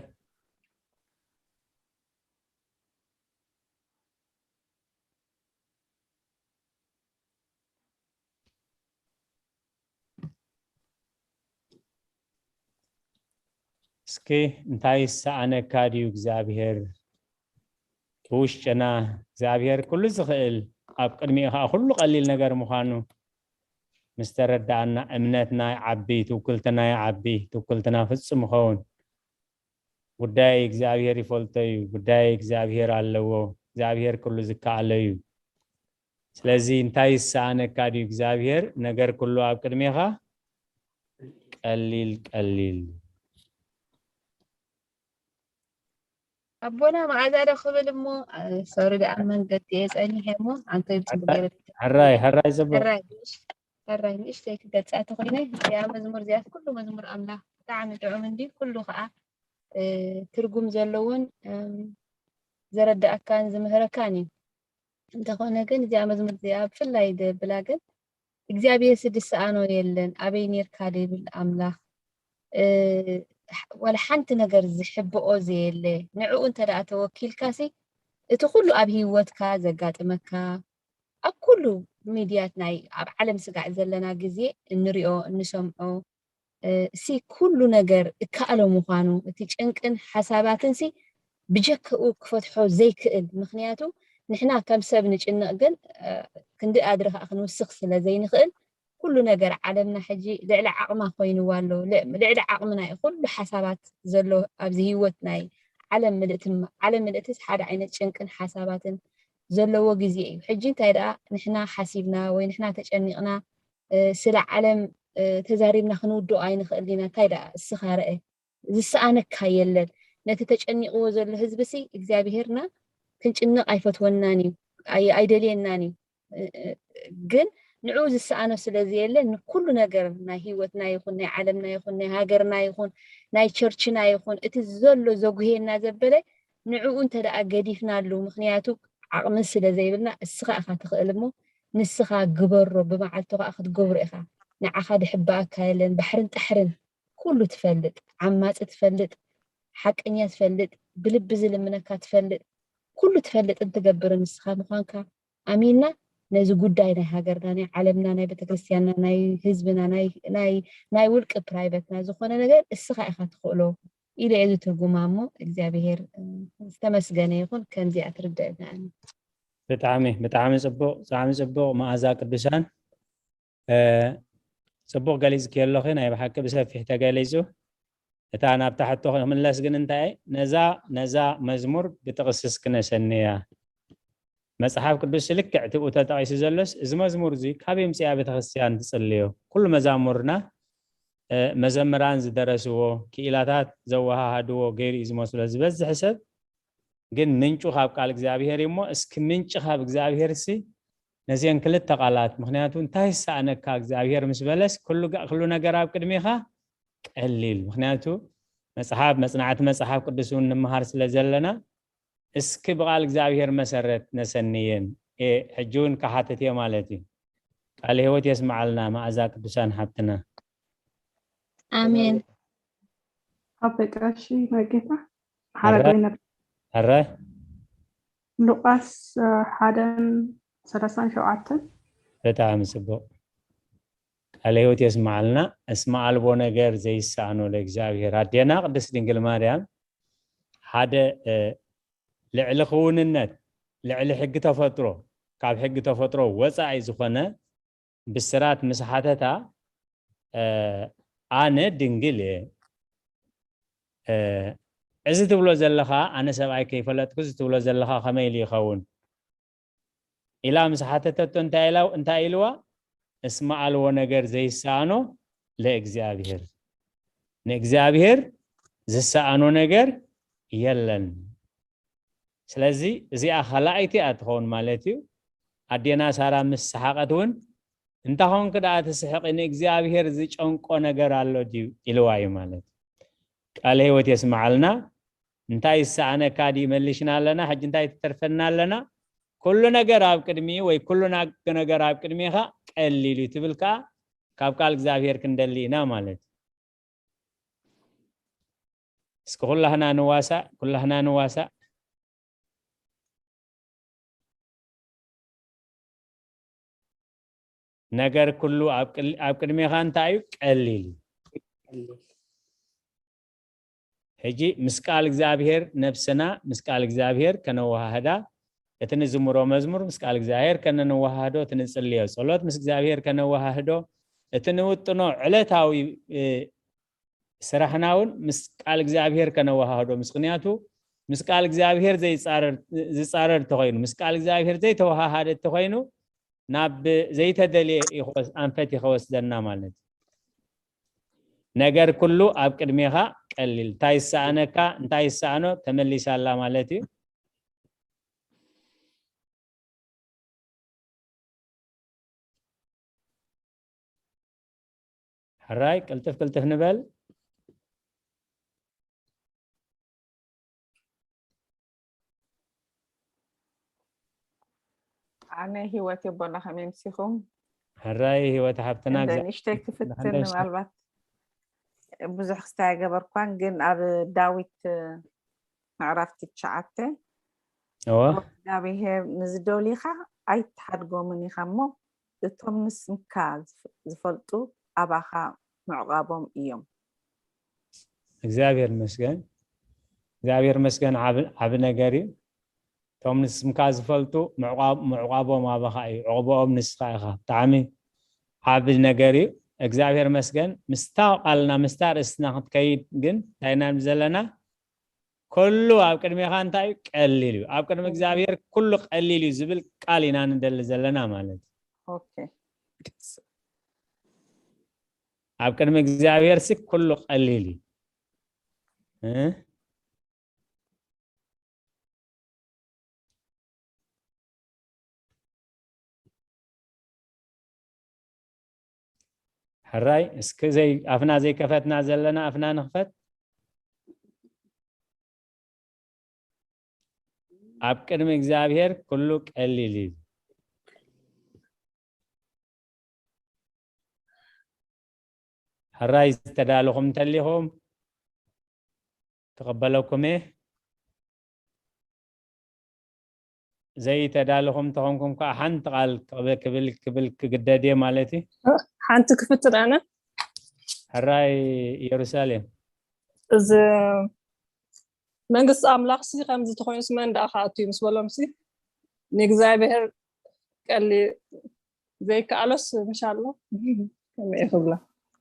እስኪ እንታይ ይሰኣነካ ድዩ እግዚኣብሔር? ብውሽጥና እግዚኣብሔር ኩሉ ዝኽእል፣ ኣብ ቅድሚኡ ኸዓ ኩሉ ቀሊል ነገር ምዃኑ ምስ ተረዳእና፣ እምነትና ይዓቢ፣ ትውክልትና ይዓቢ፣ ትውክልትና ፍጹም ይኸውን። ጉዳይ እግዚኣብሔር ይፈልጦ እዩ። ጉዳይ እግዚኣብሔር ኣለዎ። እግዚኣብሔር ኩሉ ዝከኣሎ እዩ። ስለዚ እንታይ ይሰኣነካ ድዩ እግዚኣብሔር? ነገር ኩሉ ኣብ ቅድሜኻ ቀሊል ቀሊል። ኣቦና መኣዛ ዶ ክብል እሞ፣ ሶሪ ደኣ መንገዲ እየ ጸኒሐ እሞ፣ ኣንተ ይብጽ ገይረ ሕራይ ሕራይ ዘቦ ሕራይ ንእሽ- ሕራይ ንእሽተይ ክገልጻ ተኾይነ፣ እዚኣ መዝሙር እዚኣ ኩሉ መዝሙር ኣምላኽ ብጣዕሚ ጥዑም እንዲ ኩሉ ከዓ እ፣ ትርጉም ዘለዎን እም፣ ዘረዳእካን ዝምህረካን እዩ። እንተኾነ ግን እዚኣ መዝሙር እዚኣ ብፍላይ ደብላ ግን እግዚኣብሔር ዝሰኣኖ የለን ኣበይ ኔርካ ደብል ኣምላኽ እ፣ ወላ ሓንቲ ነገር ዝሕብኦ ዘየለ ንዕኡ እንተ ደኣ ተወኪልካሲ እቲ ኩሉ ኣብ ህይወትካ ዘጋጥመካ ኣብ ኩሉ ሚድያት ናይ ኣብ ዓለም ስጋዕ ዘለና ግዜ እንሪኦ እንሰምዖ እ፣ ሲ ኩሉ ነገር እከኣሎ ምዃኑ እቲ ጭንቅን ሓሳባትን ሲ ብጀክኡ ክፈትሖ ዘይክእል ምክንያቱ ንሕና ከም ሰብ ንጭንቕ ግን እ፣ ክንዲ ኣድሪ ከዓ ክንውስኽ ስለ ዘይንኽእል ኩሉ ነገር ዓለምና ሕጂ ልዕሊ ዓቕማ ኮይንዋ ኣሎ ል- ልዕሊ ዓቕምና እዩ ኩሉ ሓሳባት ዘሎ ኣብዚ ህይወት ናይ ዓለም ምልእቲ ዓለም ምልእትስ ሓደ ዓይነት ጭንቅን ሓሳባትን ዘለዎ ግዜ እዩ ሕጂ እንታይ ደኣ ንሕና ሓሲብና ወይ ንሕና ተጨኒቕና እ፣ ስለ ዓለም እ፣ ተዛሪብና ክንውድኦ ኣይንኽእል ኢና እንታይ ደኣ እስኻ ረአ ዝሰኣነካ የለን ነቲ ተጨኒቕዎ ዘሎ ህዝቢ ሲ እግዚኣብሄርና ክንጭነቕ ኣይፈትወናን እዩ ኣይ- ኣይደልየናን እዩ እ፣ እ፣ ግን ንዕኡ ዝሰኣኖ ስለ ዘየለ ንኩሉ ነገር ናይ ህይወትና ይኹን ናይ ዓለምና ይኹን ናይ ሃገርና ይኹን ናይ ቸርችና ይኹን እቲ ዘሎ ዘጉህየና ዘበለ ንዕኡ እንተ ደኣ ገዲፍናሉ ምክንያቱ ዓቕሚ ስለ ዘይብልና እስኻ ኢኻ ትኽእል እሞ ንስኻ ግበሮ ብመዓልቱ ከዓ ክትገብሮ ኢኻ ንዓኻ ድሕበኣካ የለን ባሕርን ጣሕርን ኩሉ ትፈልጥ ዓማፂ ትፈልጥ ሓቀኛ ትፈልጥ ብልቢ ዝልምነካ ትፈልጥ ኩሉ ትፈልጥን ትገብርን ንስኻ ምዃንካ ኣሚንና ነዚ ጉዳይ ናይ ሃገርና ናይ ዓለምና ናይ ቤተክርስትያንና ናይ ህዝብና ናይ ውልቂ ፕራይቨትና ዝኾነ ነገር እስኻ ኢኻ ትኽእሎ ኢለ እየ ዝትርጉማ እሞ እግዚኣብሄር ዝተመስገነ ይኹን ከምዚኣ ትርደአና ኣነ ብጣዕሚ ብጣዕሚ ፅቡቅ ብጣዕሚ ፅቡቅ መኣዛ ቅዱሳን ፅቡቅ ገሊፅኪ ኣለኺ ናይ ብሓቂ ብሰፊሕ ተገሊፁ እታ ናብታ ሕቶ ክምለስ ግን እንታይ ነዛ ነዛ መዝሙር ብጥቕስስ ክነሰንያ መፅሓፍ ቅዱስ ልክዕ ትብኡ ተጠቒሱ ዘሎስ እዚ መዝሙር እዚ ካብ የምፅያ ቤተክርስትያን ትፅልዮ ኩሉ መዛሙርና መዘምራን ዝደረስዎ ክኢላታት ዘወሃሃድዎ ገይሩ እዩ ዝመስሎ ዝበዝሕ ሰብ ግን ምንጩ ካብ ቃል እግዚኣብሔር እዩ እሞ እስኪ ምንጭ ካብ እግዚኣብሔር ሲ ነዚአን ክልተ ቃላት ምክንያቱ እንታይ ይሰኣነካ እግዚኣብሔር ምስ በለስ ኩሉ ነገር ኣብ ቅድሜኻ ቀሊል ምክንያቱ መፅሓፍ መፅናዕቲ መፅሓፍ ቅዱስ እውን ንምሃር ስለ ዘለና እስኪ ብቃል እግዚኣብሔር መሰረት ነሰንየን ሕጂ እውን ክሓትት እየ ማለት እዩ ቃል ህይወት የስመዓልና መኣዛ ቅዱሳን ሓብትና ኣሜን ኣብ ቀሺ ናይ ጌታ ሓደ ኮይነ ሕራይ ሉቃስ ሓደን ሰላሳን ሸውዓተን ብጣዕሚ ፅቡቅ ቃለ ህይወት የስመዓልና እስመ ኣልቦ ነገር ዘይሰኣኖ ለእግዚኣብሔር ኣዴና ቅድስት ድንግል ማርያም ሓደ ልዕሊ ክውንነት ልዕሊ ሕጊ ተፈጥሮ ካብ ሕጊ ተፈጥሮ ወፃኢ ዝኾነ ብስራት ምስ ሓተታ ኣነ ድንግል እየ እዚ ትብሎ ዘለኻ ኣነ ሰብኣይ ከይፈለጥኩ እዚ ትብሎ ዘለኻ ከመይ ኢሉ ይኸውን ኢላ ምስ ሓተተቶ እንታይ ኢልዋ እስመ ኣልቦ ነገር ዘይሰኣኖ ለእግዚኣብሔር ንእግዚኣብሔር ዝሰኣኖ ነገር የለን ስለዚ እዚኣ ካልኣይቲ እያ ትኸውን ማለት እዩ ኣዴና ሳራ ምስ ሰሓቀት እውን እንታኾንክ ደኣ ትስሕቂ ንእግዚኣብሔር ዝጨንቆ ነገር ኣሎ ድዩ ኢልዋ እዩ ማለት ቃል ህይወት የስመዓልና እንታይ ይሰኣነካ ድዩ መሊሽና ኣለና ሕጂ እንታይ ትተርፈና ኣለና ኩሉ ነገር ኣብ ቅድሚኡ ወይ ኩሉ ነገር ኣብ ቅድሚኻ ቀሊል እዩ ትብል ከዓ ካብ ቃል እግዚኣብሔር ክንደሊ ኢና ማለት እዩ። እስኪ ኩላህና ንዋሳእ፣ ኩላህና ንዋሳእ። ነገር ኩሉ ኣብ ቅል-፣ ኣብ ቅድሜኻ እንታይ እዩ? ቀሊል እዩ። ሕጂ ምስ ቃል እግዚኣብሔር ነብስና ምስ ቃል እግዚኣብሔር ከነወሃህዳ፣ እቲ ንዝምሮ መዝሙር ምስ ቃል እግዚኣብሔር ከነንወሃህዶ፣ እቲ ንጽልዮ ጸሎት ምስ እግዚኣብሔር ከነወሃህዶ፣ እቲ ንውጥኖ ዕለታዊ፣ እ፣ ስራሕና እውን ምስ ቃል እግዚኣብሔር ከነወሃህዶ። ምስ፣ ምኽንያቱ ምስ ቃል እግዚኣብሔር ዘይጻረር፣ ዝጻረር እንተኾይኑ፣ ምስ ቃል እግዚኣብሔር ዘይተወሃሃደ እንተኾይኑ፣ ናብ ዘይተደልየ እዩ ክወስ-፣ ኣንፈት እዩ ክወስደና ማለት እዩ። ነገር ኩሉ ኣብ ቅድሜኻ ቀሊል። እንታይ ይሰኣነካ? እንታይ ይሰኣኖ? ተመሊሳ ኣላ ማለት እዩ። ሕራይ፣ ቅልጥፍ ቅልጥፍ ንበል። ኣነ ህይወት የቦና ከመይ ምሲኹም? ሕራይ ህይወት ሓፍትና፣ እንደ ንእሽተይ ክፍትን ምናልባት ብዙሕ ክስታይ ኣይገበርኳን፣ ግን ኣብ ዳዊት ምዕራፍ ትሽዓተ፣ እወ። እግዚኣብሔር ንዝደልዩኻ ኣይትሓድጎምን ኢኻ እሞ፣ እቶም ንስምካ ዝፍ-፣ ዝፈልጡ ኣባኻ ምዕቋቦም እዮም። እግዚኣብሔር ይመስገን። እግዚኣብሔር ይመስገን፣ ዓብ-፣ ዓቢ ነገር እዩ። እቶም ንስምካ ዝፈልጡ ምዕቋብ-፣ ምዕቋቦም ኣባኻ እዩ። ዕቑቦኦም ንስኻ ኢኻ። ብጣዕሚ ዓቢ ነገር እዩ። እግዚኣብሔር ይመስገን። ምስታ ቃልና፣ ምስታ ርእስና ክትከይድ ግን እንታይ ኢና ንብል ዘለና? ኩሉ ኣብ ቅድሜኻ እንታይ እዩ? ቀሊል እዩ። ኣብ ቅድሚ እግዚኣብሔር ኩሉ ቀሊል እዩ ዝብል ቃል ኢና ንደሊ ዘለና ማለት እዩ። ኦኬ። ኣብ ቅድሚ እግዚኣብሔር ሲ ኩሉ ቀሊል እዩ። እ? ሕራይ፣ እስኪ ዘይ-፣ ኣፍና ዘይከፈትና ዘለና ኣፍና ንኽፈት። ኣብ ቅድሚ እግዚኣብሔር ኩሉ ቀሊል እዩ። ሕራይ ዝተዳለኹም እንተሊኹም ክቕበለኩም እየ። ዘይተዳለኹም እንተኾንኩም ከዓ ሓንቲ ቃል ክብ-፣ ክብል፣ ክብል ክግደድ እየ ማለት እዩ። ሓንቲ ክፍትን ኣነ። ሕራይ ኢየሩሳሌም። እዚ መንግስቲ ኣምላኽ ሲ ከምዚ ተኾይኑስ መን ደኣ ክኣቱ እዩ ምስ በሎም ሲ ንእግዚኣብሔር ቀሊ ዘይከኣሎስ ምሻሎ ከመይ ክብላ?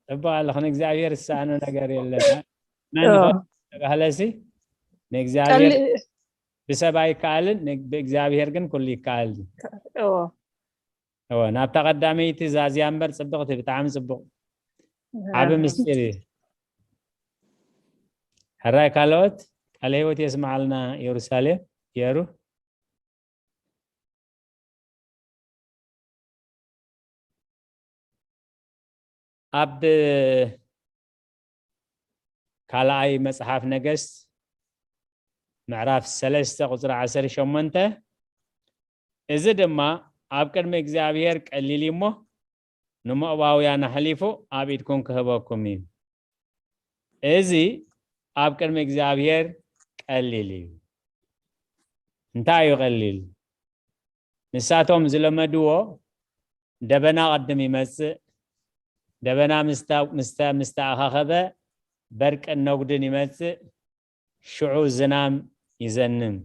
ጽቡቕ ኣለኹ። ንእግዚኣብሔር ዝሰኣኖ ነገር የለን። መን እዎ። ይኸውን ተባህለ ሲ ንእግዚኣብሔር ቀሊ ብሰብ ኣይከኣልን፣ ን-፣ ብእግዚኣብሔር ግን ኩሉ ይከኣል እዩ። እዎ። እወ፣ ናብታ ቀዳመይቲ ዛዝያ እምበር ጽብቕቲ፣ ብጣዕሚ ጽቡቕ። ዓቢ እህ። ምስጢር እዩ። ሕራይ ካልኦት ቃለ ህይወት የስምዓልና። ኢየሩሳሌም፣ የሩ። ኣብ ካልኣይ መጽሓፍ ነገስት ምዕራፍ ሰለስተ ቁጽሪ ዓሰርተ ሸሞንተ፣ እዚ ድማ ኣብ ቅድሚ እግዚኣብሔር ቀሊል እዩ እሞ፣ ንሞኣባውያን ኣሕሊፉ ኣብ ኢድኩም ክህበኩም እዩ። እዚ ኣብ ቅድሚ እግዚኣብሔር ቀሊል እዩ። እንታይ እዩ ቀሊል? ንሳቶም ዝለመድዎ፣ ደበና ቅድም ይመጽእ፣ ደበና ምስታ-፣ ምስተ-፣ ምስ ተኣኻኸበ በርቅን ነጉድን ይመጽእ፣ ሽዑ ዝናም ይዘንም።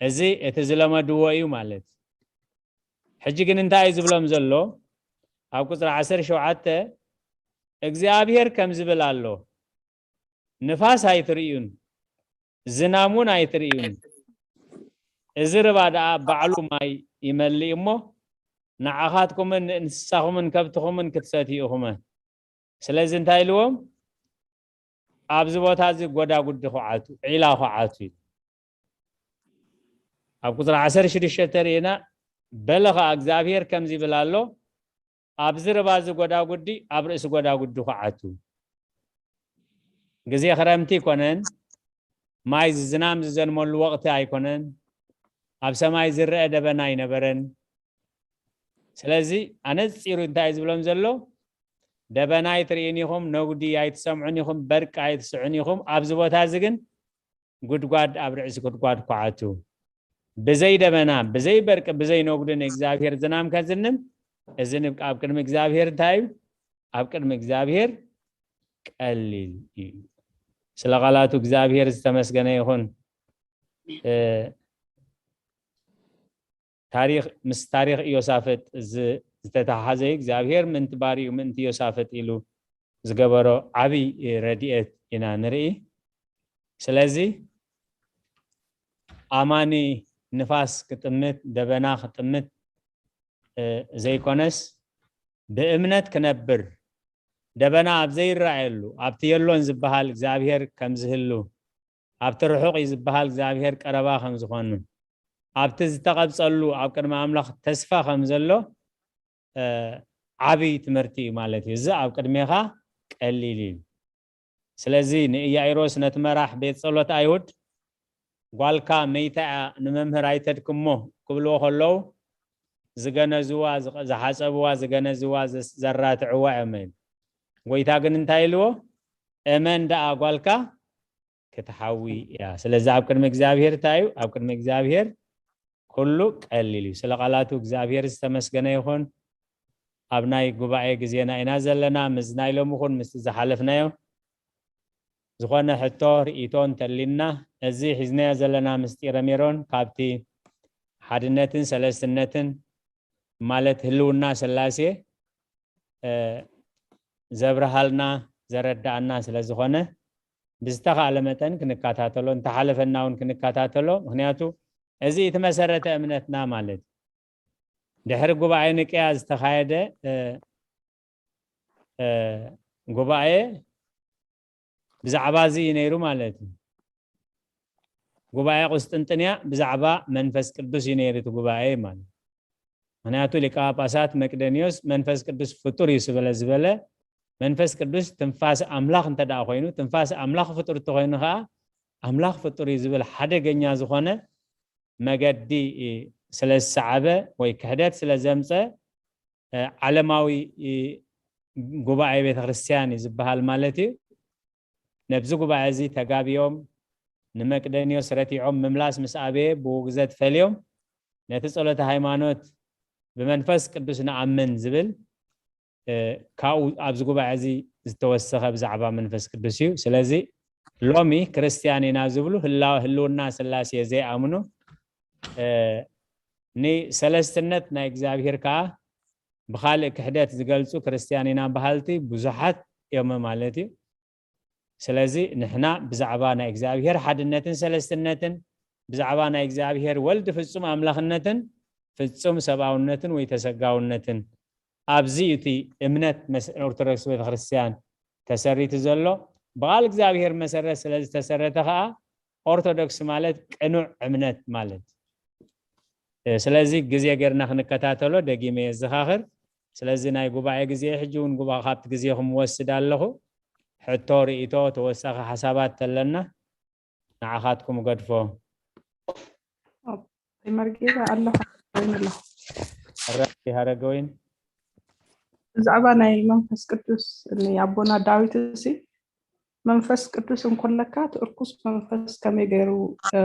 እዚ እቲ ዝለመድዎ እዩ ማለት። ሕጂ ግን እንታይ እዩ ዝብሎም ዘሎ? ኣብ ቁጽሪ ዓሰርተ ሸውዓተ እግዚኣብሔር ከም ዝብል ኣሎ፣ ንፋስ ኣይትርእዩን፣ ዝናም እውን ኣይትርእዩን። እዚ ርባ ደኣ ባዕሉ ማይ ይመልእ እሞ፣ ንዓኻትኩምን ንእንስሳኹምን ከብትኹምን ክትሰትዩ ኢኹመ። ስለዚ እንታይ ኢልዎም? ኣብዚ ቦታ እዚ ጎዳጉዲ ክዓቱ፣ ዒላ ክዓቱ ኢሉ። ኣብ ቁጽሪ ዓሰርተ ሽዱሽተ ተርእየና፣ በለ ኸኣ እግዚኣብሔር ከምዚ ይብል ኣሎ፣ ኣብዚ ርባ እዚ ጎዳጉዲ፣ ኣብ ርእሲ ጎዳጉዲ ክዓቱ። ግዜ ክረምቲ ኣይኮነን፣ ማይ ዝናም ዝዘንመሉ ወቕቲ ኣይኮነን፣ ኣብ ሰማይ ዝረአ ደበና ኣይነበረን። ስለዚ ኣነጺሩ እንታይ እዩ ዝብሎም ዘሎ? ደበና ኣይትርእዩን ኢኹም፣ ነጉዲ ኣይትሰምዑን ኢኹም፣ በርቂ ኣይትስዑን ኢኹም። ኣብዚ ቦታ እዚ ግን ጉድጓድ ኣብ ርእሲ ጉድጓድ ኳዓቱ። ብዘይ ደበና፣ ብዘይ በርቂ፣ ብዘይ ነጉዲ ንእግዚኣብሔር ዝናም ከዝንም፣ እዚ ን-፣ ኣብ ቅድሚ እግዚኣብሔር እንታይ እዩ? ኣብ ቅድሚ እግዚኣብሔር ቀሊል እዩ። ስለ ቃላቱ እግዚኣብሔር ዝተመስገነ ይኹን። እ፣ ታሪኽ፣ ምስ ታሪኽ ኢዮሳፍጥ ዝ-፣ ዝተተሓሓዘ እዩ። እግዚኣብሔር ምእንቲ ባሪኡ፣ ምእንቲ ኢዮሳፍጥ ኢሉ ዝገበሮ ዓብይ ረድኤት ኢና ንርኢ። ስለዚ ኣማኒ ንፋስ ክጥምት፣ ደበና ክጥምት፣ እ፣ ዘይኮነስ ብእምነት ክነብር፣ ደበና ኣብ ዘይረኣየሉ፣ ኣብቲ የሎን ዝበሃል እግዚኣብሔር ከም ዝህሉ፣ ኣብቲ ርሑቕ እዩ ዝበሃል እግዚኣብሔር ቀረባ ከም ዝኾኑ፣ ኣብቲ ዝተቐብጸሉ ኣብ ቅድሚ ኣምላኽ ተስፋ ከም ዘሎ፣ እ፣ ዓብይ ትምህርቲ እዩ ማለት እዩ። እዚ ኣብ ቅድሜኻ ቀሊል እዩ። ስለዚ ንኢያኢሮስ ነቲ መራሕ ቤት ጸሎት ኣይሁድ፣ "ጓልካ መይታ እያ፣ ንመምህር ኣይተድክሞ" ክብልዎ ከለዉ፣ ዝገነዝዋ፣ ዝቐ-፣ ዝሓጸብዋ፣ ዝገነዝዋ፣ ዘስ-፣ ዘራትዕዋ እዮም ኢሉ። ጎይታ ግን እንታይ ኢልዎ? "እመን ደኣ ጓልካ ክትሓዊ እያ." ስለዚ ኣብ ቅድሚ እግዚኣብሔር እንታይ እዩ? ኣብ ቅድሚ እግዚኣብሔር ኩሉ ቀሊል እዩ። ስለ ቃላቱ እግዚኣብሔር ዝተመስገነ ይኹን። ኣብ ናይ ጉባኤ ግዜና ኢና ዘለና። ምስ ናይ ሎሚ ኹን ምስቲ ዝሓለፍናዮ ዝኾነ ሕቶ፣ ርእይቶ እንተሊና፣ እዚ ሒዝናዮ ዘለና ምስጢረ ሜሮን ካብቲ ሓድነትን ሰለስትነትን ማለት ህልውና ስላሴ፣ እ፣ ዘብርሃልና፣ ዘረዳኣና ስለ ዝኾነ፣ ብዝተኻእለ መጠን ክንከታተሎ፣ እንተሓለፈና እውን ክንከታተሎ። ምኽንያቱ እዚ እቲ መሰረተ እምነትና ማለት እዩ። ድሕሪ ጉባኤ ንቅያ ዝተኻየደ፣ እ፣ እ፣ ጉባኤ ብዛዕባ እዚ እዩ ነይሩ ማለት እዩ። ጉባኤ ቁስጥንጥንያ ብዛዕባ መንፈስ ቅዱስ እዩ ነይሩ እቲ ጉባኤ ማለት እዩ። ምኽንያቱ ሊቀ ጳጳሳት መቅደንዮስ መንፈስ ቅዱስ ፍጡር እዩ ስበለ ዝበለ፣ መንፈስ ቅዱስ ትንፋስ ኣምላኽ እንተ ደኣ ኮይኑ፣ ትንፋስ ኣምላኽ ፍጡር እንተኾይኑ ኸዓ፣ ኣምላኽ ፍጡር እዩ ዝብል ሓደገኛ ዝኾነ መገዲ ስለ ዝሰዓበ ወይ ክሕደት ስለ ዘምፀ፣ እ፣ ዓለማዊ፣ እ፣ ጉባኤ ቤተ ክርስቲያን እዩ ዝበሃል ማለት እዩ። ነብዚ ጉባኤ እዚ ተጋብዮም ንመቅደንዮስ ረቲዖም ምምላስ ምስ ኣበየ ብውግዘት ፈልዮም ነቲ ጸሎተ ሃይማኖት ብመንፈስ ቅዱስ ንኣምን ዝብል፣ እ፣ ካብኡ ኣብዚ ጉባኤ እዚ ዝተወሰኸ ብዛዕባ መንፈስ ቅዱስ እዩ። ስለዚ ሎሚ ክርስትያን ኢና ዝብሉ ህላ-፣ ህልውና ስላሴ ዘይኣምኑ፣ እ፣ ንሰለስትነት ናይ እግዚኣብሔር ከዓ ብኻልእ ክሕደት ዝገልጹ ክርስትያን ኢና በሃልቲ ብዙሓት እዮም ማለት እዩ። ስለዚ ንሕና ብዛዕባ ናይ እግዚኣብሔር ሓድነትን ሰለስትነትን፣ ብዛዕባ ናይ እግዚኣብሔር ወልድ ፍጹም ኣምላኽነትን ፍጹም ሰብኣውነትን ወይ ተሰጋውነትን፣ ኣብዚ እዩ እቲ እምነት መስ-፣ ኦርቶዶክስ ቤተክርስትያን ተሰሪቱ ዘሎ። ብቓል እግዚኣብሔር መሰረት ስለ ዝተሰረተ ኸዓ ኦርቶዶክስ ማለት ቅኑዕ እምነት ማለት። እ፣ ስለዚ ግዜ ጌርና ክንከታተሎ ደጊመ የዘኻኽር። ስለዚ ናይ ጉባኤ ግዜ፣ ሕጂ እውን ጉባኤ ካብቲ ግዜኹም ወስድ ኣለኹ። ሕቶ፣ ርኢቶ፣ ተወሳኺ ሓሳባት ተለና ንዓኻትኩም ገድፎ። ኦኬ፣ መርጌታ ኣለኹ፣ ኣለኹ። ሕራይ ሃረገወይን። ብዛዕባ ናይ መንፈስ ቅዱስ፣ ናይ ኣቦና ዳዊት እሲ፣ መንፈስ ቅዱስ እንኮለካ እቲ እርኩስ መንፈስ ከመይ ገይሩ፣ እ፣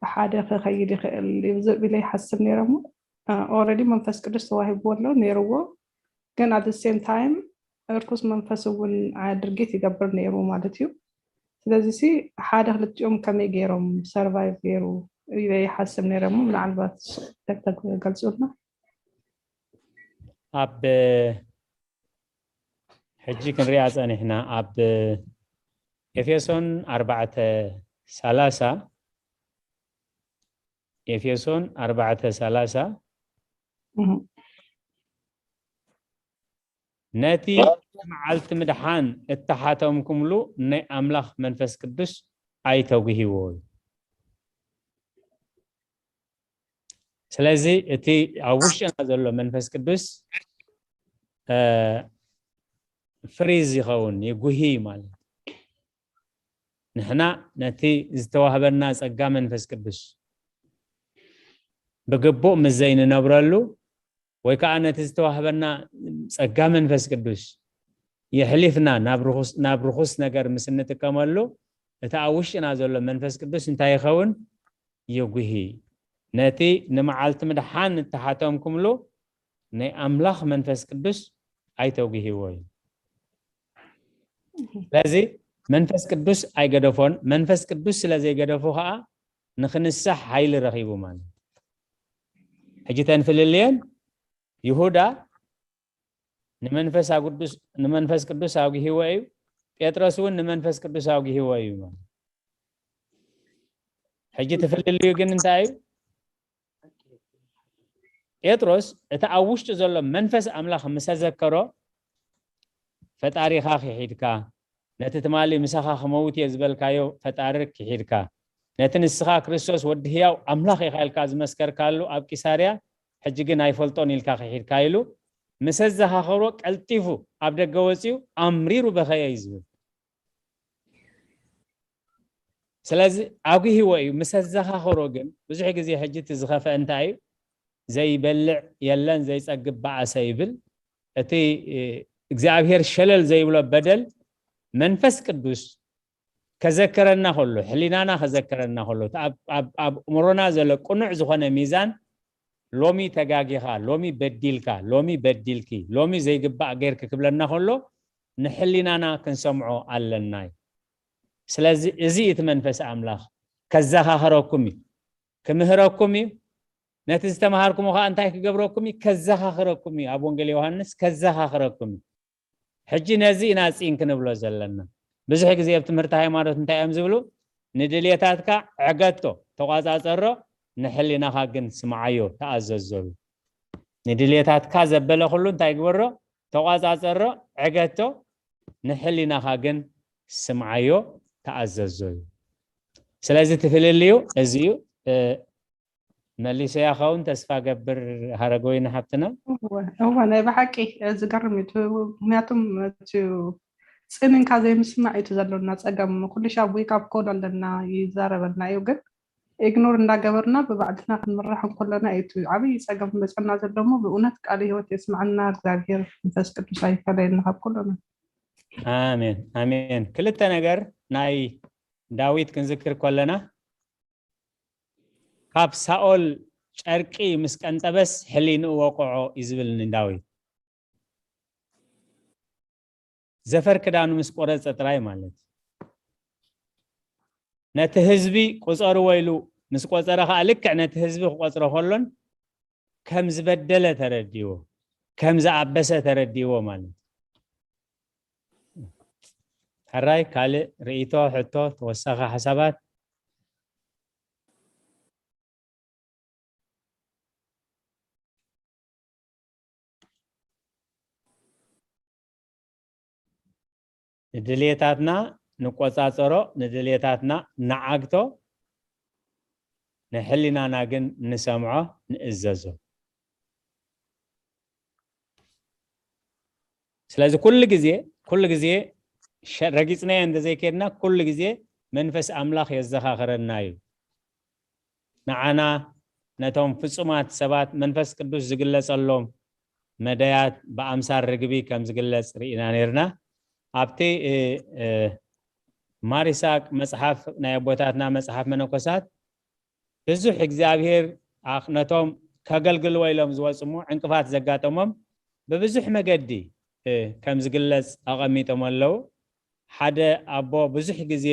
ብሓደ ክኸይድ ይኽእል እዩ ዝብል ይሓስብ ነይረ እሞ፣ እ፣ ኦልሬዲ መንፈስ ቅዱስ ተዋሂብዎ ኣሎ ነይርዎ፣ ግን ኣት ሴም ታይም እርኩስ መንፈስ እውን ዓ-፣ ድርጊት ይገብር ነይሩ ማለት እዩ። ስለዚ ሲ ሓደ ክልቲኦም ከመይ ገይሮም ሰርቫይቭ ገይሩ ኢለ ይሓስብ ነይረ እሞ፣ ምናልባት ተገልጹልና። ኣብ ሕጂ ክንሪኣ ጸኒሕና፣ ኣብ ኤፌሶን ኣርባዕተ ሰላሳ፣ ኤፌሶን ኣርባዕተ ሰላሳ፣ እህ፣ ነቲ መዓልቲ ምድሓን እተሓተምኩምሉ ናይ ኣምላኽ መንፈስ ቅዱስ ኣይተጉህይዎ እዩ። ስለዚ እቲ ኣብ ውሽጥና ዘሎ መንፈስ ቅዱስ፣ እ፣ ፍሪዝ ይኸውን፣ ይጉሂ ማለት እዩ። ንሕና ነቲ ዝተዋህበና ጸጋ መንፈስ ቅዱስ ብግቡእ ምስ ዘይንነብረሉ፣ ወይ ከዓ ነቲ ዝተዋህበና ጸጋ መንፈስ ቅዱስ የሕሊፍና ናብ ርኹስ ነገር ምስ እንጥቀመሉ፣ እቲ ኣብ ውሽጥና ዘሎ መንፈስ ቅዱስ እንታይ ይኸውን? ይጉሂ። ነቲ ንመዓልቲ ምድሓን እተሓተምኩምሉ ናይ ኣምላኽ መንፈስ ቅዱስ ኣይተጉሂዎ እዩ። ስለዚ መንፈስ ቅዱስ ኣይገደፎን። መንፈስ ቅዱስ ስለ ዘይገደፎ ከዓ ንኽንሳሕ ሓይሊ ረኺቡ ማለት እዩ። ሕጂ ተን ፍልልየን ይሁዳ ንመንፈስ ኣጉዱስ ንመንፈስ ቅዱስ ኣጉሂዎ እዩ። ጴጥሮስ እውን ንመንፈስ ቅዱስ ኣጉሂዎ እዩ ማለት። ሕጂ ትፍልልዩ ግን እንታይ እዩ? ጴጥሮስ እቲ ኣብ ውሽጡ ዘሎ መንፈስ ኣምላኽ ምሰ ዘከሮ፣ ፈጣሪኻ ክሒድካ፣ ነቲ ትማሊ ምሳኻ ክመውት እየ ዝበልካዮ ፈጣሪ ክሒድካ፣ ነቲ ንስኻ ክርስቶስ ወዲ ህያው ኣምላኽ ኢኻ ኢልካ ዝመስከርካሉ ኣብ ቂሳርያ ሕጂ ግን ኣይፈልጦን ኢልካ ክሒድካ ኢሉ ምሰ ዘኻኸሮ ቀልጢፉ ኣብ ደገ ወፂኡ ኣምሪሩ በኸየ እዩ ዝብል። ስለዚ ኣጉሂዎ እዩ ምሰ ዘኻኸሮ። ግን ብዙሕ ግዜ ሕጂ እቲ ዝኸፈ እንታይ እዩ? ዘይበልዕ የለን ዘይጸግብ በኣሰ ይብል። እቲ እግዚኣብሔር ሸለል ዘይብሎ በደል መንፈስ ቅዱስ ከዘከረና ከሎ፣ ሕሊናና ከዘከረና ከሎ፣ ኣብ እምሮና ዘሎ ቅኑዕ ዝኾነ ሚዛን ሎሚ ተጋጊኻ፣ ሎሚ በዲልካ፣ ሎሚ በዲልኪ፣ ሎሚ ዘይግባእ ጌርኪ ክብለና ከሎ ንሕሊናና ክንሰምዖ ኣለና እዩ። ስለዚ እዚ እቲ መንፈስ ኣምላኽ ከዘኻኽረኩም እዩ፣ ክምህረኩም እዩ። ነቲ ዝተምሃርኩሞ ከዓ እንታይ ክገብረኩም እዩ? ከዘኻኽረኩም እዩ። ኣብ ወንጌል ዮሃንስ ከዘኻኽረኩም እዩ። ሕጂ ነዚ ኢና ፂን ክንብሎ ዘለና። ብዙሕ ግዜ ኣብ ትምህርቲ ሃይማኖት እንታይ እዮም ዝብሉ? ንድልየታትካ ዕገቶ፣ ተቋፃፀሮ፣ ንሕሊናኻ ግን ስምዓዮ፣ ተኣዘዞ። ንድልየታትካ ዘበለ ኩሉ እንታይ ግበሮ? ተቋፃፀሮ፣ ዕገቶ፣ ንሕሊናኻ ግን ስምዓዮ፣ ተኣዘዞ እዩ። ስለዚ ትፍልልዩ እዚ እዩ። መሊሰያ ኸውን ተስፋ ገብር ሃረገወይኒ ሓብትና። እወ፣ እወ፣ ናይ ብሓቂ ዝገርም እዩ። ምክንያቱም እቲ ፅን ኢልካ ዘይምስማዕ እዩ እቲ ዘሎና ፀገም። ኩሉ ሻብ ዌክ ኣፕ ኮል ኣለና ይዛረበልና እዩ፣ ግን ኢግኖር እንዳገበርና ብባዕልና ክንምራሕ እንከለና እዩ እቲ ዓብዪ ፀገም መፀና ዘሎ እሞ ብእውነት ቃለ ህይወት የስምዐና እግዚኣብሔር መንፈስ ቅዱስ ኣይፈለየና ካብ ኩሉና። ኣሜን ኣሜን። ክልተ ነገር ናይ ዳዊት ክንዝክር ከለና ካብ ሳኦል ጨርቂ ምስ ቀንጠበስ ሕሊንኡ ወቅዖ እዩ ዝብል ንዳዊት። ዘፈር ክዳኑ ምስ ቆረፀ ጥራይ ማለት እዩ። ነቲ ህዝቢ ቁፀርዎ ኢሉ ምስ ቆፀረ ከዓ ልክዕ ነቲ ህዝቢ ክቆፅሮ ከሎን ከም ዝበደለ ተረዲዎ፣ ከም ዝኣበሰ ተረዲዎ ማለት እዩ። ሕራይ ካልእ ርእይቶ፣ ሕቶ፣ ተወሳኺ ሓሳባት? ንድልየታትና ንቆፃፀሮ፣ ንድልየታትና ንዓግቶ፣ ንሕሊናና ግን ንሰምዖ፣ ንእዘዞ። ስለዚ ኩሉ ግዜ ኩሉ ግዜ ረጊፅናዮ እንተዘይከድና ኩሉ ግዜ መንፈስ ኣምላኽ የዘኻኽረና እዩ። ንዓና ነቶም ፍጹማት ሰባት መንፈስ ቅዱስ ዝግለጸሎም መደያት ብኣምሳል ርግቢ ከም ዝግለጽ ርኢና ነርና። ኣብቲ ማሪሳቅ መጽሓፍ ናይ ኣቦታትና መጽሓፍ መነኮሳት ብዙሕ እግዚኣብሔር ነቶም ከገልግልዎ ኢሎም ዝወፁ እሞ ዕንቅፋት ዘጋጠሞም ብብዙሕ መገዲ ከም ዝግለጽ ኣቐሚጦም ኣለዉ። ሓደ ኣቦ ብዙሕ ግዜ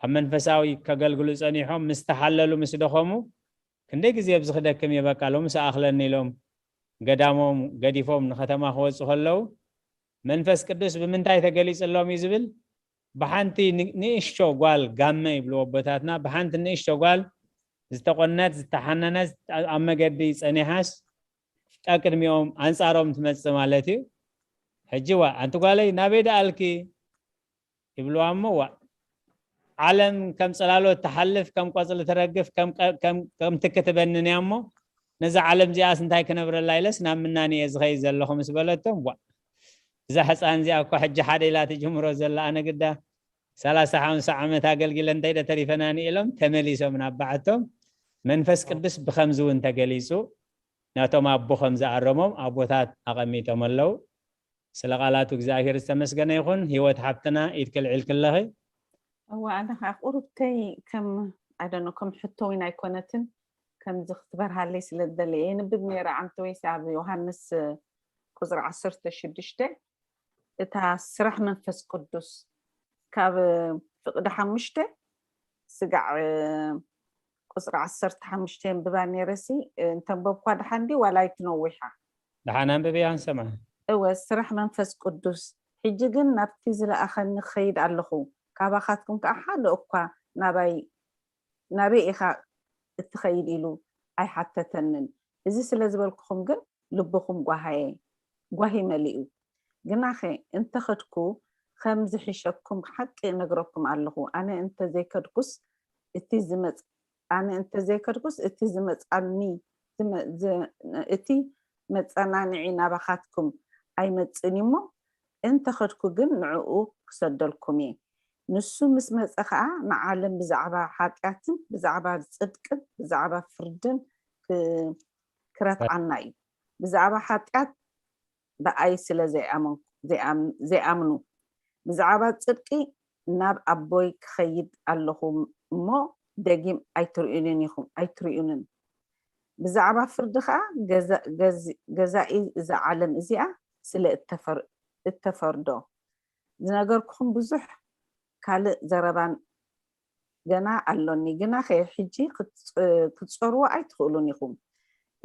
ኣብ መንፈሳዊ ከገልግሉ ጸኒሖም ምስ ተሓለሉ ምስ ደኸሙ ክንደይ ግዜ ኣብዚ ክደክም እየ በቃ ሎምስ ኣኽለኒ ኢሎም ገዳሞም ገዲፎም ንከተማ ክወፁ ከለዉ መንፈስ ቅዱስ ብምንታይ ተገሊፅሎም እዩ ዝብል ብሓንቲ ንእሽቶ ጓል ጋመ ይብልዎ ኣቦታትና ብሓንቲ ንእሽቶ ጓል ዝተቆነት ዝተሓነነት ኣብ መገዲ ጸኒሓስ ቀቅድሚኦም ኣንጻሮም ትመጽእ ማለት እዩ። ሕጂ ዋ ኣንቲ ጓለይ ናበይ ደኣልኪ ይብልዋ እሞ ዋ ዓለም ከም ጽላሎት ትሓልፍ ከም ቆጽሊ ትረግፍ ከም ትኪ ትበንን እያ እሞ ነዛ ዓለም እዚኣስ እንታይ ክነብረላ ኢለስ ናብ ምናን እየ ዝኸይድ ዘለኹ ምስ በለቶም ዋ እዛ ሕፃን እዚኣ እኳ ሕጂ ሓደ ኢላ ትጅምሮ ዘላ ኣነ ግዳ ሰላሳ ሓምሳ ዓመት ኣገልጊለ እንታይ ዶ ተሪፈናኒ ኢሎም ተመሊሶም ናብ በዓቶም። መንፈስ ቅዱስ ብኸምዚ እውን ተገሊጹ። ናቶም ኣቦ ከም ዝኣረሞም ኣቦታት ኣቐሚጦም ኣለዉ። ስለ ቃላቱ እግዚኣብሔር ዝተመስገነ ይኹን። ህይወት ሓብትና፣ ኢድኪ ኣልዒልኪ ኣለኺ። እወ፣ ኣነ ከዓ ቁሩብተይ ከም ኣደኖ ከም ሕቶ እውን ኣይኮነትን፣ ከምዚ ክትበርሃለይ ስለ ዝደለ እየ። የንብብ ነይረ፣ ዓንተወይሲ ኣብ ዮሃንስ ቁፅሪ ዓሰርተ ሽዱሽተ፣ እታ ስራሕ መንፈስ ቅዱስ ካብ ፍቕዲ ሓሙሽተ ስጋዕ ቁፅሪ ዓሰርተ ሓሙሽተ የንብባ ነይረሲ፣ እንተንበብኳ ደሓን ድዩ ዋላ ኣይትነዊሓ? ደሓን ኣንብብያ ንሰምዓ። እወ፣ ስራሕ መንፈስ ቅዱስ። ሕጂ ግን ናብቲ ዝለኣኸኒ ክኸይድ ኣለኹ፣ ካባኻትኩም ከዓ ሓደ እኳ ናባይ ናበይ ኢኻ እትኸይድ ኢሉ ኣይሓተተንን። እዚ ስለ ዝበልኩኹም ግን ልብኹም ጓሃየ፣ ጓሂ መሊኡ። ግናኸ እንተኸድኩ ከም ዝሕሸኩም ሓቂ እነግረኩም ኣለኹ። ኣነ እንተዘይከድኩስ እቲ ዝመጽ ኣነ እንተዘይከድኩስ እቲ ዝመጻኒ ዝመ- ዝ- እቲ መጸናንዒ ናባኻትኩም ኣይመጽእን እሞ እንተኸድኩ ግን ንዕኡ ክሰደልኩም እየ። ንሱ ምስ መጸ ኸኣ ንዓለም ብዛዕባ ሓጢኣትን ብዛዕባ ጽድቅን ብዛዕባ ፍርድን ክ- ክረትዓና እዩ። ብዛዕባ ሓጢኣት ብኣይ ስለ ዘይኣመንኩ ዘይኣም- ዘይኣምኑ፣ ብዛዕባ ጽድቂ ናብ ኣቦይ ክኸይድ ኣለኹ እሞ ደጊም ኣይትርእዩንን ኢኹም ኣይትርእዩንን። ብዛዕባ ፍርዲ ኸኣ ገዛ- ገዝ- ገዛኢ እዛ ዓለም እዚኣ ስለ እተፈር- እተፈርዶ። ዝነገርኩኹም ብዙሕ ካልእ ዘረባን ገና ኣሎኒ፣ ግናኸ ሕጂ ክትጸ- ክትጸርዎ ኣይትኽእሉን ኢኹም።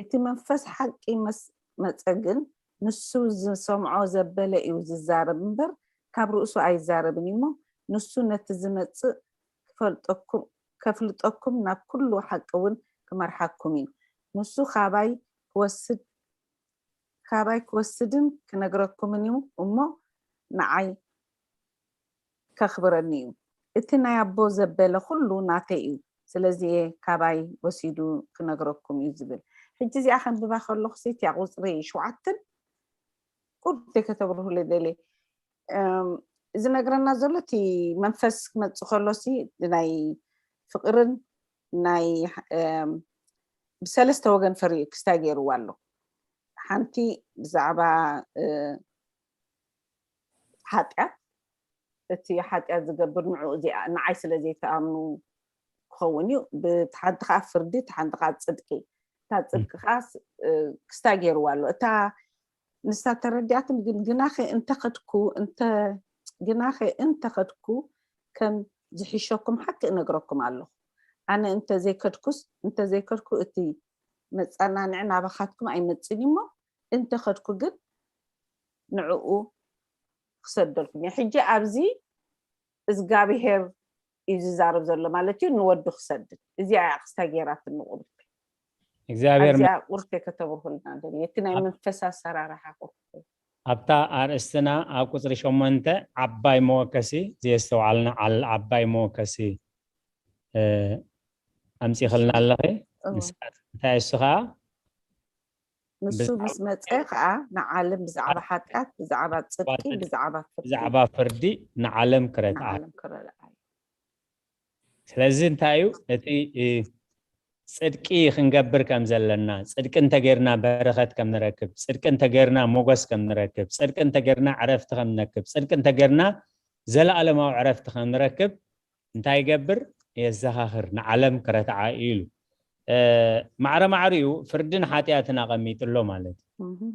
እቲ መንፈስ ሓቂ መስ- መጸ ግን ንሱ ዝሰምዖ ዘበለ እዩ ዝዛረብ እምበር ካብ ርእሱ ኣይዛረብን እዩ እሞ ንሱ ነቲ ዝመጽእ ክፈልጠኩም ከፍልጠኩም ናብ ኩሉ ሓቂ እውን ክመርሓኩም እዩ። ንሱ ካባይ ክወስድ ካባይ ክወስድን ክነግረኩምን እዩ እሞ ንዓይ ከኽብረኒ እዩ። እቲ ናይ ኣቦ ዘበለ ኩሉ ናተይ እዩ፣ ስለዚ እየ ካባይ ወሲዱ ክነግረኩም እዩ ዝብል። ሕጂ እዚኣ ከንብባ ከለኹ ሲ እቲያ ቁፅሪ ሸውዓተን ቁርተይ ከተብርሁለይ ደልየ። እም፣ ዝነግረና ዘሎ እቲ መንፈስ ክመፅእ ከሎ ሲ ናይ ፍቅርን ናይ እም፣ ብሰለስተ ወገን ፈሪ ክስታይ ገይርዋ ኣሎ። ሓንቲ ብዛዕባ እ፣ ሓጢኣት፣ እቲ ሓጢኣት ዝገብር ንዑ እዚኣ ንዓይ ስለ ዘይተኣምኑ ክኸውን እዩ። ብቲ ሓንቲ ከዓ ፍርዲ፣ እቲ ሓንቲ ከዓ ፅድቂ። እታ ፅድቂ ከዓ ስ- እ፣ ክስታይ ገይርዋ ኣሎ። እታ ንሳ ተረዲኣትም ግን ግናኸ እንተኸድኩ እንተ ግናኸ እንተኸድኩ ከም ዝሕሸኩም ሓቂ እነግረኩም ኣለኹ። ኣነ እንተዘይከድኩስ እንተዘይከድኩ እቲ መጸናንዒ ናባኻትኩም ኣይመጽእን እሞ እንተኸድኩ ግን ንዕኡ ክሰደልኩም እየ። ሕጂ ኣብዚ እግዚኣብሄር እዩ ዝዛረብ ዘሎ ማለት እዩ፣ ንወዱ ክሰድድ። እዚኣ እያ ክስታ ገይራትኒ ቁርተይ። እግዚኣብሔር ኣዚኣ ቁርተይ ከተብርሁልና ደልየ፣ እቲ ናይ ኣብ- መንፈስ ኣሰራርሓ ቁርተይ። ኣብታ ኣርእስትና ኣብ ቁፅሪ ሸሞንተ ዓባይ መወከሲ ዘየስተውዓልና ዓል- ዓባይ መወከሲ እ፣ ኣምፂኽልና ኣለኺ። እዎ። ንስኻ እንታይ እሱ ከዓ ንሱ ብዛዕባ- ምስ መፀ ከዓ ንዓለም ብዛዕባ ሓጢኣት፣ ብዛዕባ ፅድቂ፣ ብዛዕባ ፍርዲ ብዛዕባ ፍርዲ ንዓለም ክረትዓ። ንዓለም ክረድኣ እዩ። ስለዚ እንታይ እዩ እቲ እ፣ ፅድቂ ክንገብር ከም ዘለና፣ ፅድቂ እንተገይርና በረኸት ከም ንረክብ፣ ፅድቂ እንተገይርና ሞገስ ከም ንረክብ፣ ፅድቂ እንተገይርና ዕረፍቲ ከም ንረክብ፣ ፅድቂ እንተገይርና ዘለኣለማዊ ዕረፍቲ ከም ንረክብ እንታይ ይገብር? የዘኻኽር፣ ንዓለም ክረትዓ እዩ ኢሉ። እ፣ ማዕረ ማዕሪኡ ፍርድን ሓጢኣትን ኣቐሚጡ ኣሎ ማለት እዩ። እህ።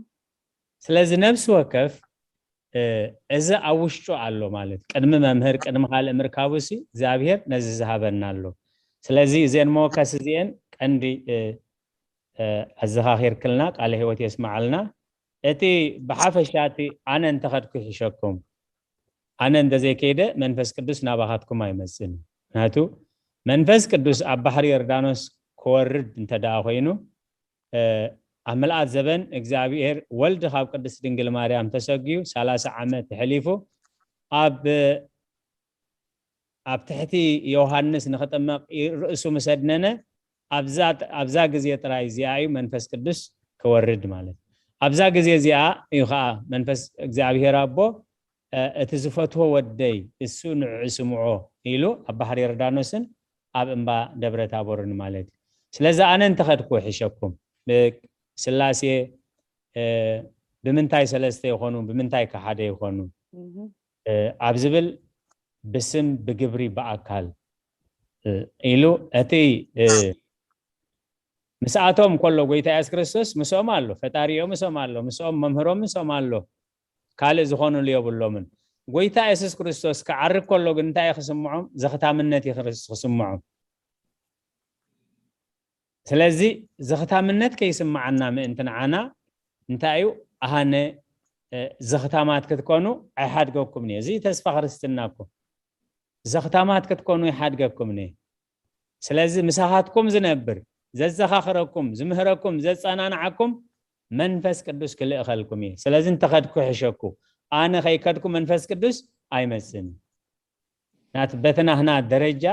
ስለዚ ነብሲ ወከፍ እ፣ እዚ ኣብ ውሽጡ ኣሎ ማለት እዩ። ቅድሚ መምህር ቅድሚ ካልእ ምርካቡ ሲ እግዚኣብሔር ነዚ ዝሃበና ኣሎ። ስለዚ እዘን መወከስ እዚአን ቀንዲ እ፣ እ፣ ኣዘኻኺርክልና ቃለ ህይወት የስምዓልና። እቲ ብሓፈሻ እቲ ኣነ እንተኸድኩ ይሕሸኩም፣ ኣነ እንተዘይከይደ መንፈስ ቅዱስ ናባኻትኩም ኣይመጽእን እዩ። ምክንያቱ መንፈስ ቅዱስ ኣብ ባሕሪ ዮርዳኖስ ክወርድ እንተ ደኣ ኮይኑ እ፣ ኣብ ምልኣት ዘበን እግዚኣብሔር ወልድ ካብ ቅድስት ድንግል ማርያም ተሰጊዩ ሰላሳ ዓመት ተሕሊፉ ኣብ ኣብ ትሕቲ ዮሃንስ ንኽጥመቕ ርእሱ ምስ ኣድነነ ኣብዛ ኣብዛ ግዜ ጥራይ እዚኣ እዩ መንፈስ ቅዱስ ክወርድ ማለት። ኣብዛ ግዜ እዚኣ እዩ ከዓ መንፈስ እግዚኣብሔር ኣቦ እ፣ እቲ ዝፈትዎ ወደይ እሱ ንዕኡ ስምዖ ኢሉ ኣብ ባሕሪ ዮርዳኖስን ኣብ እምባ ደብረ ታቦርን ማለት እዩ። ስለዚ ኣነ እንተኸድኩ ይሕሸኩም፣ ብ- ስላሴ እ፣ ብምንታይ ሰለስተ ይኾኑ፣ ብምንታይ ከሓደ ይኾኑ ኣብ ዝብል ብስም ብግብሪ ብኣካል ኢሉ እቲ ምስኣቶም ከሎ ጎይታ የሱስ ክርስቶስ ምስኦም ኣሎ። ፈጣሪኦም ምስኦም ኣሎ። ምስኦም መምህሮም ምስኦም ኣሎ። ካልእ ዝኾኑሉ የብሎምን። ጎይታ የሱስ ክርስቶስ ክዓርግ ከሎ ግን እንታይ ክስምዖም? ዘኽታምነት ክስምዖም። ስለዚ ዘኽታምነት ከይስምዓና ምእንቲ ንዓና እንታይ እዩ? ኣነ ዘኽታማት ክትኮኑ ኣይሓድገኩም እየ። እዚ ተስፋ ክርስትና እኮ። ዘኽታማት ክትኮኑ ይሓድገኩም እየ። ስለዚ ምሳኻትኩም ዝነብር፣ ዘዘኻኽረኩም፣ ዝምህረኩም፣ ዘጸናንዓኩም መንፈስ ቅዱስ ክልእኸልኩም እየ። ስለዚ እንተኸድኩ ይሕሸኩ። ኣነ ከይከድኩ መንፈስ ቅዱስ ኣይመጽን። ናት በተናህና ደረጃ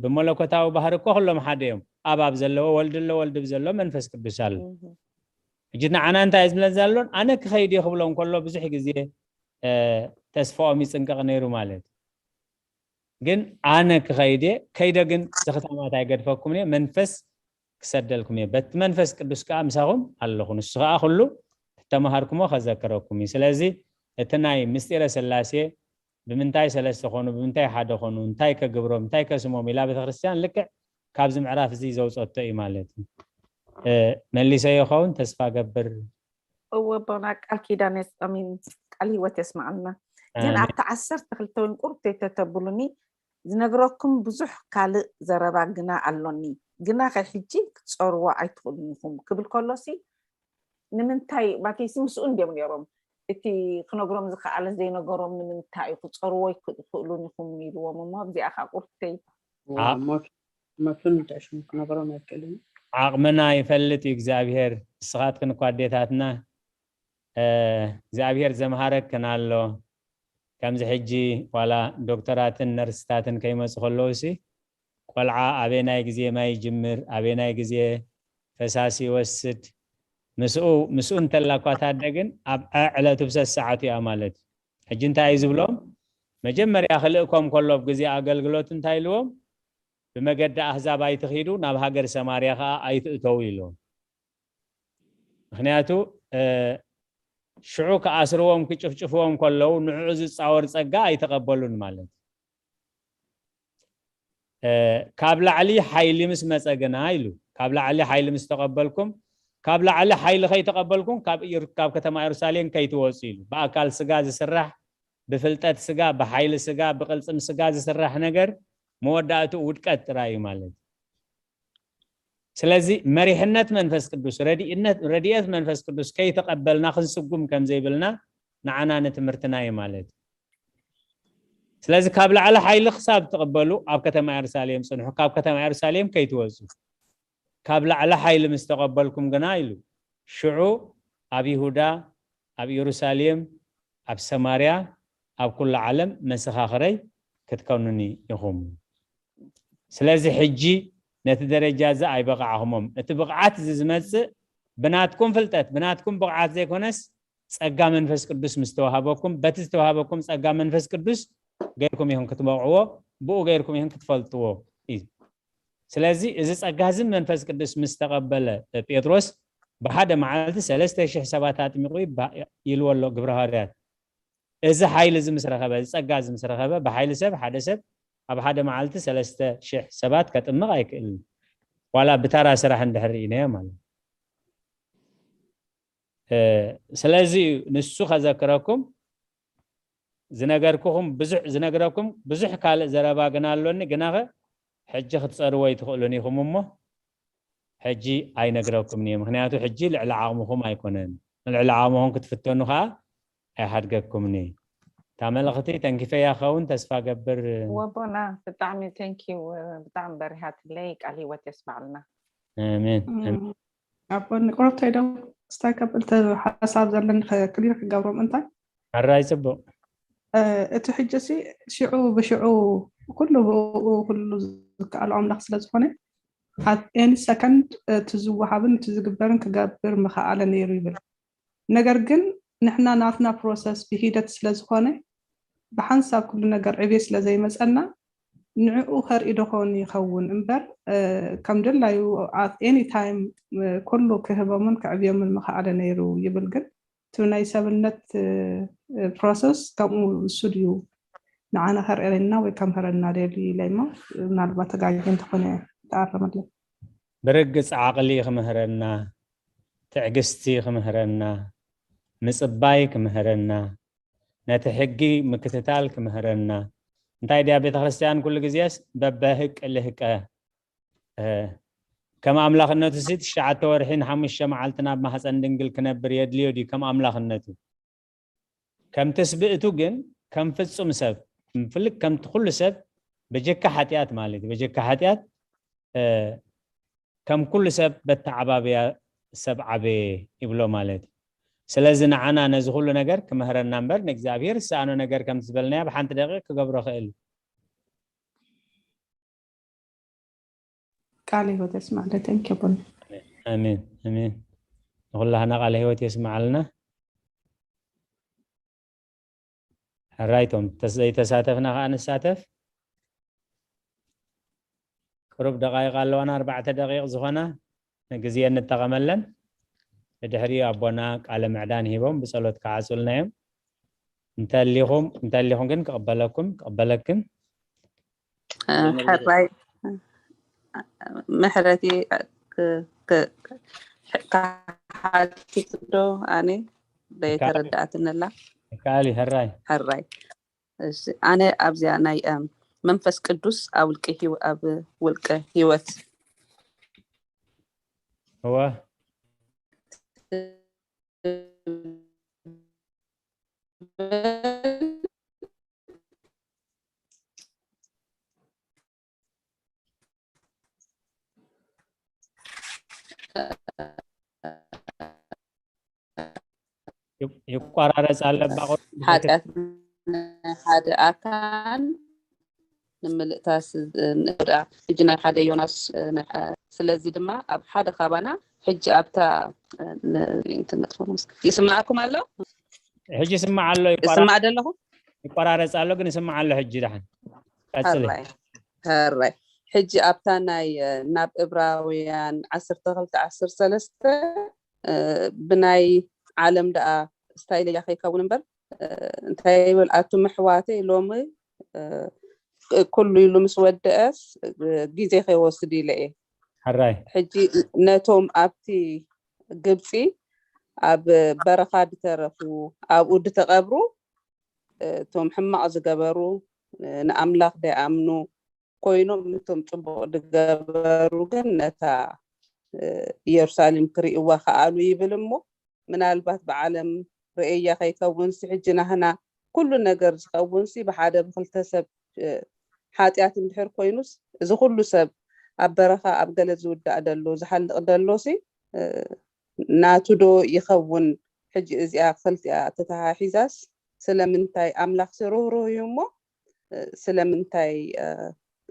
ብመለኮታዊ ባህሪ እኮ ኩሎም ሓደ እዮም። ኣብ ኣብ ዘለዎ ወልድ ኣሎ፣ ወልድ ብዘሎ መንፈስ ቅዱስ ኣሎ። ሕጂ ንዓና እንታይ ዝብለን ዘሎን? ኣነ ክኸይድ እየ ክብሎም ከሎ ብዙሕ ግዜ ተስፋኦም ይጽንቀቕ ነይሩ ማለት። ግን ኣነ ክኸይድ እየ፣ ከይደ ግን ዘኽታማት ኣይገድፈኩም እየ፣ መንፈስ ክሰደልኩም እየ፣ በቲ መንፈስ ቅዱስ ከዓ ምሳኹም ኣለኹ፣ ንሱ ከዓ ኩሉ ተማሃርኩሞ ከዘክረኩም እዩ። ስለዚ እቲ ናይ ምስጢረ ስላሴ ብምንታይ ሰለስተ ኾኑ፣ ብምንታይ ሓደ ኾኑ፣ እንታይ ከግብሮም፣ እንታይ ከስሞም ኢላ ቤተክርስትያን ልክዕ ካብዚ ምዕራፍ እዚ ዘውፀቶ እዩ ማለት እዩ። መሊሰ ይኸውን ተስፋ ገብር። እወ ኣቦና ቃል ኪዳን ኣሚን ቃል ህይወት የስማዓልና። ግን ኣብቲ ዓሰርተ ክልተ እውን ቁርብ ተተብሉኒ ዝነግረኩም ብዙሕ ካልእ ዘረባ ግና ኣሎኒ፣ ግናኸ ሕጂ ክትጸርዎ ኣይትኽእሉን ኢኹም ክብል ከሎሲ ንምንታይ ማለተይሲ ምስኡ እንድዮም ነይሮም እቲ ክነግሮም ዝኸኣለ ዘይነገሮም ንምንታይ እዩ ክጸርዎ ኣይትኽእሉን ኢኹም ኢልዎም እሞ ኣብዚኣ ከዓ ቁርተይ መፍን ተሽሙ ክነግሮም ኣይክእልን። ዓቕምና ይፈልጥ እዩ እግዚኣብሔር። ንስኻትክን እኳ ኣዴታትና እግዚኣብሔር ዘምሃረክን ኣሎ። ከምዚ ሕጂ ዋላ ዶክተራትን ነርስታትን ከይመፁ ከለውሲ ቆልዓ ኣበናይ ግዜ ማይ ይጅምር፣ ኣበናይ ግዜ ፈሳሲ ይወስድ፣ ምስኡ ምስኡ እንተላ እኳ ታደ ግን ኣብ ዕለቱ ብሰሰዓቱ እያ ማለት እዩ። ሕጂ እንታይ እዩ ዝብሎም? መጀመርያ ክልእኮም ከሎ ኣብ ግዜ ኣገልግሎት እንታይ ኢልዎም? ብመገዲ ኣህዛብ ኣይትኺዱ፣ ናብ ሃገር ሰማርያ ከዓ ኣይትእተው ኢልዎም። ምክንያቱ ሽዑ ክኣስርዎም ክጭፍጭፍዎም ከለዉ ንዕኡ ዝፃወር ፀጋ ኣይተቐበሉን ማለት እዩ። ካብ ላዕሊ ሓይሊ ምስ መፀ ግና ኢሉ፣ ካብ ላዕሊ ሓይሊ ምስ ተቐበልኩም፣ ካብ ላዕሊ ሓይሊ ከይተቐበልኩም ካብ ኢየሩ- ካብ ከተማ ኢየሩሳሌም ከይትወፁ ኢሉ። ብኣካል ስጋ ዝስራሕ፣ ብፍልጠት ስጋ፣ ብሓይሊ ስጋ፣ ብቅልፅም ስጋ ዝስራሕ ነገር መወዳእትኡ ውድቀት ጥራይ እዩ ማለት እዩ። ስለዚ መሪሕነት መንፈስ ቅዱስ ረድኢነት ረድኤት መንፈስ ቅዱስ ከይተቐበልና ክንስጉም ከም ዘይብልና ንዓና ንትምህርትና እዩ ማለት እዩ። ስለዚ ካብ ላዕሊ ሓይሊ ክሳብ ትቕበሉ ኣብ ከተማ ኤሩሳሌም ጽንሑ፣ ካብ ከተማ ኤሩሳሌም ከይትወጹ። ካብ ላዕሊ ሓይሊ ምስ ተቐበልኩም ግና ኢሉ ሽዑ ኣብ ይሁዳ፣ ኣብ ኢየሩሳሌም፣ ኣብ ሰማርያ፣ ኣብ ኩሉ ዓለም መሰኻኽረይ ክትከኑኒ ኢኹም። ስለዚ ሕጂ ነቲ ደረጃ እዚ ኣይበቓዕኹሞም። እቲ ብቕዓት እዚ ዝመጽእ ብናትኩም ፍልጠት፣ ብናትኩም ብቕዓት ዘይኮነስ ጸጋ መንፈስ ቅዱስ ምስ ተዋሃበኩም፣ በቲ ዝተዋሃበኩም ጸጋ መንፈስ ቅዱስ ገይርኩም ኢኹም ክትበቕዕዎ፣ ብኡ ገይርኩም ኢኹም ክትፈልጥዎ እዩ። ስለዚ እዚ ጸጋ እዚ መንፈስ ቅዱስ ምስ ተቐበለ ጴጥሮስ ብሓደ መዓልቲ ሰለስተ ሽሕ ሰባት ኣጥሚቑ ይባ- ይልዎ ኣሎ ግብረ ሃዋርያት። እዚ ሓይሊ እዚ ምስ ረኸበ፣ እዚ ጸጋ እዚ ምስ ረኸበ ብሓይሊ ሰብ ሓደ ሰብ ኣብ ሓደ መዓልቲ ሰለስተ ሽሕ ሰባት ከጥምቕ ኣይክእልን። ዋላ ብታራ ስራሕ እንድሕር ርኢናዮ ማለት እዩ። ስለዚ እዩ ንሱ ከዘክረኩም ዝነገርኩኹም ብዙሕ ዝነግረኩም ብዙሕ ካልእ ዘረባ ግና ኣሎኒ፣ ግናኸ ሕጂ ክትጸርዎ ኣይትኽእሉን ኢኹም እሞ ሕጂ ኣይነግረኩምን እየ። ምኽንያቱ ሕጂ ልዕሊ ዓቕምኹም ኣይኮነን። ልዕሊ ዓቕምኹም ክትፍተኑ ኸዓ ኣይሓድገኩምን እየ። እታ መልእኽቲ ተንኪፈያ ኸውን ተስፋ ገብር። ወቦና ብጣዕሚ thank you ብጣዕሚ በሪሃትለይ ቃል ህይወት የስማዕልና። ኣሜን። ኣቦኒ ቁረብተይ ዶ ስታይ ከብል እቲ ሓሳብ ዘለኒ ክሊር ክገብሮም እንታይ ሕራይ ጽቡቕ። እቲ ሕጂ ሲ ሽዑ ብሽዑ ኩሉ ብኡ ኩሉ ዝከኣሉ ኣምላኽ ስለ ዝኾነ at any second እቲ ዝወሃብን እቲ ዝግበርን ክገብር ምኸኣለ ነይሩ ይብል። ነገር ግን ንሕና ናትና process ብሂደት ስለ ዝኾነ ብሓንሳብ ኩሉ ነገር ዕብየ ስለ ዘይመፀና ንዕኡ ከርኢ ዶ ኾን ይኸውን እምበር፣ እ፣ ከም ድላዩ at any time፣ እ፣ ኩሉ ክህቦምን ክዕብዮምን ምኸኣለ ነይሩ ይብል። ግን እቲ ናይ ሰብነት፣ እ፣ እ፣ ፕሮሰስ ከምኡ እሱ ድዩ ንዓና ከርእየና ወይ ከምህረና ደልዩ ኢለ እሞ፣ ምናልባት ተጋግየ እንተኾነ ተኣረመለይ። ብርግጽ ዓቕሊ ክምህረና፣ ትዕግስቲ ክምህረና፣ ምጽባይ ክምህረና፣ ነቲ ሕጊ ምክትታል ክምህረና። እንታይ ድያ ቤተክርስትያን ኩሉ ግዜስ በበህቅ ልህቀ፣ እ፣ ከም ኣምላኽነቱ ሲ ትሽዓተ ወርሒ ንሓሙሽተ መዓልቲ ናብ ማህፀን ድንግል ክነብር የድልዮ ድዩ? ከም ኣምላኽነቱ ከም ትስብእቱ ግን ከም ፍጹም ሰብ፣ ፍልቅ ከምቲ ኩሉ ሰብ በጀካ ሓጢኣት ማለት እዩ። በጀካ ሓጢኣት፣ እ፣ ከም ኩሉ ሰብ በተዓባብያ ሰብ ዓበየ ይብሎ ማለት እዩ። ስለዚ ንዓና ነዚ ኩሉ ነገር ክምህረና እምበር ንእግዚኣብሔር ዝሰኣኖ ነገር ከም ዝበልናዮ ኣብ ሓንቲ ደቂቕ ክገብሮ ክእል እዩ። ቃለ ህይወት የስማዕልተን ኬቦን። ኣሜን፣ ኣሜን። ንኹላህና ቃለ ህይወት የስማዓልና። ሕራይቶም ተስ-፣ ዘይተሳተፍና ከኣ ንሳተፍ። ቅሩብ ደቃይቕ ኣለዋና፣ ኣርባዕተ ደቂቕ ዝኾና ንግዜ እንጠቐመለን። ብድሕሪኡ ኣቦና ቃለ ምዕዳን ሂቦም ብጸሎት ክዓጹልና እዮም። እንተሊኹም፣ እንተሊኹም ግን ክቕበለኩም፣ ክቕበለክን። እ፣ ሕራይ፣ ምሕረቲ ክ-፣ ክ-፣ ክሓትት ዶ ኣነ ዘይተረዳእትንላ? ይከኣል እዩ፣ ሕራይ። ሕራይ። እሺ፣ ኣነ ኣብዚኣ ናይ፣ እም፣ መንፈስ ቅዱስ ኣብ ውልቂ ህይወ-፣ ኣብ ውልቂ ህይወት። እወ። ይብ-፣ ይቋራረጽ ኣለባ። ኃጢአት ናይ ሓደ ኣካል ንምልእታስ ንዳ ሕጂ ናይ ሓደ ዮናስ፣ እ፣ ናይ ሓ-፣ ስለዚ ድማ ኣብ ሓደ ካባና ሕጂ ኣብታ፣ እ፣ ን-፣ እንትን መጥፎ ነው። ይስማዕኩም ኣሎ? ሕጂ ይስማዕ ኣሎ፣ ይቋራ-፣ ይስማዕ ደለኹ? ይቋራረጽ ኣሎ፣ ግን ይስማዕ ኣሎ። ሕጂ ደሓን ቀጽሊ። ሕራይ፣ ሕራይ። ሕጂ ኣብታ ናይ፣ እ፣ ናብ እብራውያን ዓሰርተ ክልተ ዓሰርተ ሰለስተ፣ እ፣ ብናይ ዓለም ደኣ ስታይል እያ ከይከውን እምበር፣ እ፣ እንታይ ይብል፣ ኣቱም ኣሕዋተይ፣ ሎሚ፣ እ፣ ኩሉ ኢሉ ምስ ወደአስ፣ እ፣ ግዜ ከይወስድ ኢለ እየ። ሕራይ። ሕጂ ነቶም ኣብቲ ግብፂ ኣብ በረኻ ድተረፉ፣ ኣብኡ ድተቐብሩ፣ እ፣ እቶም ሕማቕ ዝገበሩ፣ እ፣ ንኣምላኽ ደይኣምኑ ኮይኖም፣ እቶም ጽቡቕ ድገበሩ ግን ነታ፣ እ፣ ኢየሩሳሌም ክርእይዋ ከኣሉ ይብል እሞ፣ ምናልባት ብዓለም ርእያ ከይከውንሲ፣ ሕጂ ናህና ኩሉ ነገር ዝኸውንሲ ብሓደ ብክልተ ሰብ፣ እ፣ ሓጢኣት እንድሕር ኮይኑስ፣ እዚ ኩሉ ሰብ ኣብ በረኻ ኣብ ገለ ዝውዳእ ደሎ፣ ዝሓልቕ ደሎሲ፣ እ፣ ናቱ ዶ ይኸውን? ሕጂ እዚኣ ክልቲኣ ተተሓሒዛስ ስለምንታይ ኣምላኽሲ ርህሩህ እዩ እሞ፣ እ፣ ስለምንታይ፣ እ፣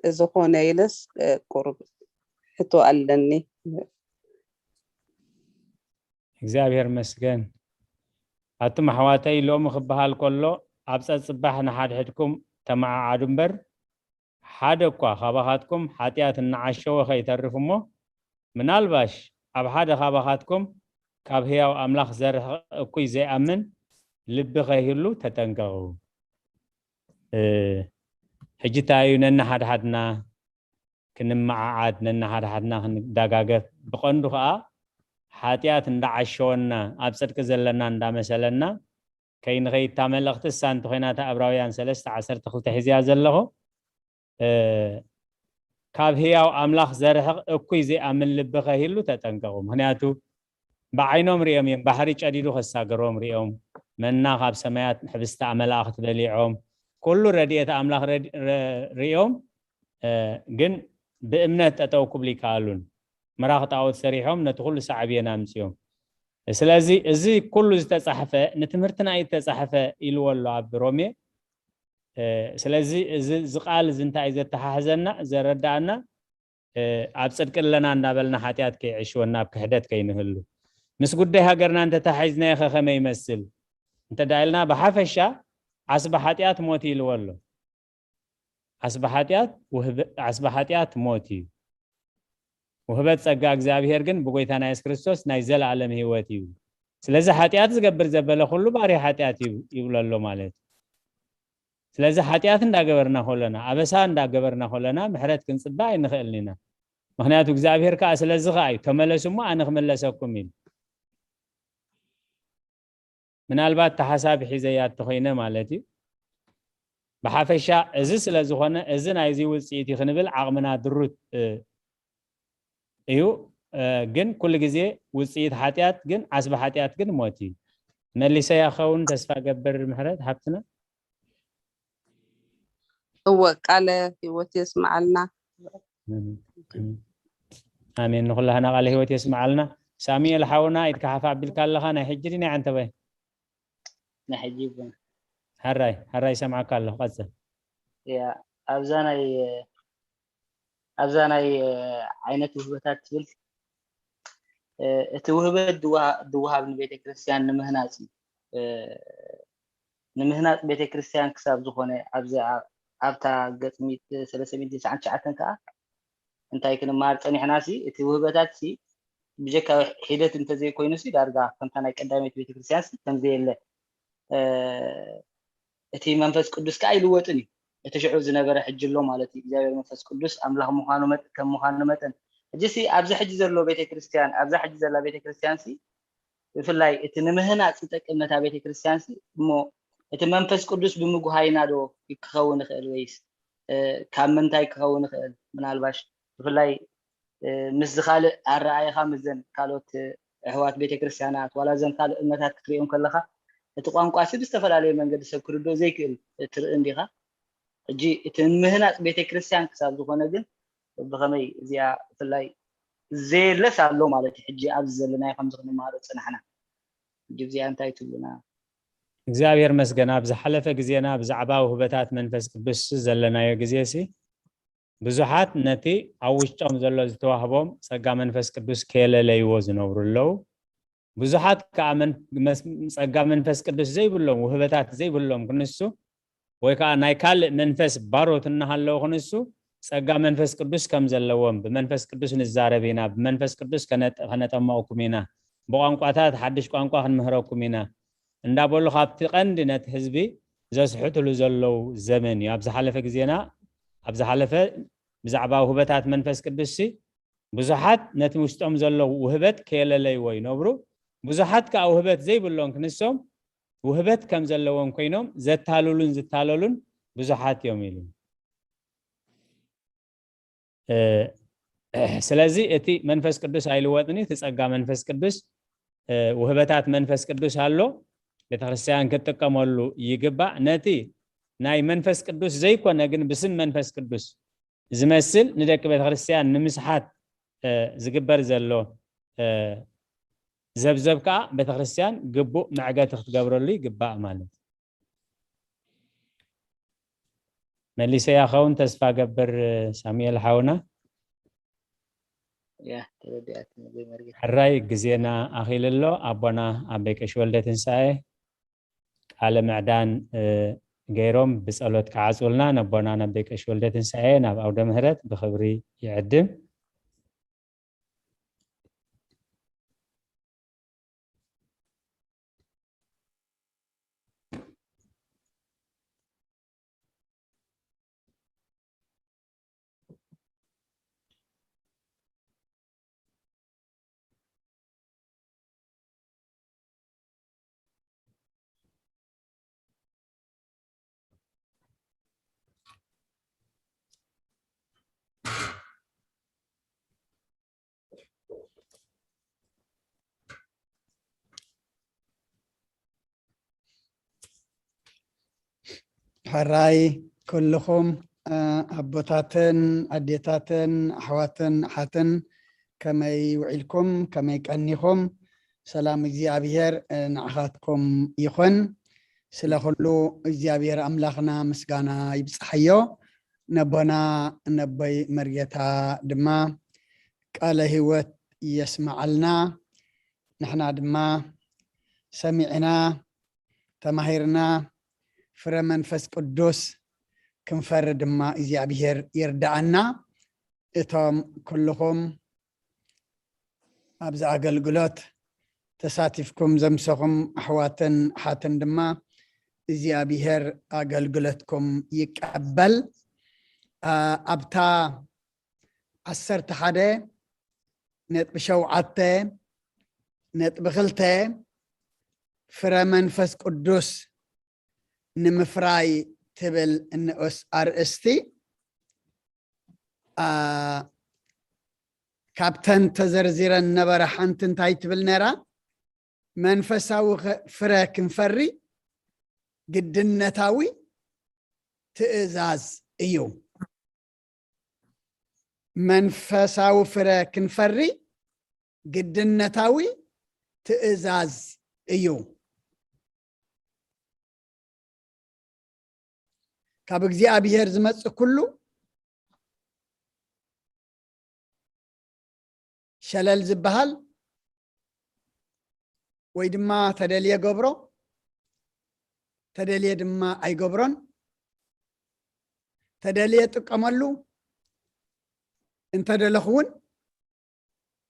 እዚ ኾነ ኢለስ፣ እ፣ ቁሩብ ሕቶ ኣለኒ። እግዚኣብሔር መስገን። ኣቱም ኣሕዋተይ፣ ሎሚ ክበሃል ከሎ ኣብ ጸጽባሕ ንሓድሕድኩም ተመዓዓዱ እምበር፣ ሓደ እኳ ካባኻትኩም ሓጢኣት እናዓሸወ ኸይተርፍ እሞ፣ ምናልባሽ ኣብ ሓደ ካባኻትኩም ካብ ህያው ኣምላኽ ዘርሕቕ እኩይ ዘይኣምን ልቢ ኸይህሉ ተጠንቀቑ። እ፣ ሕጂ እንታይ እዩ፣ ነንሓድሓድና ክንመዓዓድ፣ ነንሓድሓድና ክንደጋገፍ፣ ብቐንዱ ኸኣ ሓጢኣት እንዳዓሸወና፣ ኣብ ጽድቂ ዘለና እንዳመሰለና ከይንኸይድ፣ እታ መልእኽቲ እሳ እንተኾይና፣ እታ ዕብራውያን ሰለስተ ዓሰርተ ክልተ ሒዝያ ዘለኹ፣ እ፣ ካብ ህያው ኣምላኽ ዘርሕቕ እኩይ ዘይኣምን ልቢ ከይህሉ ተጠንቀቑ። ምኽንያቱ ብዓይኖም ሪኦም እዮም፣ ባሕሪ ጨዲዱ ከሳግሮም ሪኦም፣ መና ካብ ሰማያት፣ ሕብስቲ ኣመላእኽቲ በሊዖም፣ ኩሉ ረድኤት ኣምላኽ ረድ-፣ ረ-፣ ሪኦም፣ እ፣ ግን ብእምነት ጠጠው ክብሉ ይከኣሉን። ምራኽ ጣዖት ሰሪሖም ነቲ ኩሉ ሳዕቤን ኣምጺኦም። ስለዚ እዚ ኩሉ ዝተጻሕፈ ንትምህርትና እዩ ዝተጻሕፈ ኢልዎ ኣሎ ኣብ ሮሜ። እ፣ ስለዚ እዚ፣ እዚ ቃል እዚ እንታይ እዩ ዘተሓሕዘና፣ ዘረዳእና? እ፣ ኣብ ጽድቂ ኣለና እንዳበልና ሓጢኣት ከይዕሽወና፣ ኣብ ክሕደት ከይንህሉ። ምስ ጉዳይ ሃገርና እንተተሓሒዝናዮ ኸ ከመይ ይመስል? እንተ ደኣ ኢልና ብሓፈሻ ዓስቢ ሓጢኣት ሞት ኢልዎ ኣሎ። ዓስቢ ሓጢኣት ውህበ-፣ ዓስቢ ሓጢኣት ሞት እዩ። ውህበት ጸጋ እግዚኣብሔር ግን ብጎይታና የሱስ ክርስቶስ ናይ ዘለኣለም ህይወት እዩ። ስለዚ ሓጢኣት ዝገብር ዘበለ ኩሉ ባርያ ሓጢኣት እዩ ይብሎ ኣሎ ማለት እዩ። ስለዚ ሓጢኣት እንዳገበርና ከለና፣ ኣበሳ እንዳገበርና ከለና ምሕረት ክንጽበ ኣይንኽእልን ኢና። ምኽንያቱ እግዚኣብሔር ከኣ ስለዚ ከኣ እዩ፣ "ተመለሱ እሞ ኣነ ክምለሰኩም" ኢሉ። ምናልባት እቲ ሓሳብ ሒዘያ እንተኾይነ ማለት እዩ። ብሓፈሻ እዚ ስለ ዝኾነ፣ እዚ ናይዚ ውጽኢት እዩ ክንብል ዓቕምና ድሩት፣ እ፣ እዩ። እ፣ ግን ኩሉ ግዜ ውጽኢት ሓጢኣት ግን፣ ዓስቢ ሓጢኣት ግን ሞት እዩ። መሊሰያ ክኸውን ተስፋ ገብር ምሕረት ሓብትና። እወ፣ ቃለ ህይወት የስምዓልና። ኣሜን። ንኹላህና ቃለ ህይወት የስምዓልና። ሳሙኤል ሓውና፣ ኢድካ ሓፍ ኣቢልካ ኣለኻ፣ ናይ ሕጂ ድዩ ናይ ዓንተባይ? ናይ ሕጂ ይብሉ። ሕራይ፣ ሕራይ ይሰምዓካ ኣለኹ፣ ቀጽል። ያ፣ ኣብዛ ናይ፣ ኣብዛ ናይ ዓይነት ውህበታት ትብል፣ እ፣ እቲ ውህበት ድዋ-፣ ድወሃብ ንቤተ ክርስቲያን ንምህናጽ እዩ። እ፣ ንምህናጽ ቤተ ክርስቲያን ክሳብ ዝኾነ ኣብዚ ኣ-፣ ኣብታ ገጽ ሚእቲ፣ ሰለስተ ሚእቲ ተስዓን ትሽዓተን ከኣ እንታይ ክንመሃር ጸኒሕና ሲ፣ እቲ ውህበታት ሲ ብጀካ ሒደት እንተዘይኮይኑ ሲ ዳርጋ ከምታ ናይ ቀዳመይቲ ቤተ ክርስቲያን ሲ ከምዘየለ፣ እ፣ እቲ መንፈስ ቅዱስ ከኣ ኣይልወጥን እዩ። እቲ ሽዑ ዝነበረ ሕጂ ኣሎ ማለት እዩ። እግዚኣብሔር መንፈስ ቅዱስ ኣምላኽ ምዃኑ መጥ-፣ ከም ምዃኑ መጠን፣ ሕጂ ሲ ኣብዚ ሕጂ ዘሎ ቤተ ክርስቲያን፣ ኣብዛ ሕጂ ዘላ ቤተ ክርስቲያን ሲ ብፍላይ እቲ ንምህናጽ ዝጠቅም ነታ ቤተ ክርስቲያን ሲ፣ እሞ እቲ መንፈስ ቅዱስ ብምጉሃይና ዶ ክኸውን ይኽእል ወይስ፣ እ፣ ካብ ምንታይ ክኸውን ይኽእል? ምናልባሽ ብፍላይ፣ እ፣ ምስዚ ካልእ ኣረኣእያኻ ምስዘን ካልኦት፣ እ፣ ኣሕዋት ቤተ ክርስቲያናት ዋላ እዘን ካልእ እምነታት ክትሪኦም ከለኻ እቲ ቋንቋ ሲ ብዝተፈላለየ መንገዲ ሰብ ክርድኦ ዘይክእል ትርኢ እንዲኻ? ሕጂ እቲ ንምህናጽ ቤተ ክርስቲያን ክሳብ ዝኾነ ግን ብኸመይ እዚኣ ብፍላይ ዘየለስ ኣሎ ማለት እዩ። ሕጂ ኣብዚ ዘለናዮ ከምዚ ክንመሃሮ ዝጸናሕና። ሕጂ እዚኣ እንታይ ትብሉና? እግዚኣብሔር መስገን፣ ኣብ ዝሓለፈ ግዜና ብዛዕባ ውህበታት መንፈስ ቅዱስ ዘለናዮ ግዜ ሲ ብዙሓት ነቲ ኣብ ውሽጦም ዘሎ ዝተዋህቦም ጸጋ መንፈስ ቅዱስ ከየለለይዎ ዝነብሩ ኣለዉ። ብዙሓት ከኣ መን-፣ መስ-፣ ጸጋ መንፈስ ቅዱስ ዘይብሎም፣ ውህበታት ዘይብሎም ክንሱ፣ ወይ ከኣ ናይ ካልእ መንፈስ ባሮት እናሃለዉ ክንሱ፣ ጸጋ መንፈስ ቅዱስ ከም ዘለዎም፣ "ብመንፈስ ቅዱስ ንዛረብ ኢና፣ ብመንፈስ ቅዱስ ከነጠ-፣ ከነጠመቕኩም ኢና፣ ብቋንቋታት ሓድሽ ቋንቋ ክንምህረኩም ኢና" እንዳበሉ ካብቲ ቀንዲ ነቲ ህዝቢ ዘስሕትሉ ዘለዉ ዘመን እዩ። ኣብ ዝሓለፈ ግዜና፣ ኣብ ዝሓለፈ ብዛዕባ ውህበታት መንፈስ ቅዱስ ሲ ብዙሓት ነቲ ውሽጦም ዘሎ ውህበት ከየለለይዎ ይነብሩ፣ ብዙሓት ከኣ ውህበት ዘይብሎም ክንሶም ውህበት ከም ዘለዎም ኮይኖም ዘታልሉን ዝታለሉን ብዙሓት እዮም ኢሉ። እ፣ ስለዚ እቲ መንፈስ ቅዱስ ኣይልወጥን እዩ። እቲ ጸጋ መንፈስ ቅዱስ፣ እ፣ ውህበታት መንፈስ ቅዱስ ኣሎ፣ ቤተክርስትያን ክትጥቀመሉ ይግባእ። ነቲ ናይ መንፈስ ቅዱስ ዘይኮነ ግን ብስም መንፈስ ቅዱስ ዝመስል ንደቂ ቤተክርስትያን ንምስሓት፣ እ፣ ዝግበር ዘሎ፣ እ፣ ዘብዘብ ከኣ ቤተክርስትያን ግቡእ መዕገቲ ክትገብረሉ ይግባእ ማለት እዩ። መሊሰያ ኸውን ተስፋ ገብር፣ ሳሙኤል ሓውና። ያ፣ ተረዲኣትኒ፣ ኣቦይ መርጌታ። ሕራይ ግዜና ኣኺሉ ኣሎ። ኣቦና ኣቦይ ቀሺ ወልደ ትንሳኤ ቃለ ምዕዳን፣ እ፣ ገይሮም ብጸሎት ክዓጽውልና ነቦና ነቦይ ቀሺ ወልደ ትንሳኤ ናብ ኣውደ ምህረት ብኽብሪ ይዕድም። ሕራይ ኩልኹም፣ እ፣ ኣቦታትን ኣዴታትን ኣሕዋትን ኣሓትን፣ ከመይ ውዒልኩም? ከመይ ቀኒኹም? ሰላም እግዚኣብሔር፣ እ፣ ንዓኻትኩም ይኹን። ስለ ኩሉ እግዚኣብሔር ኣምላኽና ምስጋና ይብጽሓዮ። ነቦና ነቦይ መርጌታ ድማ ቃለ ህይወት የስምዓልና። ንሕና ድማ ሰሚዕና፣ ተማሂርና፣ ፍረ መንፈስ ቅዱስ ክንፈሪ ድማ እግዚኣብሔር ይርዳኣና። እቶም ኩልኹም ኣብዚ ኣገልግሎት ተሳቲፍኩም ዘምሰኹም ኣሕዋትን ኣሓትን ድማ እግዚኣብሔር ኣገልግሎትኩም ይቀበል። ኣብታ ዓሰርተ ሓደ ነጥቢ ሸውዓተ ነጥቢ ክልተ ፍረ መንፈስ ቅዱስ ንምፍራይ ትብል ንኡስ ኣርእስቲ ካብተን ተዘርዚረን ነበረ ሓንቲ እንታይ ትብል ነራ? መንፈሳዊ ፍረ ክንፈሪ ግድነታዊ ትእዛዝ እዩ። መንፈሳዊ ፍረ ክንፈሪ ግድነታዊ ትእዛዝ እዩ። ካብ እግዚኣብሔር ዝመጽእ ኩሉ ሸለል ዝበሃል ወይ ድማ ተደልየ ገብሮ፣ ተደልየ ድማ ኣይገብሮን፣ ተደልየ ጥቀመሉ፣ እንተደለኹ እውን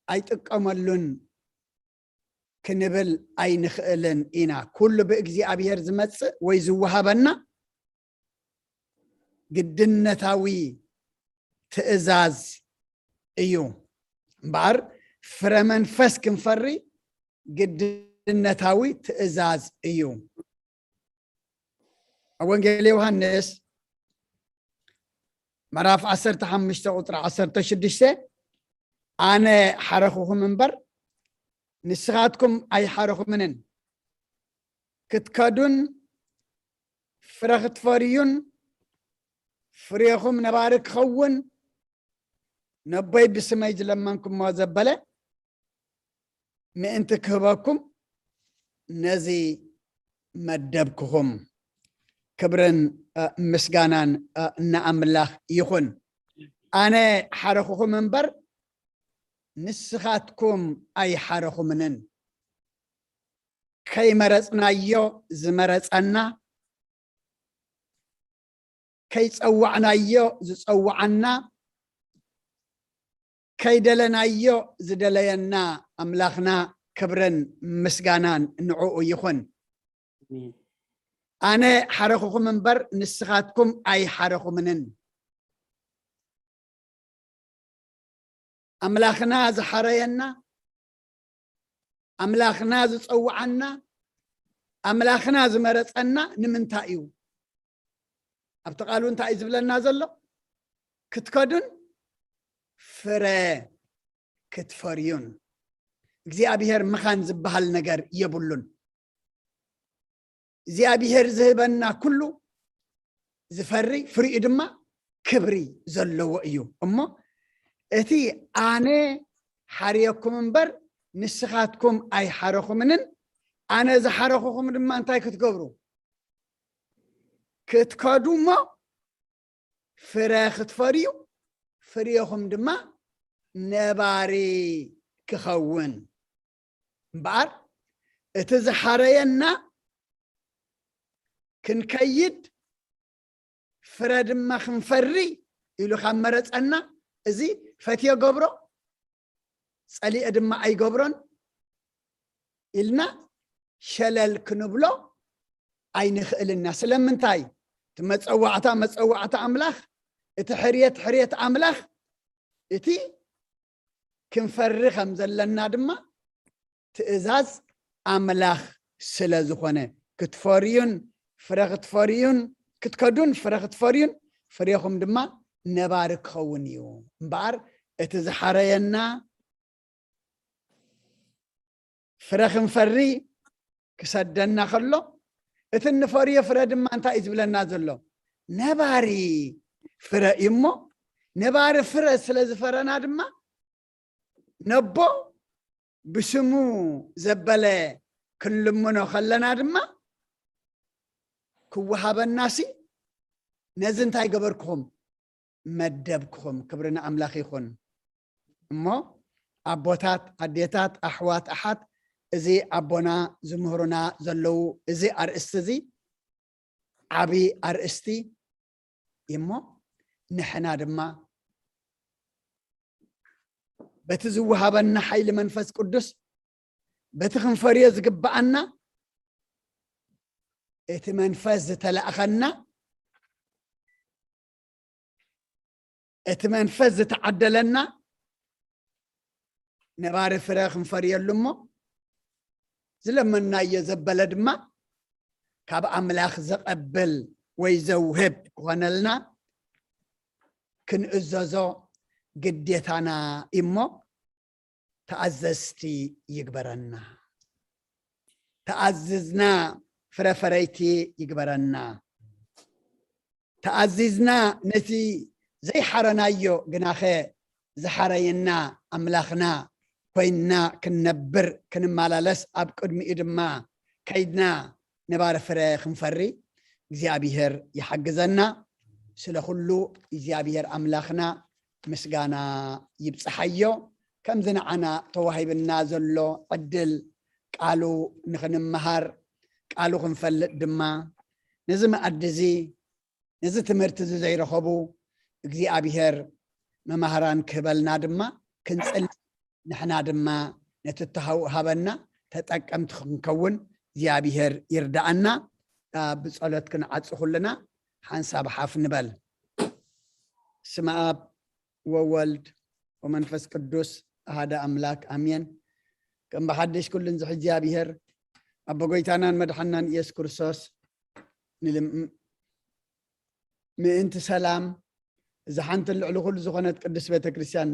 ኣይጥቀመሉን ክንብል ኣይንኽእልን ኢና። ኩሉ ብእግዚኣብሔር ዝመጽእ ወይ ዝወሃበና ግድነታዊ ትእዛዝ እዩ። እምበኣር ፍረ መንፈስ ክንፈሪ ግድነታዊ ትእዛዝ እዩ። ኣብ ወንጌል ዮሃንስ ምዕራፍ ዓሰርተ ሓሙሽተ ቁጽሪ ዓሰርተ ሽዱሽተ፣ ኣነ ሓረኹኹም እምበር ንስኻትኩም ኣይሓረኹምንን፣ ክትከዱን ፍረ ክትፈርዩን ፍሬኹም ነባሪ ክኸውን ነቦይ ብስመይ ዝለመንኩሞ ዘበለ ምእንቲ ክህበኩም ነዚ መደብኩኹም። ክብርን ምስጋናን ንኣምላኽ ይኹን። ኣነ ሓረኹኹም እምበር ንስኻትኩም ኣይሓረኹምንን። ከይመረጽናዮ ዝመረጸና፣ ከይጸዋዕናዮ ዝጸዋዓና፣ ከይደለናዮ ዝደለየና ኣምላኽና ክብርን ምስጋናን ንዕኡ ይኹን። ኣነ ሓረኹኹም እምበር ንስኻትኩም ኣይሓረኹምንን። ኣምላኽና ዝሓረየና፣ ኣምላኽና ዝጸውዓና፣ ኣምላኽና ዝመረጸና ንምንታይ እዩ? ኣብቲ ቃሉ እንታይ እዩ ዝብለና ዘሎ? ክትከዱን ፍረ ክትፈርዩን። እግዚኣብሔር ምኻን ዝበሃል ነገር የብሉን። እግዚኣብሔር ዝህበና ኩሉ ዝፈሪ ፍሪኡ ድማ ክብሪ ዘለዎ እዩ። እሞ እቲ ኣነ ሓርየኩም እምበር ንስኻትኩም ኣይሓረኹምንን፣ ኣነ ዝሓረኹኹም ድማ እንታይ ክትገብሩ? ክትከዱ እሞ ፍረ ክትፈርዩ፣ ፍሬኹም ድማ ነባሪ ክኸውን። እምበኣር እቲ ዝሓረየና ክንከይድ ፍረ ድማ ክንፈሪ ኢሉ ካብ መረጸና፣ እዚ ፈትየ ገብሮ፣ ጸሊኤ ድማ ኣይገብሮን ኢልና ሸለል ክንብሎ ኣይንኽእልና። ስለምንታይ? እቲ መጸዋዕታ መጸዋዕታ ኣምላኽ፣ እቲ ሕርየት ሕርየት ኣምላኽ፣ እቲ ክንፈሪ ከም ዘለና ድማ ትእዛዝ ኣምላኽ ስለ ዝኾነ፣ ክትፈርዩን ፍረ ክትፈርዩን፣ ክትከዱን ፍረ ክትፈርዩን፣ ፍሬኹም ድማ ነባሪ ክኸውን እዩ። እምበኣር እቲ ዝሓረየና ፍረ ክንፈሪ ክሰደና ከሎ፣ እቲ እንፈርዮ ፍረ ድማ እንታይ እዩ ዝብለና ዘሎ? ነባሪ ፍረ እዩ። እሞ ነባሪ ፍረ ስለ ዝፈረና ድማ፣ ነቦ ብስሙ ዘበለ ክንልምኖ ከለና ድማ፣ ክወሃበናሲ ነዚ እንታይ ገበርኩኹም? መደብኩኹም። ክብሪ ንኣምላኽ ይኹን። እሞ ኣቦታት፣ ኣዴታት፣ ኣሕዋት፣ ኣሓት፣ እዚ ኣቦና ዝምህሩና ዘለዉ፣ እዚ ኣርእስቲ እዚ ዓቢ ኣርእስቲ፣ እሞ ንሕና ድማ በቲ ዝወሃበና ሓይሊ መንፈስ ቅዱስ በቲ ክንፈርዮ ዝግብኣና እቲ መንፈስ ዝተላእኸና እቲ መንፈስ ዝተዓደለና ነባሪ ፍረ ክንፈርየሉ እሞ ዝለመናዮ ዘበለ ድማ ካብ ኣምላኽ ዘቐብል ወይ ዘውህብ ክኾነልና ክንእዘዞ ግዴታና እሞ ተኣዘዝቲ ይግበረና። ተኣዝዝና ፍረፈረይቲ ይግበረና። ተኣዚዝና ነቲ ዘይሓረናዮ ግናኸ ዝሓረየና ኣምላኽና ኮይንና ክንነብር ክንመላለስ ኣብ ቅድሚኡ ድማ ከይድና ነባሪ ፍረ ክንፈሪ እግዚኣብሔር ይሓግዘና። ስለ ኩሉ እግዚኣብሔር ኣምላኽና ምስጋና ይብፅሓዮ። ከምዚ ንዓና ተዋሂብና ዘሎ ዕድል ቃሉ ንኽንመሃር ቃሉ ክንፈልጥ ድማ ነዚ መኣዲ እዚ ነዚ ትምህርቲ እዚ ዘይረኸቡ እግዚኣብሔር መማህራን ክህበልና ድማ ክንጽሊ ንሕና ድማ ነቲ እተሃቡ ሃበና ተጠቀምቲ ክንከውን እግዚኣብሔር ይርዳኣና። ብጸሎት ክንዓጽ ኩልና ሓንሳብ ሓፍ ንበል። ስመ ኣብ ወወልድ ወመንፈስ ቅዱስ ኣሃደ ኣምላክ ኣሜን። ከም ብሓድሽ ኩሉን ዝሕ እግዚኣብሔር ኣቦ ጎይታናን መድሓናን ኢየሱስ ክርስቶስ ንልም ምእንቲ ሰላም እዛ ሓንትን ልዕሊ ኩሉ ዝኾነት ቅድስት ቤተ ክርስቲያን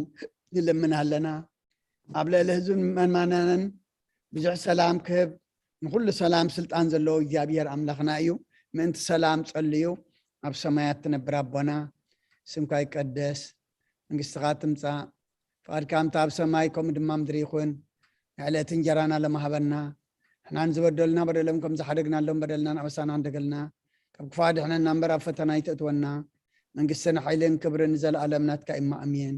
ንልምን ኣለና። ኣብ ልዕሊ ህዝብን መማናንን ብዙሕ ሰላም ክህብ ንኩሉ ሰላም ስልጣን ዘለዎ እግዚኣብሔር ኣምላኽና እዩ። ምእንቲ ሰላም ጸልዩ። ኣብ ሰማያት ትነብር ኣቦና ስምካ ይቀደስ፣ መንግስትኻ ትምጻእ፣ ፍቓድካ ከምቲ ኣብ ሰማይ ከምኡ ድማ ምድሪ ይኹን። ንዕለት እንጀራና ለማሃበና ንሕናን ዝበደሉና በደሎም ከም ዝሓደግናሎም በደልና ንኣበሳና እንደገልና ካብ ክፉ ኣድሕነና እምበር ኣብ ፈተና ኣይተእትወና። መንግስትን ሓይልን ክብርን ንዘለኣለም ናትካ እማ ኣሜን።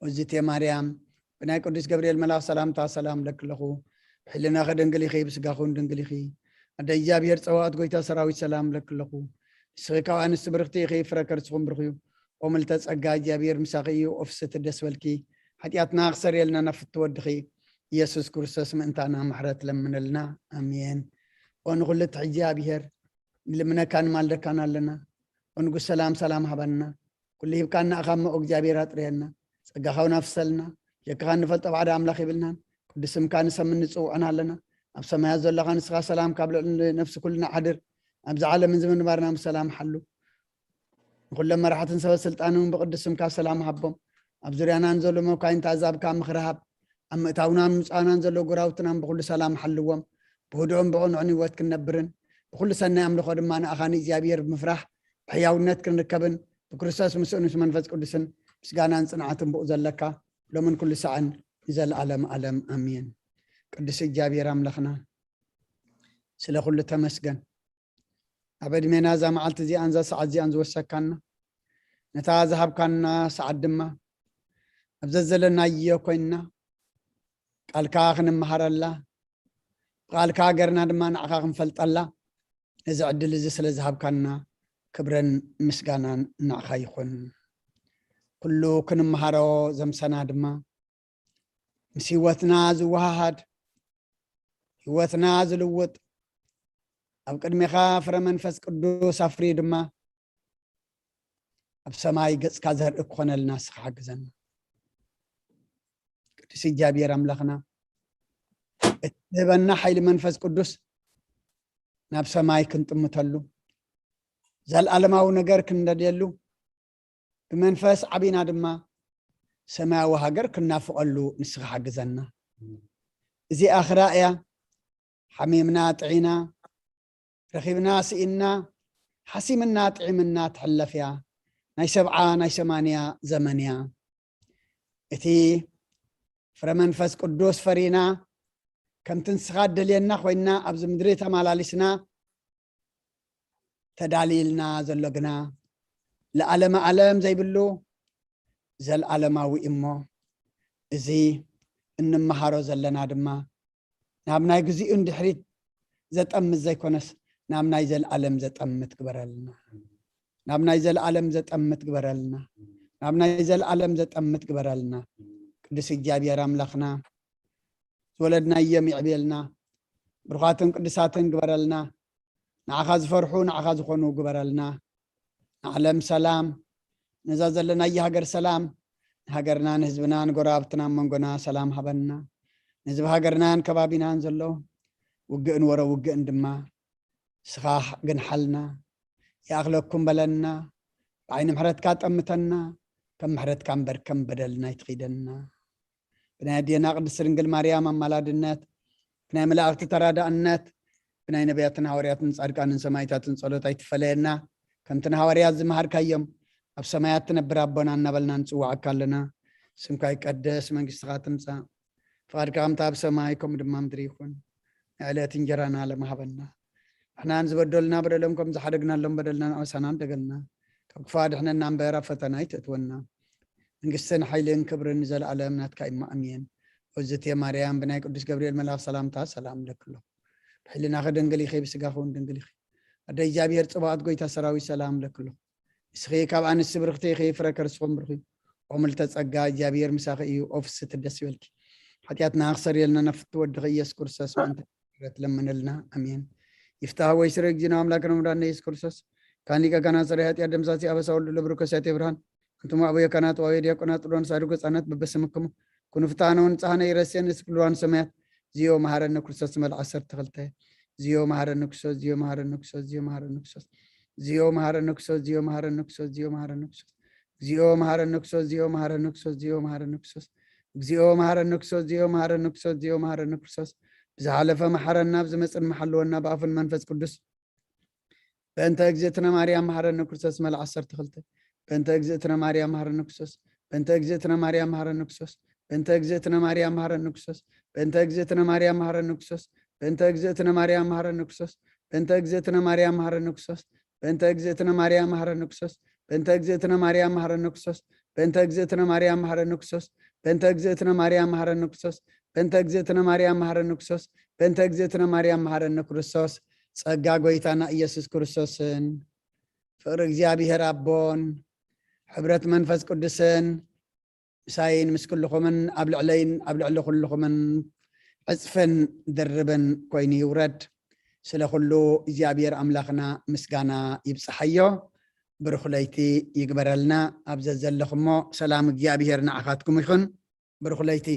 ወዝቴ ማርያም ብናይ ቅዱስ ገብርኤል መልኣኽ ሰላምታ ሰላም ለክለኹ። ብሕልናኺ ድንግል ኢኺ፣ ብስጋኹን ድንግል ኢኺ። ኣደ እግዚኣብሔር ጸዋዖት ጎይታ ሰራዊት ሰላም ለክለኹ። ንስኺ ካብ ኣንስቲ ብርኽቲ ኢኺ፣ ፍረ ከርስኹም ብሩኽ እዩ። ኦምልተ ጸጋ እግዚኣብሔር ምሳኺ እዩ። ኦፍስቲ ደስ በልኪ። ሓጢኣትና ክሰርየልና ናብ ፍትወድኺ ኢየሱስ ክርስቶስ ምእንታና ምሕረት ለምንልና። ኣሜን። ኦ ንኹሉ ትሕዚ እግዚኣብሔር ንልምነካን ንማልደካን ኣለና። ኦ ንጉስ ሰላም ሰላም ሃበና። ኩሉ ሂብካና እኻ እሞ እግዚኣብሔር ኣጥርየና። ጸጋኻ እውን ኣፍሰልና። ጀካኻ ንፈልጦ ባዕዳ ኣምላኽ ይብልናን። ቅዱስ ስምካ ንሰምን ንጽውዕን ኣለና። ኣብ ሰማያት ዘለኻ ንስኻ ሰላም ካብ ልዕሊ ነፍሲ ኩልና ሓድር። ኣብዚ ዓለምን እዚ ምንባርና ብሰላም ሓሉ። ንኹሎም መራሕትን ሰበ ስልጣንን ብቅዱስ ስምካ ሰላም ሃቦም። ኣብ ዙርያና ንዘሎ መካይን ታዛብካ ምኽሪ ሃብ። ኣብ ምእታውናን ምውፃእናን ዘሎ ጎራውትናን ብኩሉ ሰላም ሓልዎም። ብህዱእን ብቕኑዕን ህይወት ክንነብርን ብኩሉ ሰናይ ኣምልኾ ድማ ንኣኻ ንእግዚኣብሔር ብምፍራሕ ብሕያውነት ክንርከብን ብክርስቶስ ምስኡን ምስ መንፈስ ቅዱስን ምስጋናን ጽንዓትን ብኡ ዘለካ ሎምን ኩሉ ሳዕን ንዘለኣለም ኣለም ኣሜን። ቅዱስ እግዚኣብሔር ኣምላኽና ስለ ኩሉ ተመስገን። ኣብ ዕድሜና እዛ መዓልቲ እዚኣን እዛ ሰዓት እዚኣን ዝወሰካና ነታ ዝሃብካና ሰዓት ድማ ኣብ ዘዘለናዮ ኮይንና ቃልካ ክንመሃረላ ብቃልካ ሃገርና ድማ ንዓኻ ክንፈልጠላ ነዚ ዕድል እዚ ስለ ዝሃብካና ክብርን ምስጋናን ንዓኻ ይኹን። ኩሉ ክንመሃሮ ዘምሰና ድማ ምስ ህይወትና ዝወሃሃድ ህይወትና ዝልውጥ ኣብ ቅድሜኻ ፍረ መንፈስ ቅዱስ ኣፍርዩ ድማ ኣብ ሰማይ ገጽካ ዘርኢ ክኾነልና ንስኻ ሓግዘና። ቅዱስ እግዚኣብሔር ኣምላኽና እቲ ዝህበና ሓይሊ መንፈስ ቅዱስ ናብ ሰማይ ክንጥምተሉ ዘልኣለማዊ ነገር ክንደልየሉ ብመንፈስ ዓቢና ድማ ሰማያዊ ሃገር ክናፍቐሉ ንስኻ ሓግዘና። እዚኣ ክራእያ ሓሚምና ጥዒና ረኺብና ስኢንና ሓሲምና ጥዒምና ትሕለፍ እያ። ናይ ሰብዓ ናይ ሰማንያ ዘመን እያ። እቲ ፍረ መንፈስ ቅዱስ ፈሪና ከምቲ ንስኻ እደልየና ኮይንና ኣብዚ ምድሪ ተማላሊስና ተዳልይልና ዘሎ ግና ለዓለመ ዓለም ዘይብሉ ዘልዓለማዊ እሞ እዚ እንመሃሮ ዘለና ድማ ናብ ናይ ግዚኡ እንድሕሪት ዘጠምት ዘይኮነስ ናብ ናይ ዘልዓለም ዘጠምት ግበረልና። ናብ ናይ ዘለኣለም ዘጠምት ግበረልና። ናብ ናይ ዘለኣለም ዘጠምት ግበረልና። ቅዱስ እግዚኣብሔር ኣምላኽና፣ ዝወለድናዮም ይዕብየልና። ብሩኻትን ቅዱሳትን ግበረልና። ንዓኻ ዝፈርሑ ንዓኻ ዝኾኑ ግበረልና። ንዓለም ሰላም፣ ነዛ ዘለናያ ሃገር ሰላም፣ ንሃገርና ንህዝብና ንጎረባብትና መንጎና ሰላም ሃበና። ንህዝቢ ሃገርናን ከባቢናን ዘሎ ውግእን ወረ ውግእን ድማ ንስኻ ግንሓልና። ይኣኽለኩም በለና። ብዓይኒ ምሕረትካ ጠምተና። ከም ምሕረትካ እምበር ከም በደልና ኣይትኺደና። ብናይ ኣዴና ቅድስት ድንግል ማርያም ኣማላድነት፣ ብናይ መላእኽቲ ተራዳእነት፣ ብናይ ነቢያትን ሃዋርያትን ጻድቃንን ሰማዕታትን ጸሎት ኣይትፈለየና። ከምቲ ንሃዋርያት ዝመሃርካዮም፣ ኣብ ሰማያት ትነብር ኣቦና እናበልና ንጽውዓካ ኣለና። ስምካ ይቀደስ፣ መንግስትኻ ትምጻእ፣ ፍቓድካ ከምቲ ኣብ ሰማይ ከምኡ ድማ ምድሪ ይኹን። ናይ ዕለት እንጀራና ሎሚ ሃበና። ንሕናን ዝበደሉና በደሎም ከም ዝሓደግናሎም በደልና ንኣበሳናን ደገልና። ካብ ክፉእ ኣድሕነና እምበር ኣብ ፈተና ኣይተእትወና። መንግስትን ሓይልን ክብርን ንዘለኣለም ናትካ እዩ፣ ኣሜን። ወዝቴ ማርያም ብናይ ቅዱስ ገብርኤል መልኣኽ ሰላምታ ሰላም ለክሎ። ብሕልናኺ ድንግል ኢኺ፣ ብስጋኺ እውን ድንግል ኢኺ። ኣደ እግዚኣብሔር ጽባኦት ጎይታ ሰራዊት ሰላም ለክሎ። ንስኺ ካብ ኣንስቲ ብርኽቲ ኢኺ፣ ፍረ ከርስኹም ብሩኽ እዩ። ኦ ምልዕተ ጸጋ፣ እግዚኣብሔር ምሳኺ እዩ። ኦ ፍስሕቲ ደስ ይበልኪ። ሓጢኣትና ክሰርየልና ናብ ፍትው ወድኺ ኢየሱስ ክርስቶስ ምእንቲ ምሕረት ለምንልና። ኣሜን። ይፍታህ ወይ ስረ እግዚእነ ኣምላክነ መድኃኒነ ኢየሱስ ክርስቶስ ካን ሊቀ ካህናት ጸረ ኃጢአት ደምሳሲ ኣበሳ ወልዱ ለብሩክ ከሳቴ ብርሃን። ኣንቱም ኣበዮ ካህናት ዋቤ ዲያቆናት ጥሎን ሳድጎ ህጻናት በበስምክሙ ኩኑ ፍትሐነ ወንጽሐነ ኢረሴን እስክልዋን ሰማያት። ዚዮ መሐረነ ክርስቶስ መልዓ ዓሰርተ ክልተ። ዚዮ መሐረነ ክርስቶስ፣ ዚዮ መሐረነ ክርስቶስ፣ ዚዮ መሐረነ ክርስቶስ። ዚዮ መሐረነ ክርስቶስ፣ ዚዮ መሐረነ ክርስቶስ፣ ዚዮ መሐረነ ክርስቶስ። ዚዮ መሐረነ ክርስቶስ፣ ዚዮ መሐረነ ክርስቶስ፣ ዚዮ መሐረነ ክርስቶስ። እግዚኦ መሐረነ ክርስቶስ፣ ዚዮ መሐረነ ክርስቶስ፣ ዚዮ መሐረነ ክርስቶስ። ብዝሓለፈ መሐረና፣ ብዝመጽእ ድማ ሓልወና ብኣፍን መንፈስ ቅዱስ። በእንተ እግዝእትነ ማርያም መሐረነ ክርስቶስ መልዓ ዓሰርተ ክልተ። በእንተ እግዝእትነ ማርያም መሐረነ ክርስቶስ። በእንተ እግዝእትነ ማርያም መሐረነ ክርስቶስ። በእንተ እግዝእትነ ማርያም መሐረነ ክርስቶስ። በእንተ እግዝእትነ ማርያም መሐረነ ክርስቶስ። በእንተ እግዝእትነ ማርያም መሐረነ ክርስቶስ። በእንተ እግዝእትነ ማርያም መሐረነ ክርስቶስ። በእንተ እግዝእትነ ማርያም መሐረነ ክርስቶስ። በእንተ እግዝእትነ ማርያም መሐረነ ክርስቶስ። በእንተ እግዝእትነ ማርያም መሐረነ ክርስቶስ። በእንተ እግዝእትነ ማርያም መሐረነ ክርስቶስ። በእንተ እግዝእትነ ማርያም መሐረነ ክርስቶስ። በእንተ እግዝእትነ ማርያም መሐረነ ክርስቶስ። ጸጋ ጎይታና ኢየሱስ ክርስቶስን ፍቕሪ እግዚኣብሔር ኣቦን ሕብረት መንፈስ ቅዱስን ምሳይን ምስ ኩልኹምን ኣብ ልዕለይን ኣብ ልዕሊ ኩልኹምን ዕጽፍን ድርብን ኮይኑ ይውረድ። ስለ ኩሉ እግዚኣብሔር ኣምላኽና ምስጋና ይብጽሓዮ። ብሩኽ ለይቲ ይግበረልና። ኣብ ዘዘለኹሞ ሰላም እግዚኣብሔር ንዓኻትኩም ይኹን። ብሩኽ ለይቲ።